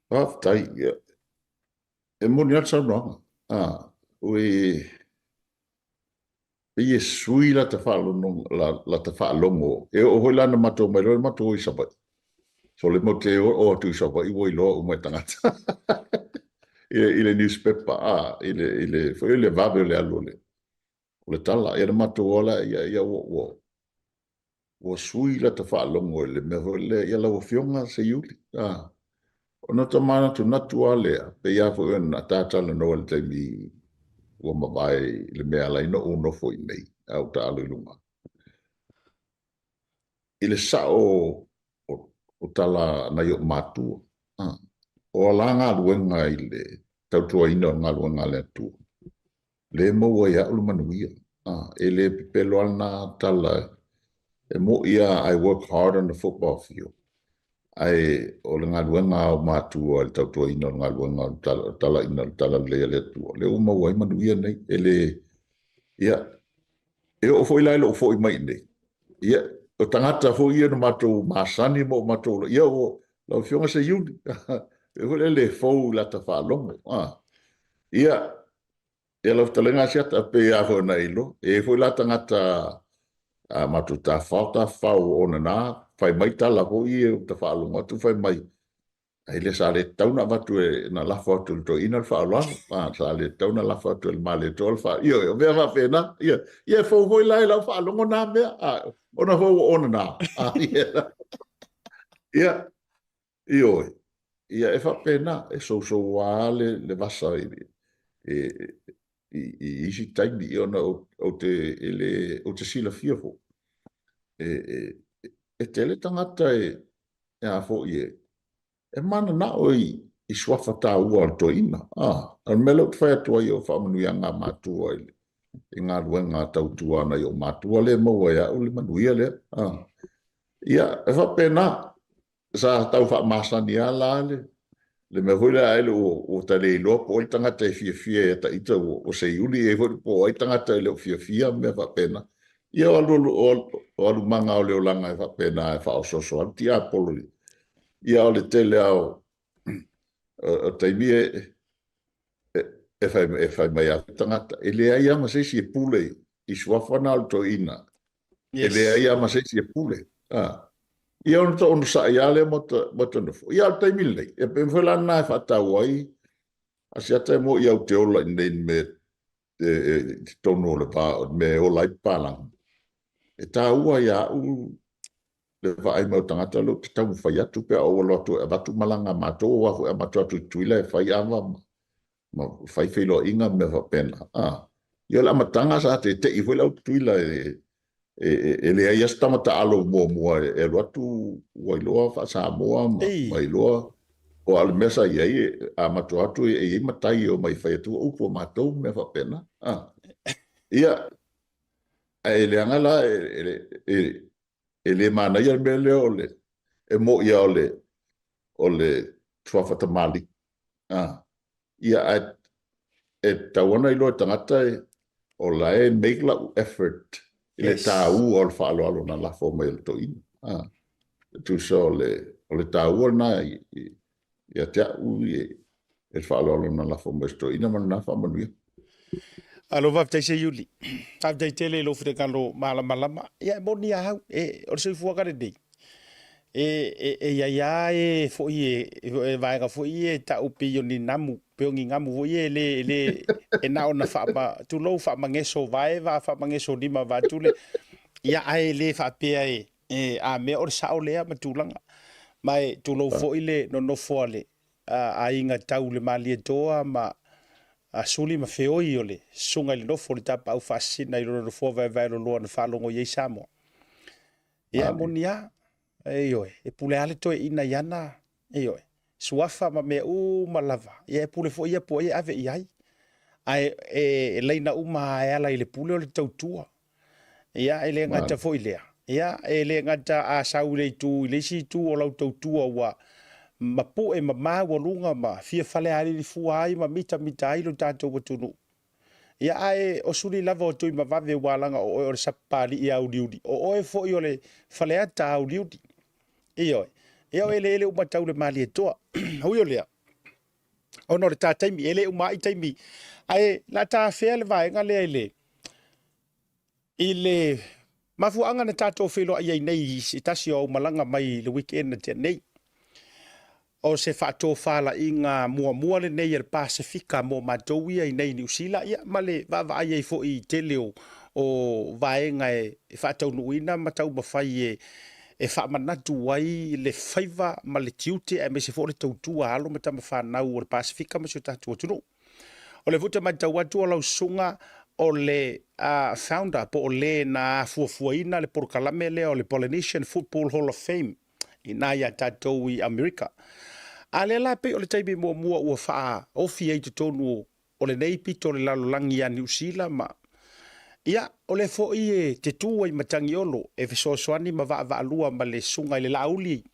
Faafetai. E moni lava le saunoaga. Ui, pei e sui lata lata faalogo. E oo foi la na matou omai loa matou o i Savaii. So le matou te oo atu i Savaii ua iloa uma e tagata i le newspaper, i le, i le, foi le vave o le alu o le, o le tala. Ia na matou o la, ia, ia ua, ua, ua sui lata faalogo i le mea foi lea, ia lau Afioga Seiuli, a, ona ta manatunatu lava lea, pei lava foi ona ta talanoa i le taimi ua mavae i le mea e ala ai ona ou nofo i inei, a ou taalo i luga. I le sao o tala a nai ou matua, a, o a la galuega i le tautuaina o le galuega a le Atua, Le maua ia au le manuia. E le pepelo lava lena tala e mo'i lava, I work hard on the football field. Ae o le galuega a ou matua i le tautuaina o le galuega o le talaiina o le talalelei a le Atua, lea ua maua ai manuia nei. E le, ia, e oo foi la i lou foi mai i inei, ia, o tagata foi ia na matou masani ma o matou, ia, ua, lau Afioga Seiuli, e foi lea le fou i lata faalogo. Ia, Ia lau fetalaiga Asiata, pei lava foi ona e iloa, e i ai foi la tagata a matou tafafao tafafao ona na fai mai tala foi ia ou te faalogo atu fai mai, ai lea sa le tatau ona avatu e na lafo atu e le toeaina le faaaloalo, a sa le tatau ona lafo atu e le Malietoa le faaaloalo. Ioe, o mea faapena, ia, ia e fou foi la i lau faalogo na mea, a, ona foi ua ona na. A, ia, Ioe, ia e faapena, e sousoua le, le vasa i, i, i, i isi taimi, ona ou te, e le, ou te silafia foi, e, e, e tele tagata e, e a foi e, e mananao i, i suafa taua o le toeaina. Ah, o le mea lea ou te fai atu ai o faamanuiaga a matua i, i galuega tautua a nai ou matua lea e maua e au le manuia lea. Ah, ia, e faapena. Sa tau faamasani lava la le, le mea foi lea ai le ua, ua ta le iloa po o ai le tagata e fiafia ia ta ita ua, ua seiuli, e i ai foi po o ai tagata e le o fiafia ma mea faapena. Ia o alu, o alumaga o le olaga e faapena e faaosooso ai le tiapolo. Ia o le tele lava o, o taimi e, e, fai, e fai mai lava tagata, e leai lava ma se isi e pule i suafa na o le toeaina. Yes. E leai lava ma se isi e pule. Ah. Ia ona ta onosai lava lea ma ta, ma ta nofo. Ia o le taimi lenei, e pei foi la lena e faataua ai Asiata e moni au te ola i nei mea i totonu o le va o le mea e ola ai papalagi. E taua ia au le vaai mai o tagata lea ou te taumafai atu pe a ou alu atu e avatu malaga a matou aua foi a matou atu i Tutuila e fai ava ma fai feiloaiga ma mea faapena. Ia o le amataga sa tete'i foi le au Tutuila e e leai lava se tama taalo muamua e alu atu ua iloa faa-Samoa ma iloa o a o le mea sa i ai, a matou atu e i ai matai e omai e fai atu upu a matou ma mea faapena. Ia, ae leaga la e le manaia le mea lea o le, e moni lava o le, o le suafa tamalii, Ia, ae e tatau ona iloa e tagata o la e make lau effort i le taua o le faaaloalo na lafo mai e le toeaina. E tusa o le, o le taua lena ia te au i le faaaloalo na lafo mai e se toeaina ma lena faamanuia. Malo faafetai Seiuli. Faafetai tele i lou finagalo malamalama. Ia e moni lava au, e, o le soifuaga lenei, e, e, e i ai lava e foi e, e vaega foi ia e tau pei o ni namu, pei o ni gamu foi ia e le, e le, e na ona faama, tulou faamageso vae va faamageso lima vaeatu le, ia ae le faapea e, e a mea o le sao lea ma tulaga. Ma e tulou foi le nonofo a le aiga tau le Malietoa ma a Suli ma Feoi o le susuga i le nofo o le tapaau faasisina i lona nofoa vaevaeloloa na faalogo i ai Samoa. Ia e moni lava, ioe, e pule lava le toeaina i ana, ioe, suafa ma mea uma lava. Ia e pule foi ia po o ai e ave i ai. Ae e laina uma lava e ala i le pule o le tautua. Ia, e le gata foi lea, ia, e le gata a sau i le itu, i le isi itu o lau tautua ua mapu'e ma maualuga ma fia falealili fua ai ma mitamita ai lo tatou atunuu. Ia, ae o suli lava o Tuimavave ua laga o oe o le sapapalii auliuli, o oe foi o le faleata auliuli. Ioe. Ia o eleele uma tau le Malietoa. Ui o lea, ona o le ta taimi, e le uma ai taimi, ae la ta afea le vaega lea i le, i le mafuaaga na tatou feiloai ai nei i se tasi o au malaga mai i le weekend na tea nei. O se faatofalaiga muamua lenei a le Pasefika mo matou ia i nei i Niu Sila, ia, ma le vaavaai ai foi i tele o, o vaega e faataunuuina ma taumafai e, e faamanatu ai le faiva ma le tiute aemaise foi o le tautua a alo ma tama fanau o le Pasefika ma si o tatou atunuu. O lea foi ou te matau atu o lau susuga o le uh, founder po o le na afuafuaina le polokalame lea o le Polynesian Football Hall of Fame i na ia tatou i Amerika. A lea la pei o le taimi muamua ua faaofi ai totonu o lenei pito o le lalolagi ia Niu Sila ma Ia, o lea foi e te tu ai Matagiolo e fesoasoani ma vaavaalua ma le susuga i le Laauli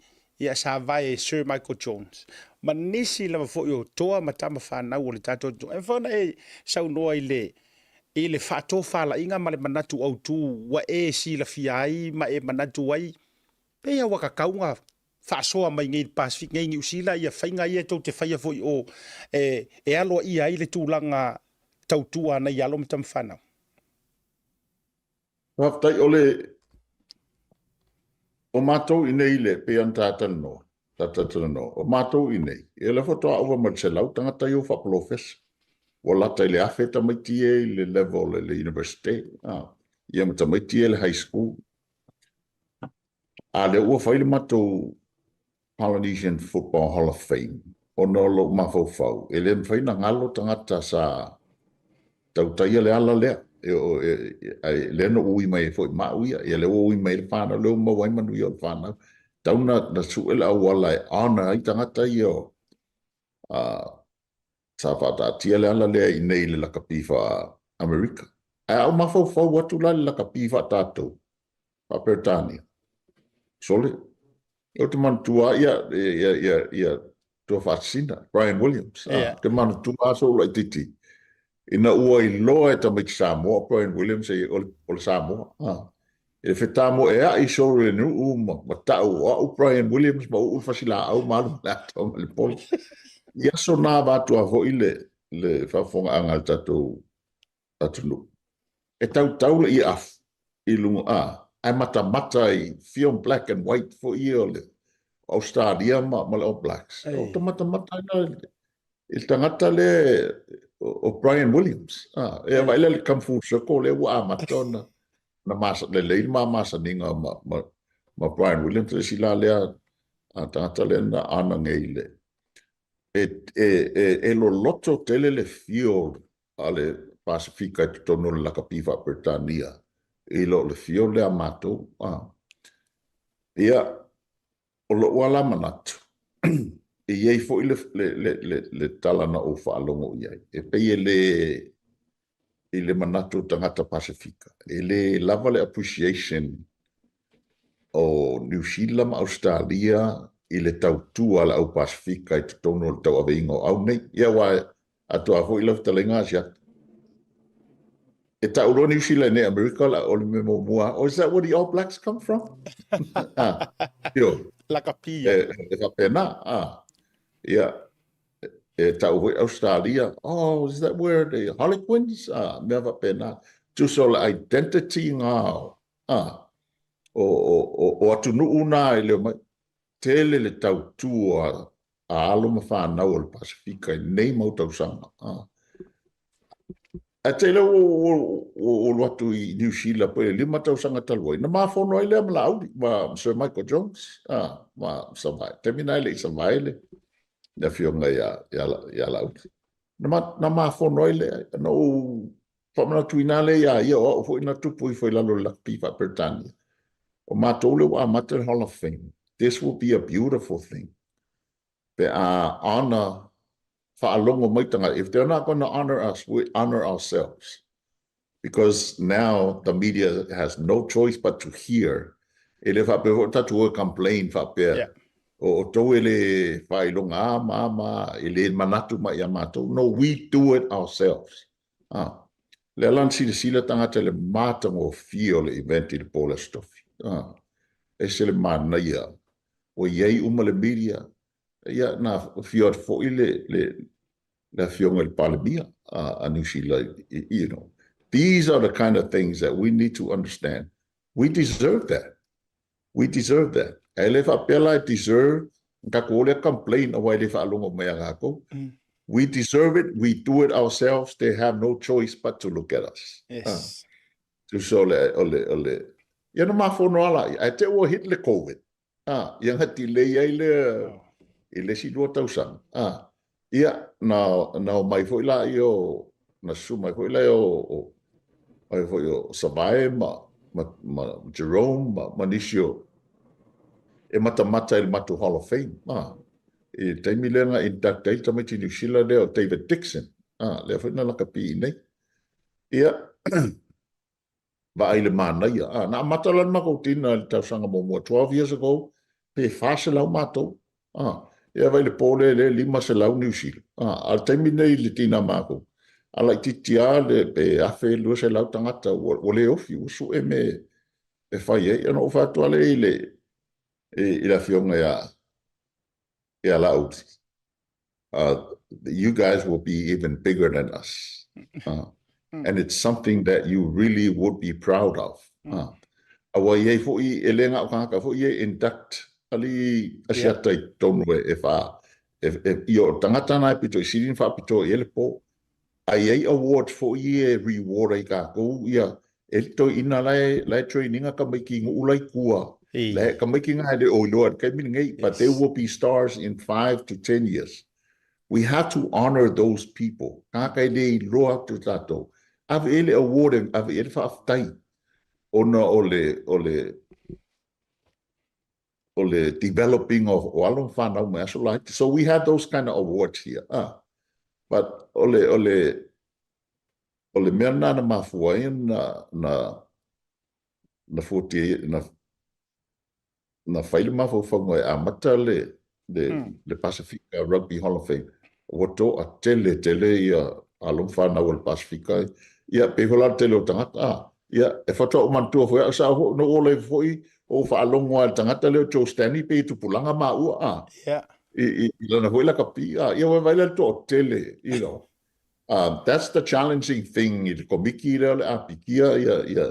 ia sa vae Sir Michael Jones ma nisi lava foi o toa ma tama fanau o le tatou atunuu. E mafai ona e saunoa i le i le faatofalaiga ma le manatu autu ua e silafia ai ma e manatu ai pei lava ua tatau ona faasoa mai nei i le Pasefika nei i Niu Sila ia faiga ia tou te faia foi o e, e aloaia ai le tulaga tautua a nai alo ma tama fanau. Faafetai, o le o matou i nei le pei ona ta talanoa, ta talanoa, o matou i nei, ia lea faatoa ova ma le 100 tagata ia ua faapolofesa. Ua lata i le 1000 tamaiti ia i le level i le university, ah, ia ma tamaiti ia i le high school. A lea ua fai le matou Polynesian Football Hall of Fame ona o lou mafaufau, e le mafai ona galo tagata sa tautaia le ala lea, ae lea na ui mai ai foi ma au ia, ia lea ua ui mai ai le fanau, lea ua maua ai manuia o le fanau. Tau na sue le auala e honor ai tagata ia o, sa faataatia le ala lea i inei i le lakapi faa-Amerika. Ae a ou mafaufau atu la i le lakapi faa-tatou, faa-Peretania, sole, ou te manatua lava ia, ia, ia, ia Tuafaatasina, Brian Williams. Yeah. Ou te manatua lava sou laitiiti. Ina ua iloa e tamaiti Samoa o Brian Williams e, o, le, o le Samoa, a, e fetamoea'i solo i le nuu ma, ma ta'u o a'u Brian Williams ma u'u le fasilaau ma alu ma le atoa ma le poli. I aso na avatua foi le, le faafofogaaga a le tatou atunuu. E tautau le ieafu i luga, a, ae matamata i film black and white foi ia o le Australia ma, ma le All Blacks. O te matamata ai la i le tagata lea o Brian Williams. A, e vaai la i le come full circle lea ua amata ona na mas, lelei le mamasaniga ma, ma, ma Brian Williams, le isi la lea a tagata lea na ana nei le e, e, e, e loloto tele le field a le Pasefika i totonu o le lakapi faa-Peretania i lo le field lea a matou. A. Ia, o lou lava la manatu, e i ai foi le, le, le, le, le tala na ou faalogo i ai, e pei e le, i le manatu o tagata Pasefika, e le lava le appreciation o Niu Sila ma Ausetalia i le tautua a le au Pasefika i totonu o le tauaveina o au nei. Ia, aua atoa foi lau fetalaiga Asiata. E tau loa Niu Sila nei Amerika o le mea muamua, oh, is that where the All Blacks come from? ah, io. Lakapi. E, e faapena, ah. Ia, e tau foi Australia, oh, is that where the Harlequins? Ah, mea faapena. Tusa o le identity ngā, ah, o, o, o, o atunuu nā e leo mai, tele le tautua a alo ma fanau o le Pasefika i nei mau tausaga. Ae tele ua alu atu i Niu Sila po i le 5 tausaga talu ai, na mafono ai lea ma Laauli, ma Sir Michael Jones, ma Savae. Taimi na e le i Savae le afioga ia Laauli. Na mafono ai lea, na ou faamanatuina lea ia ia, o au foi na tupu ifo i lalo o le lakapi faa-Peretania. O matou lea ua amata le Hall of Fame. This will be a beautiful thing. Pe a honor, faalogo mai tagata. If they're not going to honor us, we honor ourselves. Because now the media has no choice but to hear. E le faapea foi tatou e complain faapea. Yeah. O outou e le faailoga a ma a ma a, e le manatu mai ia matou. No, we do it ourselves. Ah. Lea la na silasila tagata i le matagofie o le event i le po o le Aso Tofi. Ah. Ese le manaia. Ua i ai uma le media. Ia, na afio atu foi le, le, le afioga i le Palemia a, a Niu Sila, you know. These are the kind of things that we need to understand. We deserve that. We deserve that. Ae le faapea la e deserve, tatou o lea complain aua e le faalogo mai a tatou. We deserve it, we do it ourselves, they have no choice but to look at us. Yes. Tusa o le, o le, o le, ia na mafono lava laia, ae te ua hit le Covid. Ah, ia na delay ai lea i le isi 2 tausaga. Ah, ia, na, na omai foi laia o, na susu mai foi laia o, o, ai foi o Savae ma, ma, ma Jerome ma, ma nisi o, e matamata i le matou Hall of Fame. Ah, i le taimi lea na induct ai le tamaiti Niu Sila lea o David Dixon. Ah, lea foi na lakapi i inei. Ia, vaai i le manaia. A, na amata la le matou dinner i le tausaga muamua, 12 years ago, pe 400 matou. A, ia vaai i le po lea lea 500 Niu Sila. A, a o le taimi lenei i le dinner a matou, a laitiiti lava le pe 1200 tagata ua, ua le ofi, ua sue mea e fai ai. Ona ou fai atu lava lea i le, i le afioga ia, ia Laauli, you guys will be even bigger than us. And it's something that you really would be proud of. Aua e i ai foi, e le na o tagata foi ia e induct alii Asiata i totonu e wha, i o tagata na e pito i sili na whaapitoa i ai le po. A i ai awards foi ia e reward ai tatou ia e le toeaina la e la e train ina tamaiti i nuu la i tua la e tamaiti na e le o iloa i le taimi lenei but they will be stars in 5 to 10 years. We have to honour those people tagata e le iloa atu e tatou ave i ai le award e ave i ai le faafetai ona o le o le o le developing o, o alo ma whanau mai aso laiti. So we have those kind of awards here. Ah. But o le, o le, o le mea na na mafua ai na, na, na fuatia, na, na fai le mafaufauga e amata le, le, le Pasifika Rugby Hall of Fame. Ua toatele tele ia. alo ma fanau a le Pasefika, ia, pei foi la le tele o tagata, a, ia, e faatoa ou manatua foi au, sa ou, na ou ola ifo foi, ou faalogo lava i le tagata lea o Joe Stanley, pei e tupulaga maua, a, i, i, i lana foi lakapi, a, ia, ua vaai la i le toatele, you know. That's the challenging thing i le komiti lea o le a pikia ia, ia,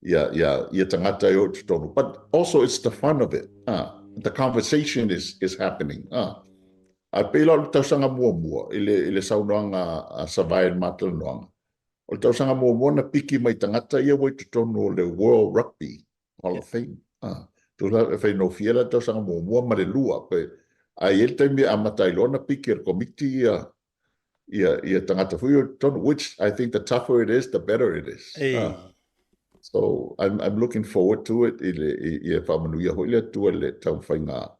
ia, ia, ia tagata e o i totonu. But also it's the fun of it. The conversation is, is happening. Ae pei la o le tausaga muamua i le, i le saunoaga a Savae i le matalanoaga, o le tausaga muamua na piki mai tagata ia ua i totonu o le World Rugby Hall of Fame. Tusa e faigofie la le tausaga muamua ma le lua, pe, ae i ai le taimi e amata ai loa ona piki e le komiti ia, ia, ia tagata foi ia i totonu, which I think the tougher it is, the better it is. So I'm, I'm looking forward to it i le, i, ia faamanuia foi le Atua i le taumafaiga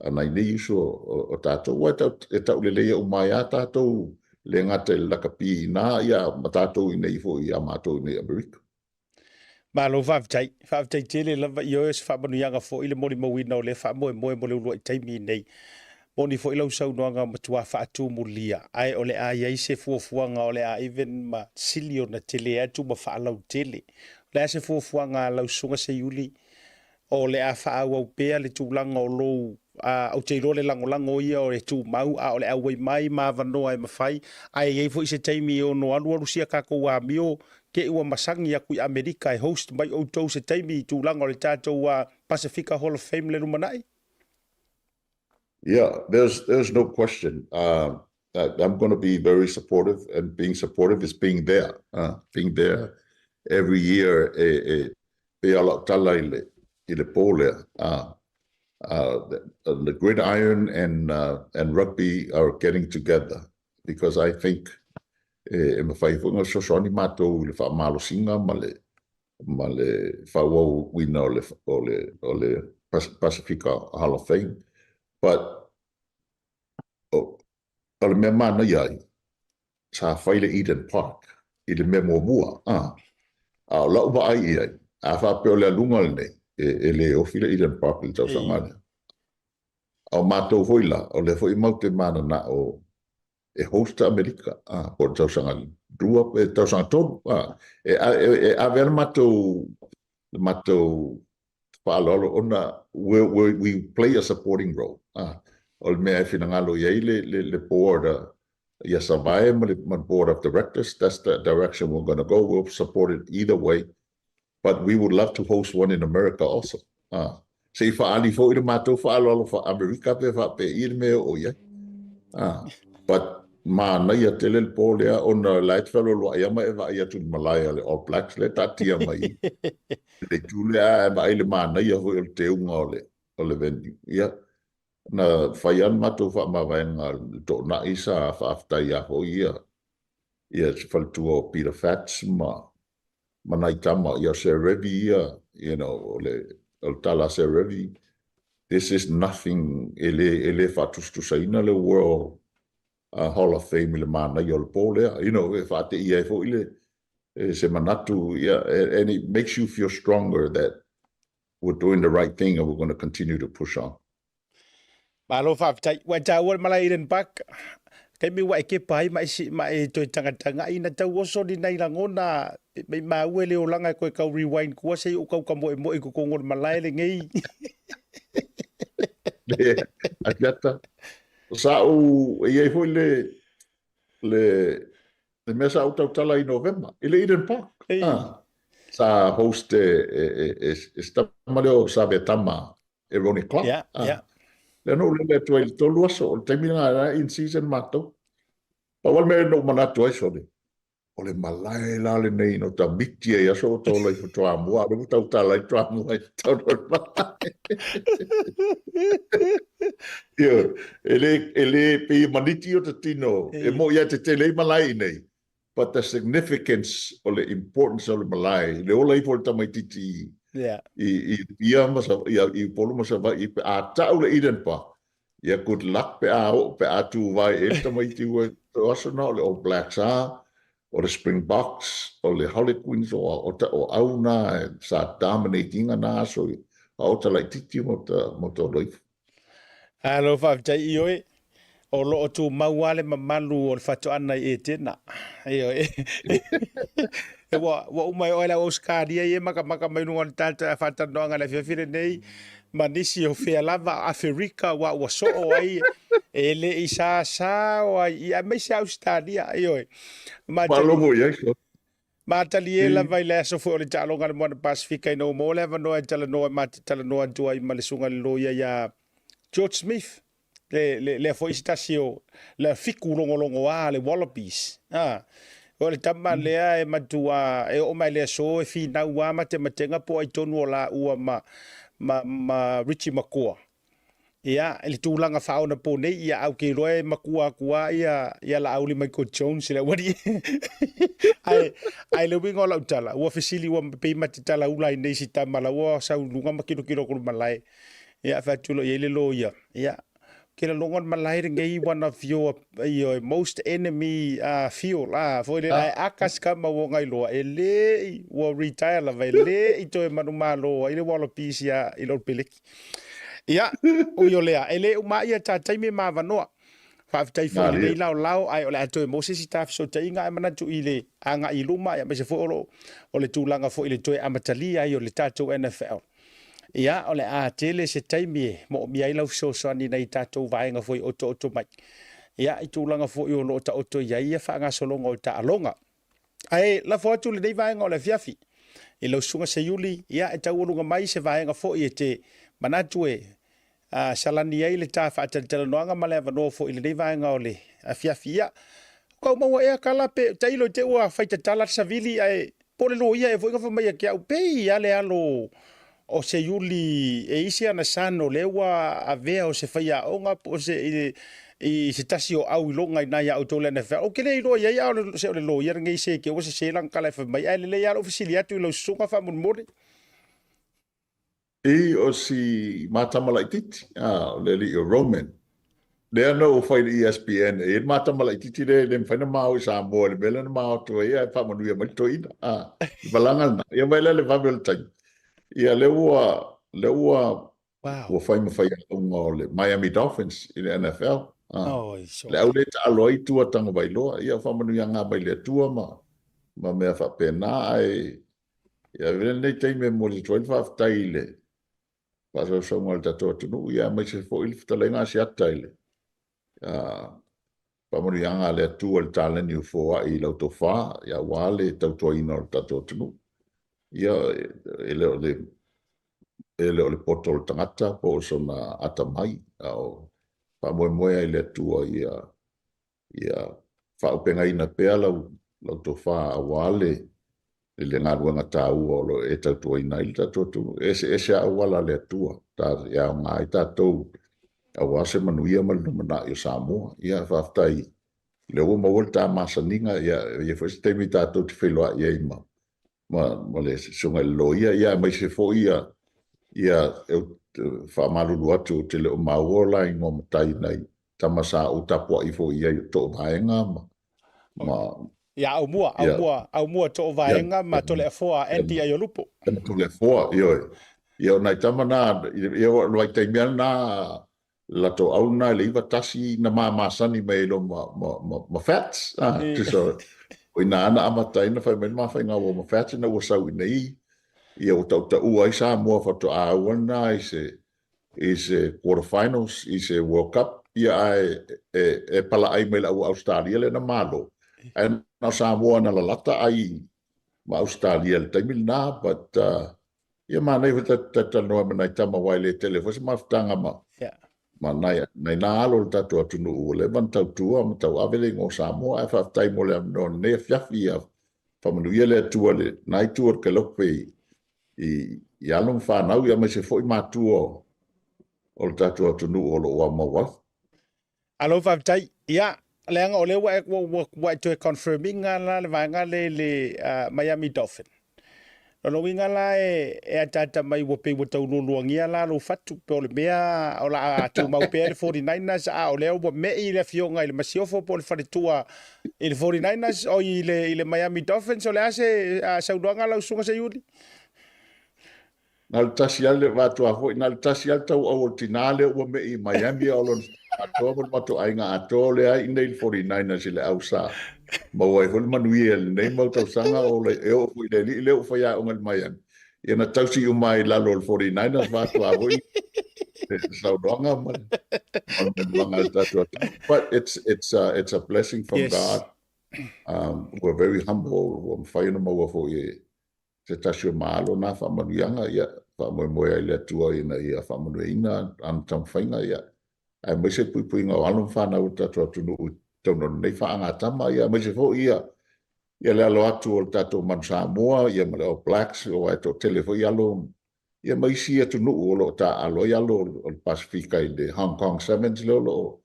a nai nei uso o, o tatou. Aua e tau, e tauleleia uma ai lava tatou, le gata i le lakapi i ina, ia ma tatou i inei foi ia matou i inei i Amerika. Malo faafetai. Faafetai tele lava i oe o se faamanuiaga foi le molimauina o lea faamoemoe mo le uluai taimi nei. Moni foi lau saunoaga matua faatumulia, ae o le a i ai se fuafuaga o le a even ma sili ona tele atu ma faalautele. O le a se fuafuaga a lau Susuga Seiuli o le a faaauau pea le tulaga o lou, a, ou te iloa le lagolago ia o le tumau, a o le auai mai ma avanoa e mafai, ae i ai foi se taimi e ono alualu sia tatou amio, te i ua masagi atu i Amerika e host mai outou se taimi i tulaga o le tatou Pasefika Hall of Fame le lumanai? Yeah, there's, there's no question. I'm going to be very supportive, and being supportive is being there, being there every year e, e, pei o lau tala i le, i le pō lea. The gridiron and, and rugby are getting together because I think e, e mafai foi ona fesoasoani matou i le faamalosiga ma le, ma le faaauauina o le, o le, o le Pasifika Hall of Fame. But o, o le mea manaia ai, sa fai le Eden Park i le mea muamua, a, a o lau vaai i ai, a faapea o le aluga lenei, e, e le ofi le Eden Park i le tausaga lea. A o matou foi la, o lea foi matou te mananao e host Amerika, a, po o le tausaga lua, pe tausaga tolu, a, e, e, e ave lava le matou, le matou faaaloalo ona we, we, we play a supporting role. Ah, o le mea e finagalo i ai le, le, le board, ia Savae ma le, ma le board of directors, that's the direction we're going to go. We'll support it either way, but we would love to host one in America also. Ah, se i faaali foi le matou faaaloalo faa-Amerika pe faapei le mea e oo i ai. Ah, but manaia tele le po lea ona la e te fealoaloai lava ma e vaai atu i le malae a le All Blacks lea e taatia mai i le itu lea ae vaai le manaia foi o le teuga o le, o le venue. Ia, na fai lava le matou faamavaega i le Toonai sa faafetai lava foi ia, ia se faletua o Peter Fats ma, ma nai tama, ia o Sir Revy ia, you know, o le, o le tala a Sir Revy, this is nothing, e le, e le faatusatusaina le World Hall of Fame i le manaia o le po lea, you know, e faateia ai foi le, se manatu, ia, and it makes you feel stronger that we're doing the right thing and we're going to continue to push on. Malo faafetai. Ua e taua le malae Eden Park. Taimi ua e kepa ai ma e, si, ma e toe tagatagai na tau oso ni nai lagona mei maua e le olaga e koe kau rewind kua se i o kau ka moemoe i kokongo le malae lenei. Le, Asiata. Sa ou, e i ai foi le, le, le mea sa ou tautala i Novema, i le Eden Park. Ei. Ah, sa host e, e, e, e, e se tama lea o Savetama, e Ronnie Clark. Yeah, ah. yeah. Lea na ou lele atu ai i le tolu aso, o le taimi lena la in season matou. Pau lava le mea na ou manatu ai, sole, o le malae la lenei no ta miti ai aso o tō lai Toamua, a o lea ua tautala ai Toamua i totonu o le malae. Ioe, e le, e le pei e maniti o ta tino, e moʻi lava e tetele ai malae i nei, but the significance o le importance o le malae, i le ola ifo o le tamaititi i, i, i Apia ma Sa, i, i Upolu ma Savaii, pe a tau le Eden Park, ia good luck pe a oo, pe a tuvae ea le tamaiti ua o aso na o le All Blacks a, o le Springboks, o le Harlequins, o, o, o au na sa dominate ina na aso i, a o ta laititi mo ta, mo ta ola ifo. Alo, faafetai i oe. O lo o tumau lava le mamalu o le faatoaga i Etena. Ioe. Ua, ua uma e oe le au Ausetalia ia e makamaka mai luga o le tata a faatalanoaga i le afiafi lenei ma nisi o fea lava Aferika aua ua soo ai e le i sasao ai i aemaise Ausetalia. Ioe. Faalogo i ai so. Matalie lava i le aso foi o le taaloga a le Moana Pasefika ina ua maua le avanoa e talanoa ma te talanoa atu ai ma le susuga i le loia ia George Smith, le, le, lea foi se tasi o le fiku logologoa a le Wallabies. Ah, o le tama lea e matua e oo mai le aso e finau lava matematega po o ai tonu o laua ma, ma, ma Richie McCaw. Ia, i le tulaga faaonaponei, ia, au ke iloa e matua atu lava ia, ia Laauli Michael Jones i le aualii. Ae, ae le uiga o lau tala, ua fesili ua pei ma te tala ula ai nei si tama la ua sau i luga ma kilokilo atu i le malae. Ia, fai atu loa i ai le loia, ia, ke laloga o le malae lenei one of your, your most enemy uh, field, ah, foi le, ae aka si tama ua ngai loa, e le i, ua retire lava, e le i toe manumalo ai le Wallabies ia i le Peleki. Ia, ui o lea, e le uma ai ta taimi ma avanoa. Faafetai foi i lenei laolao, ae o le a toe maua se isi ta fesootaiga ae manatu i le agai i luma, aemaise foi o lo o le tulaga foi i le toe amatalia ai o le tatou NFL. Ia, o le a tele se taimi e moomia ai lau fesoasoani i nai tatou vaega foi e otooto mai. Ia, i tulaga foi o lo o taoto i ai ia faagasologa o taaloga. Ae lafo atu lenei vaega o le afiafi i lau Susuga Seiuli, ia e taualuga mai se vaega foi e te manatu e a, salani ai le ta faatalatalanoaga ma le avanoa foi i lenei vaega o le afiafi. Ia, kau maua ea kala pe tailo i te ua fai tatala le savili ae po o le loia ea foi na fai mai ia te au, pei a le alo o Seiuli e isi ana son o lea ua avea o se faiaoga po o se i, i se tasi o au iloga i na ia outou le NFL. Ou te le iloa i ai a o le, se o le loia lenei se te ua sese lana tala e fai mai, ae lelei lava lou fesili atu i lau susuga faamolemole. I o si matama laititi, a, o le alii o Roman. Lea na ou fai i le ESPN, e i ai le matama laititi lea e le mafai ona mao i Samoa i le mea lea na mao atu ai ae faamanuia mai le toeaina. A, le valaga lena. Ia vaai la i le vave o le taimi. Ia lea ua, lea ua, Wow. ua fai ma faiaoga o le Miami Dolphins i le NFL. A, Oi, so. le au lea e taalo ai Tua Tagovailoa. Ia faamanuiaga mai le Atua ma, ma mea faapena. Ae, ia avea lenei taimi e momoli atu ai le faafetai i le faasausauga a le tatou atunuu, ia aemaise foi le fetalaiga a Asiata i le faamanuiaga a le Atua i le taleni ua foai i lau tofa, ia aua le tautuaina o le tatou atunuu. Ia, e le o le, e le o le poto o le tagata po o sona atamai, a o faamoemoe ai i le Atua ia Ia faaaupegaina pea lau lau tofa aua le le galuega taua o lo o e tautuaina ai le tatou atunuu. E eseese lava auala a le Atua ta e aoga ai tatou aua se manuia ma le lumanai o Samoa. Ia faafetai o lea ua maua le ta masaniga, ia e i ai foi se taimi tatou te feiloai ai ma ma, ma le susuga i le loia, ia aemaise foi ia, ia faamalulu atu ou te le o maua o la igoa matai nai tama sa ou tapuai foi i ai o Toovaega ma, ma Ia, Aumua, Aumua, Aumua Toovaega ma Toleafoa Andy Aiolupo. Toleafoa, ioe. Ia o nai tama na, ia o le vaitaimi lava lena, latou au lena i le 91 na ma masani mai ai loa ma, ma, ma, ma Fats. Ah, tusa, o ina na amata ai na fai mai le mafaiga ua ma Fats ina ua sau i nei, ia ua tautaua ai Samoa faatoa au lena i se, i se quarter finals, i se World Cup, ia ae e, e palaai mai le au Australia lea na malo. Ae na o Samoa na lalata ai ma Australia i le taimi lena, but uh, Ia manaia foi talatalanoa ma nai tama aua e le tele foi se mafutaga ma ma nai nai na alo o le tatou atunuu ua leva ona tautua ma tauave le igoa o Samoa ae faafetai mo le avanoa i lenei afiafi ia faamanuia le Atua i lena itu o le kelope i i alo ma fanau aemaise foi matua o le tatou atunuu o lo o aumau ai. Alo faafetai. Ia, leaga o lea ua e, ua, ua, ua e toe confirm ina la le vaega lea i le uh, Miami Dolphin. O lona uiga la e, e ataata mai ua pei ua taulualuagia la lou fatu, pe o le mea o la a tumau pea le 49ers, a o lea ua me'i le afioga i le Masiofo po o le faletua i le 49ers, o i le, i le Miami Dolphins, o le a se uh, saunoaga lau susuga Seiuli? Na o le tasi lava le, vaeatu foi, na o le tasi lava le tauau o le tina lea ua me'i i Miami a o lona. Atoa ma le matou aiga atoa o lea i inei i le 49ers i le au sa maua ai foi le manuia i lenei mau tausaga o le, e oo foi i le alii lea ua faiaoga i le Miami, ia na tausi uma ai i lalo o le 49ers vatua foi le saunoaga ma le manumanumaga a le tatou atunuu. But it's, it's, a, it's a blessing from yes. God. We're very humble, ua mafai ona maua foi e se tasi o ma alo na faamanuiaga, ia, faamoemoe ai i le Atua ina ia faamanuiaina ana taumafaiga, ia, aemaise le puipuiga o alo ma fanau o le tatou atunuu i totonu o lenei faagatama, ia, aemaise foi ia, ia le alo atu o le tatou Manu Samoa, ia, ma le All Blacks, aua e toatele foi alo, ia, ma isi atunuu o lo o taaalo ai alo o le Pasefika i le Hong Kong Sevens lea o lo o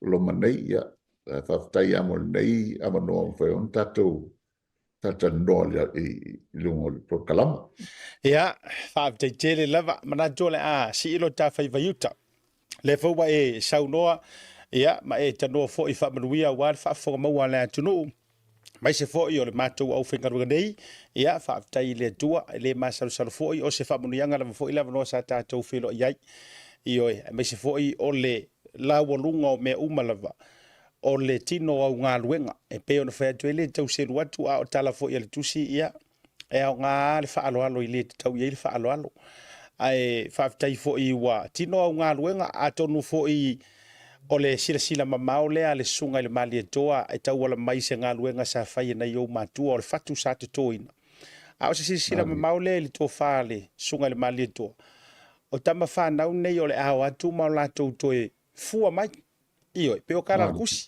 loma nei, ia, faafetai lava mo lenei avanoa ua mafai ona tatou talatalanoa i luga o le polokalama. Ia, faafetai tele lava. Manatu o le a sii lo ta faiva i uta. Lea foi ua e saunoa, ia, ma e tanoa foi i faamanuia aua le faafofoga maua a le atunuu, aemaise foi o le matou aufaigaluega nei. Ia, faafetai i le Atua, e le masalosalo foi o se faamanuiaga lava foi le avanoa sa tatou feiloai ai. Ioe, aemaise foi o le laualuga o mea uma lava, o le tino o au galuega. E pei ona fai atu, e le tau selu atu, a o tala foi a le tusi, ia, e aoga lava le faaaloalo i le tatau i ai le faaaloalo. Ae faafetai foi ua tino au galuega, atonu foi o le silasila mamao lea a le Susuga i le Malietoa e tauala mai i se galuega sa fai e nai ou matua, o le fatu sa totoina. A o se silasila mamao lea i le tofa a le Susuga i le Malietoa, o tama fanau nei o le a o atu ma o latou toe fua mai. Ioe, pei o tala a le tusi,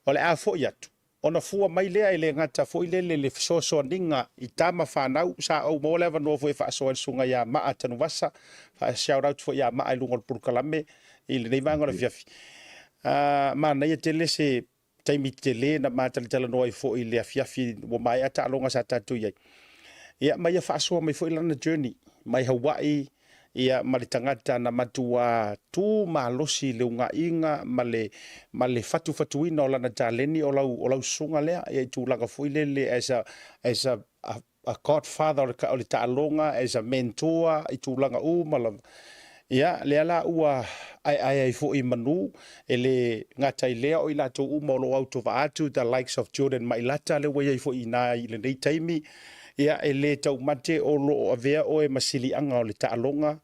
o le a foi atu, ona fua mai lea, e le gata foi lele le fesoasoaniga i tama fanau, sa ou maua le avanoa foi e faasoa ai le susuga ia Maa Tanuvasa, faa-shout out foi ia Maa i luga o le polokalame i lenei vaega o le afiafi. Manaia tele se taimi tele na ma talatalanoa ai foi i le afiafi ua maea taaloga sa tatou i ai. Ia, ma ia faasoa mai foi lana journey mai Hawaii, ia, ma le tagata na matua tu malosi i le ugaiga ma le, ma le fatufatuina o lana taleni, o lau, o lau susuga lea, ia, i tulaga foi lele as a, as a, a, a godfather o le, o le taaloga, as a mentor, i tulaga uma lava. Ia, lea la ua aeae ai foi i manu, e le gata i lea o i latou uma o lo o autovaa atu, the likes of Jordan Mailata, lea ua i ai foi i ina i lenei taimi, ia, e le taumate o lo o avea oe ma siliaga o le taaloga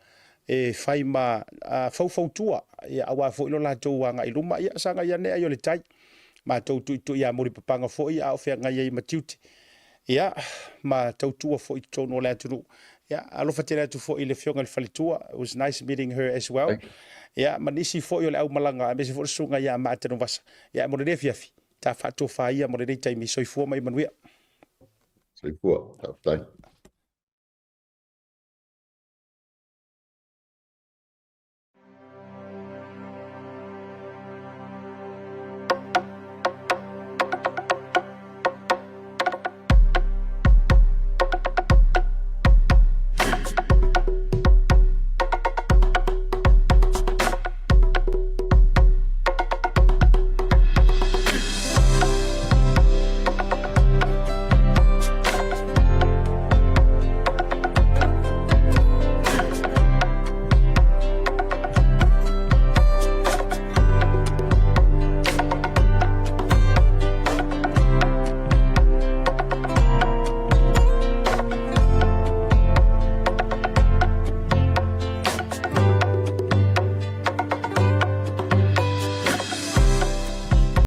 e fai ma faufautua, ia, aua foi lo latou agai i luma. Ia, sagai ane ai o le tai. Matou tuitui ia mulipapaga foi a o feagai ai ma tiute. Ia, ma tautua foi i totonu o le atunuu. Ia, alofa tele atu foi i le afioga i le faletua. It was nice meeting her as well. Ia, ma nisi foi o le aumalaga, aemaise foi le susuga ia Maata Novasa. Ia, mo lenei afiafi, ta faatofa ia mo lenei taimi. Soifua ma ia manuia. Soifua, faafetai.